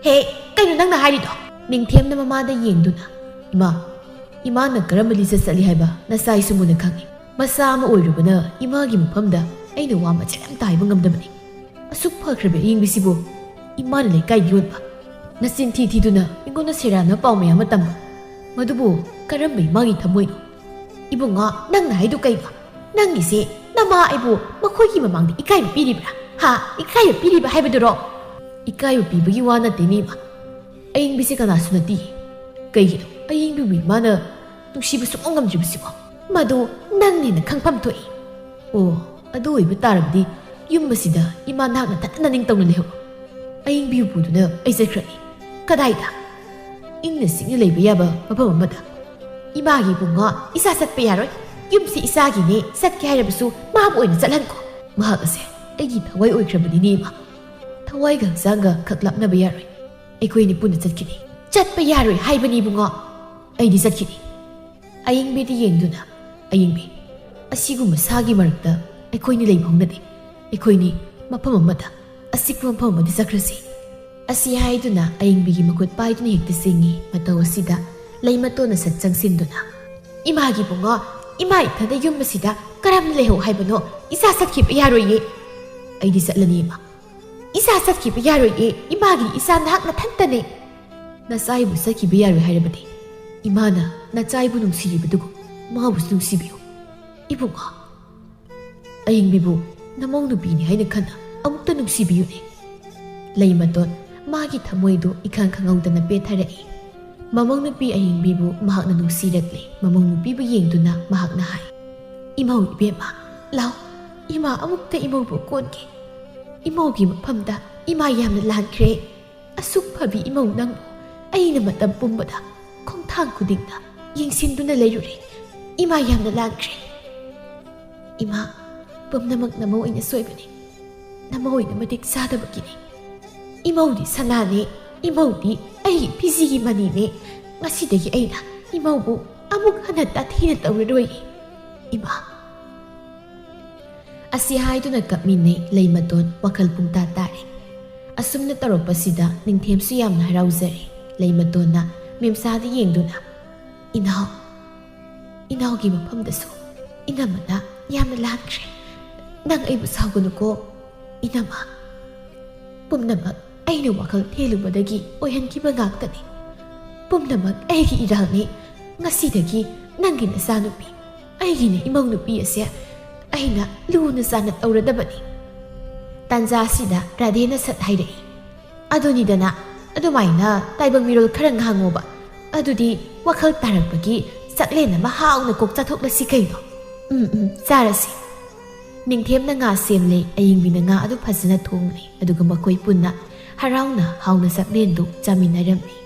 "ꯍꯦ, ꯀꯩꯅꯣ ꯅꯪꯅ ꯍꯥꯏꯔꯤꯗꯣ?" ꯅꯤꯡꯊꯦꯝꯅ ꯃꯃꯥꯗ ꯌꯦꯡꯗꯨꯅ, "ꯏꯃꯥ, ꯏꯃꯥꯅ ꯀꯔꯝꯕ ꯂꯤꯆꯠ ꯆꯠꯂꯤ ꯍꯥꯏꯕ ꯅꯆꯥ ꯏꯁꯨ ꯃꯨꯟꯅ ꯈꯪꯏ꯫ ꯃꯆꯥ ꯑꯃ ꯑꯣꯏꯔꯨꯕꯅ ꯏꯃꯥꯒꯤ ꯃꯐꯝꯗ ꯑꯩꯅ ꯋꯥ ꯃꯆꯦꯠ ꯑꯃꯇ ꯍꯥꯏꯕ ꯉꯝꯗꯕꯅꯤ꯫ ꯑꯁꯨꯛ ꯐꯈ꯭ꯔꯕ ꯑꯌꯤꯡꯕꯤꯁꯤꯕꯨ ꯏꯃꯥꯅ ꯂꯩꯀꯥꯏꯗ ꯌꯣꯟꯕ? ꯅꯆꯤꯟ ꯊꯤ ꯊꯤꯗꯨꯅ ꯑꯩꯉꯣꯟꯗ ꯁꯦꯔꯥꯟꯅ ꯄꯥꯎ ꯃꯌꯥꯝ ꯑꯃ ꯇꯝꯕ? ꯃꯗꯨꯕꯨ ꯀꯔꯝꯕ ꯏꯃꯥꯒꯤ ꯊꯃꯣꯏꯅꯣ?" "ꯏꯕꯨꯡꯉꯣ, ꯅꯪꯅ ꯍꯥꯏꯗꯨ ꯀꯩꯅꯣ? ꯅꯪꯒꯤꯁꯦ ꯅꯃꯥ ꯑꯩꯕꯨ ꯃꯈꯣꯏꯒꯤ ꯃꯃꯥꯡꯗ ꯏꯀꯥꯏꯕ ꯄꯤꯔꯤꯕ꯭ꯔꯥ? ꯍꯥ? ꯏꯀꯥꯏꯕ ꯄꯤꯔꯤꯕ ꯍꯥꯏꯕꯗꯨꯔꯣ?" "ꯏꯀꯥꯏꯕ ꯄꯤꯕꯒꯤ ꯋꯥ ꯅꯠꯇꯦꯅꯦ, ꯏꯃꯥ꯫ ꯑꯌꯤꯡꯕꯤꯁꯦ ꯀꯅꯥꯁꯨ ꯅꯠꯇꯦ꯫ ꯀꯩꯒꯤꯅꯣ ꯑꯌꯤꯡꯕꯤꯕꯨ ꯏꯃꯥꯅ ꯅꯨꯡꯁꯤꯕ ꯁꯨꯡꯉꯝ ꯉꯝꯗ꯭ꯔꯤꯕꯁꯤꯕꯣ? ꯃꯗꯨ ꯅꯪꯅꯦꯅ ꯈꯪꯐꯝ ꯊꯣꯛꯏ꯫ ꯑꯣ, ꯑꯗꯨ ꯑꯣꯏꯕ ꯇꯥꯔꯕꯗꯤ ꯌꯨꯝ ꯑꯁꯤꯗ ꯏꯃꯥ ꯅꯍꯥꯛ ꯅꯊꯟꯇ ꯅꯤꯡꯇꯧꯅ ꯂꯩꯍꯧꯔꯣ꯫ ꯑꯌꯤꯡꯕꯤꯕꯨ ꯄꯨꯗꯨꯅ ꯑꯩ ꯆꯠꯈ꯭ꯔꯒꯦ꯫" "ꯀꯗꯥꯏꯗ?" "ꯏꯪꯅ ꯆꯤꯛꯅ ꯂꯩꯕ ꯌꯥꯕ ꯃꯐꯝ ꯑꯃꯗ꯫" "ꯏꯃꯥꯒꯤ ꯏꯕꯨꯡꯉꯣ, ꯏꯆꯥ ꯆꯠꯄ ꯌꯥꯔꯣꯏ꯫ ꯌꯨꯝꯁꯤ ꯏꯆꯥꯒꯤꯅꯦ, ꯆꯠꯀꯦ ꯍꯥꯏꯔꯕꯁꯨ ꯃꯥꯕꯨ ꯑꯣꯏꯅ ꯆꯠꯍꯟꯈꯣ꯫" "ꯃꯍꯥꯛ ꯑꯁꯦ ꯑꯩꯒꯤ ꯊꯋꯥꯏ ꯑꯣꯏꯈ꯭ꯔꯕꯅꯤꯅꯦ, ꯏꯃꯥ꯫ ꯊꯋꯥꯏꯒ ꯍꯛꯆꯥꯡꯒ ꯈꯛ ꯂꯥꯞꯅꯕ ꯌꯥꯔꯣꯏ꯫ ꯑꯩꯈꯣꯏꯅꯤ ꯄꯨꯟꯅ ꯆꯠꯈꯤꯅꯤ꯫ ꯆꯠꯄ ꯌꯥꯔꯣꯏ ꯍꯥꯏꯕꯅꯤ, ꯏꯕꯨꯡꯉꯣ꯫ ꯑꯩꯗꯤ ꯆꯠꯈꯤꯅꯤ꯫ ꯑꯌꯤꯡꯕꯤꯗ ꯌꯦꯡꯗꯨꯅ, "ꯑꯌꯤꯡꯕꯤ, ꯑꯁꯤꯒꯨꯝꯕ ꯁꯥꯒꯤ ꯃꯔꯛꯇ ꯑꯩꯈꯣꯏꯅꯤ ꯂꯩꯕ ꯍꯧꯅꯗꯦ꯫ ꯑꯩꯈꯣꯏꯅꯤ ꯃꯐꯝ ꯑꯃꯗ, ꯑꯆꯤꯛꯄ ꯃꯐꯝ ꯑꯃꯗ ꯆꯠꯈ꯭ꯔꯁꯤ꯫" ꯑꯁꯤ ꯍꯥꯏꯗꯨꯅ ꯑꯌꯤꯡꯕꯤꯒꯤ ꯃꯈꯨꯠ ꯄꯥꯏꯗꯨꯅ ꯍꯦꯛꯇ ꯆꯤꯡꯏ꯫ ꯃꯇꯧ ꯑꯁꯤꯗ ꯂꯩꯃꯇꯣꯟꯅ ꯁꯠ ꯆꯪꯁꯤꯟꯗꯨꯅ, "ꯏꯃꯥꯒꯤ ꯏꯕꯨꯡꯉꯣ, ꯏꯃꯥ ꯏꯊꯟꯗ ꯌꯨꯝ ꯑꯁꯤꯗ ꯀꯔꯝꯅ ꯂꯩꯍꯧ ꯍꯥꯏꯕꯅꯣ? ꯏꯆꯥ ꯆꯠꯈꯤꯕ ꯌꯥꯔꯣꯏꯌꯦ꯫" "ꯑꯩꯗꯤ ꯆꯠꯂꯅꯤ, ꯏꯃꯥ꯫" "ꯏꯆꯥ ꯆꯠꯈꯤꯕ ꯌꯥꯔꯣꯏꯌꯦ꯫ ꯏꯃꯥꯒꯤ ꯏꯆꯥ ꯅꯍꯥꯛ ꯅꯊꯟꯇꯅꯦ꯫" "ꯅꯆꯥ ꯑꯩꯕꯨ ꯆꯠꯈꯤꯕ ꯌꯥꯔꯣꯏ ꯍꯥꯏꯔꯕꯗꯤ, ꯏꯃꯥꯅ ꯅꯆꯥ ꯑꯩꯕꯨ ꯅꯨꯡꯁꯤꯔꯤꯕꯗꯨꯒꯨꯝ ꯃꯥꯕꯨꯁꯨ ꯅꯨꯡꯁꯤꯕꯤꯌꯨ꯫ ꯏꯕꯨꯡꯉꯣ, ꯑꯌꯤꯡꯕꯤꯕꯨ ꯅꯃꯧ ꯅꯨꯄꯤꯅꯤ ꯍꯥꯏꯅ ꯈꯟꯅ ꯑꯃꯨꯛꯇ ꯅꯨꯡꯁꯤꯕꯤꯌꯨꯅꯦ꯫" ꯂꯩꯃꯇꯣꯟ ꯃꯥꯒꯤ ꯊꯃꯣꯏꯗꯨ ꯏꯈꯪ ꯈꯪꯍꯧꯗꯅ ꯄꯦꯠꯊꯔꯛꯏ꯫ ꯃꯃꯧ ꯅꯨꯄꯤ ꯑꯌꯤꯡꯕꯤꯕꯨ ꯃꯍꯥꯛꯅ ꯅꯨꯡꯁꯤꯔꯛꯂꯦ꯫ ꯃꯃꯧ ꯅꯨꯄꯤꯕꯨ ꯌꯦꯡꯗꯨꯅ ꯃꯍꯥꯛꯅ ꯍꯥꯏ, "ꯏꯃꯧ ꯏꯕꯦꯝꯃ, ꯂꯥꯎ, ꯏꯃꯥ ꯑꯃꯨꯛꯇ ꯏꯃꯧꯕꯨ ꯀꯣꯟꯒꯦ꯫ ꯏꯃꯧꯒꯤ ꯃꯐꯝꯗ ꯏꯃꯥ ꯌꯥꯝꯅ ꯂꯥꯟꯈ꯭ꯔꯦ꯫ ꯑꯁꯨꯛ ꯐꯕꯤ ꯏꯃꯧ ꯅꯪꯕꯨ ꯑꯩꯅ ꯃꯇꯝ ꯄꯨꯝꯕꯗ, ꯈꯣꯡꯊꯥꯡ ꯈꯨꯗꯤꯡꯗ ꯌꯦꯡꯁꯤꯟꯗꯨꯅ ꯂꯩꯔꯨꯔꯦ꯫ ꯏꯃꯥ ꯌꯥꯝꯅ ꯂꯥꯟꯈ꯭ꯔꯦ꯫ ꯏꯃꯥ, ꯄꯨꯝꯅꯃꯛ ꯅꯃꯧ ꯑꯣꯏꯅ ꯁꯣꯏꯕꯅꯤ꯫ ꯅꯃꯧ ꯑꯣꯏꯅ ꯃꯇꯤꯛ ꯆꯥꯗꯕꯒꯤꯅꯤ꯫ ꯏꯃꯧꯗꯤ ꯁꯅꯥꯅꯦ, ꯏꯃꯧꯗꯤ ꯑꯩꯒꯤ ꯐꯤꯖꯤꯒꯤ ꯃꯅꯤꯅꯦ꯫ ꯉꯁꯤꯗꯒꯤ ꯑꯩꯅ ꯏꯃꯧꯕꯨ ꯑꯃꯨꯛ ꯍꯟꯅ ꯇꯥꯊꯤꯅ ꯇꯧꯔꯔꯣꯏ, ꯏꯃꯥ꯫" ꯑꯁꯤ ꯍꯥꯏꯗꯨꯅ ꯀꯞꯃꯤꯟꯅꯩ꯫ ꯂꯩꯃꯇꯣꯟ ꯋꯥꯈꯜ ꯄꯨꯡꯇꯥ ꯇꯥꯔꯦ꯫ ꯑꯁꯨꯝꯅ ꯇꯧꯔꯛꯄꯁꯤꯗ ꯅꯤꯡꯊꯦꯝꯁꯨ ꯌꯥꯝꯅ ꯍꯔꯥꯎꯖꯔꯦ꯫ ꯂꯩꯃꯇꯣꯟꯅ ꯃꯦꯝꯆꯥꯗ ꯌꯦꯡꯗꯨꯅ, "ꯏꯅꯥꯎ, ꯏꯅꯥꯎꯒꯤ ꯃꯐꯝꯗꯁꯨ ꯏꯅꯝꯃꯅ ꯌꯥꯝꯅ ꯂꯥꯟꯈ꯭ꯔꯦ꯫ ꯅꯪ ꯑꯩꯕꯨ ꯁꯥꯎꯒꯅꯨꯀꯣ, ꯏꯅꯝꯃ꯫ ꯄꯨꯝꯅꯃꯛ ꯑꯩꯅ ꯋꯥꯈꯜ ꯊꯦꯜꯂꯨꯕꯗꯒꯤ ꯑꯣꯏꯍꯟꯈꯤꯕ ꯉꯥꯛꯇꯅꯤ꯫ ꯄꯨꯝꯅꯃꯛ ꯑꯩꯒꯤ ꯏꯔꯥꯜꯅꯤ꯫ ꯉꯁꯤꯗꯒꯤ ꯅꯪꯒꯤ ꯅꯆꯥꯅꯨꯄꯤ, ꯑꯩꯒꯤꯅ ꯏꯃꯧ ꯅꯨꯄꯤ ꯑꯁꯦ ꯑꯩꯅ ꯂꯨꯅ ꯆꯥꯟꯅ ꯇꯧꯔꯗꯕꯅꯤ꯫" ꯇꯥꯟꯖꯥ ꯑꯁꯤꯗ ꯔꯥꯙꯦꯅ ꯁꯠ ꯍꯥꯏꯔꯛꯏ, "ꯑꯗꯨꯅꯤꯗꯅ, ꯑꯗꯨꯃꯥꯏꯅ ꯇꯥꯏꯕꯪ ꯃꯤꯔꯣꯜ ꯈꯔ ꯉꯥꯡꯉꯣꯕ꯫ ꯑꯗꯨꯗꯤ ꯋꯥꯈꯜ ꯇꯥꯔꯛꯄꯒꯤ ꯆꯥꯛꯂꯦꯟ ꯑꯃ ꯍꯥꯎꯅ ꯀꯣꯛ ꯆꯥꯊꯣꯛꯂꯁꯤ ꯀꯩꯅꯣ꯫ ꯎꯝ, ꯎꯝ, ꯆꯥꯔꯁꯤ꯫" ꯅꯤꯡꯊꯦꯝꯅ ꯉꯥ ꯁꯦꯝꯂꯦ, ꯑꯌꯤꯡꯕꯤꯅ ꯉꯥ ꯑꯗꯨ ꯐꯖꯅ ꯊꯣꯡꯂꯦ, ꯑꯗꯨꯒ ꯃꯈꯣꯏ ꯄꯨꯟꯅ ꯍꯔꯥꯎꯅ ꯍꯥꯎꯅ ꯆꯥꯛꯂꯦꯟꯗꯨ ꯆꯥꯃꯤꯟꯅꯔꯝꯃꯤ꯫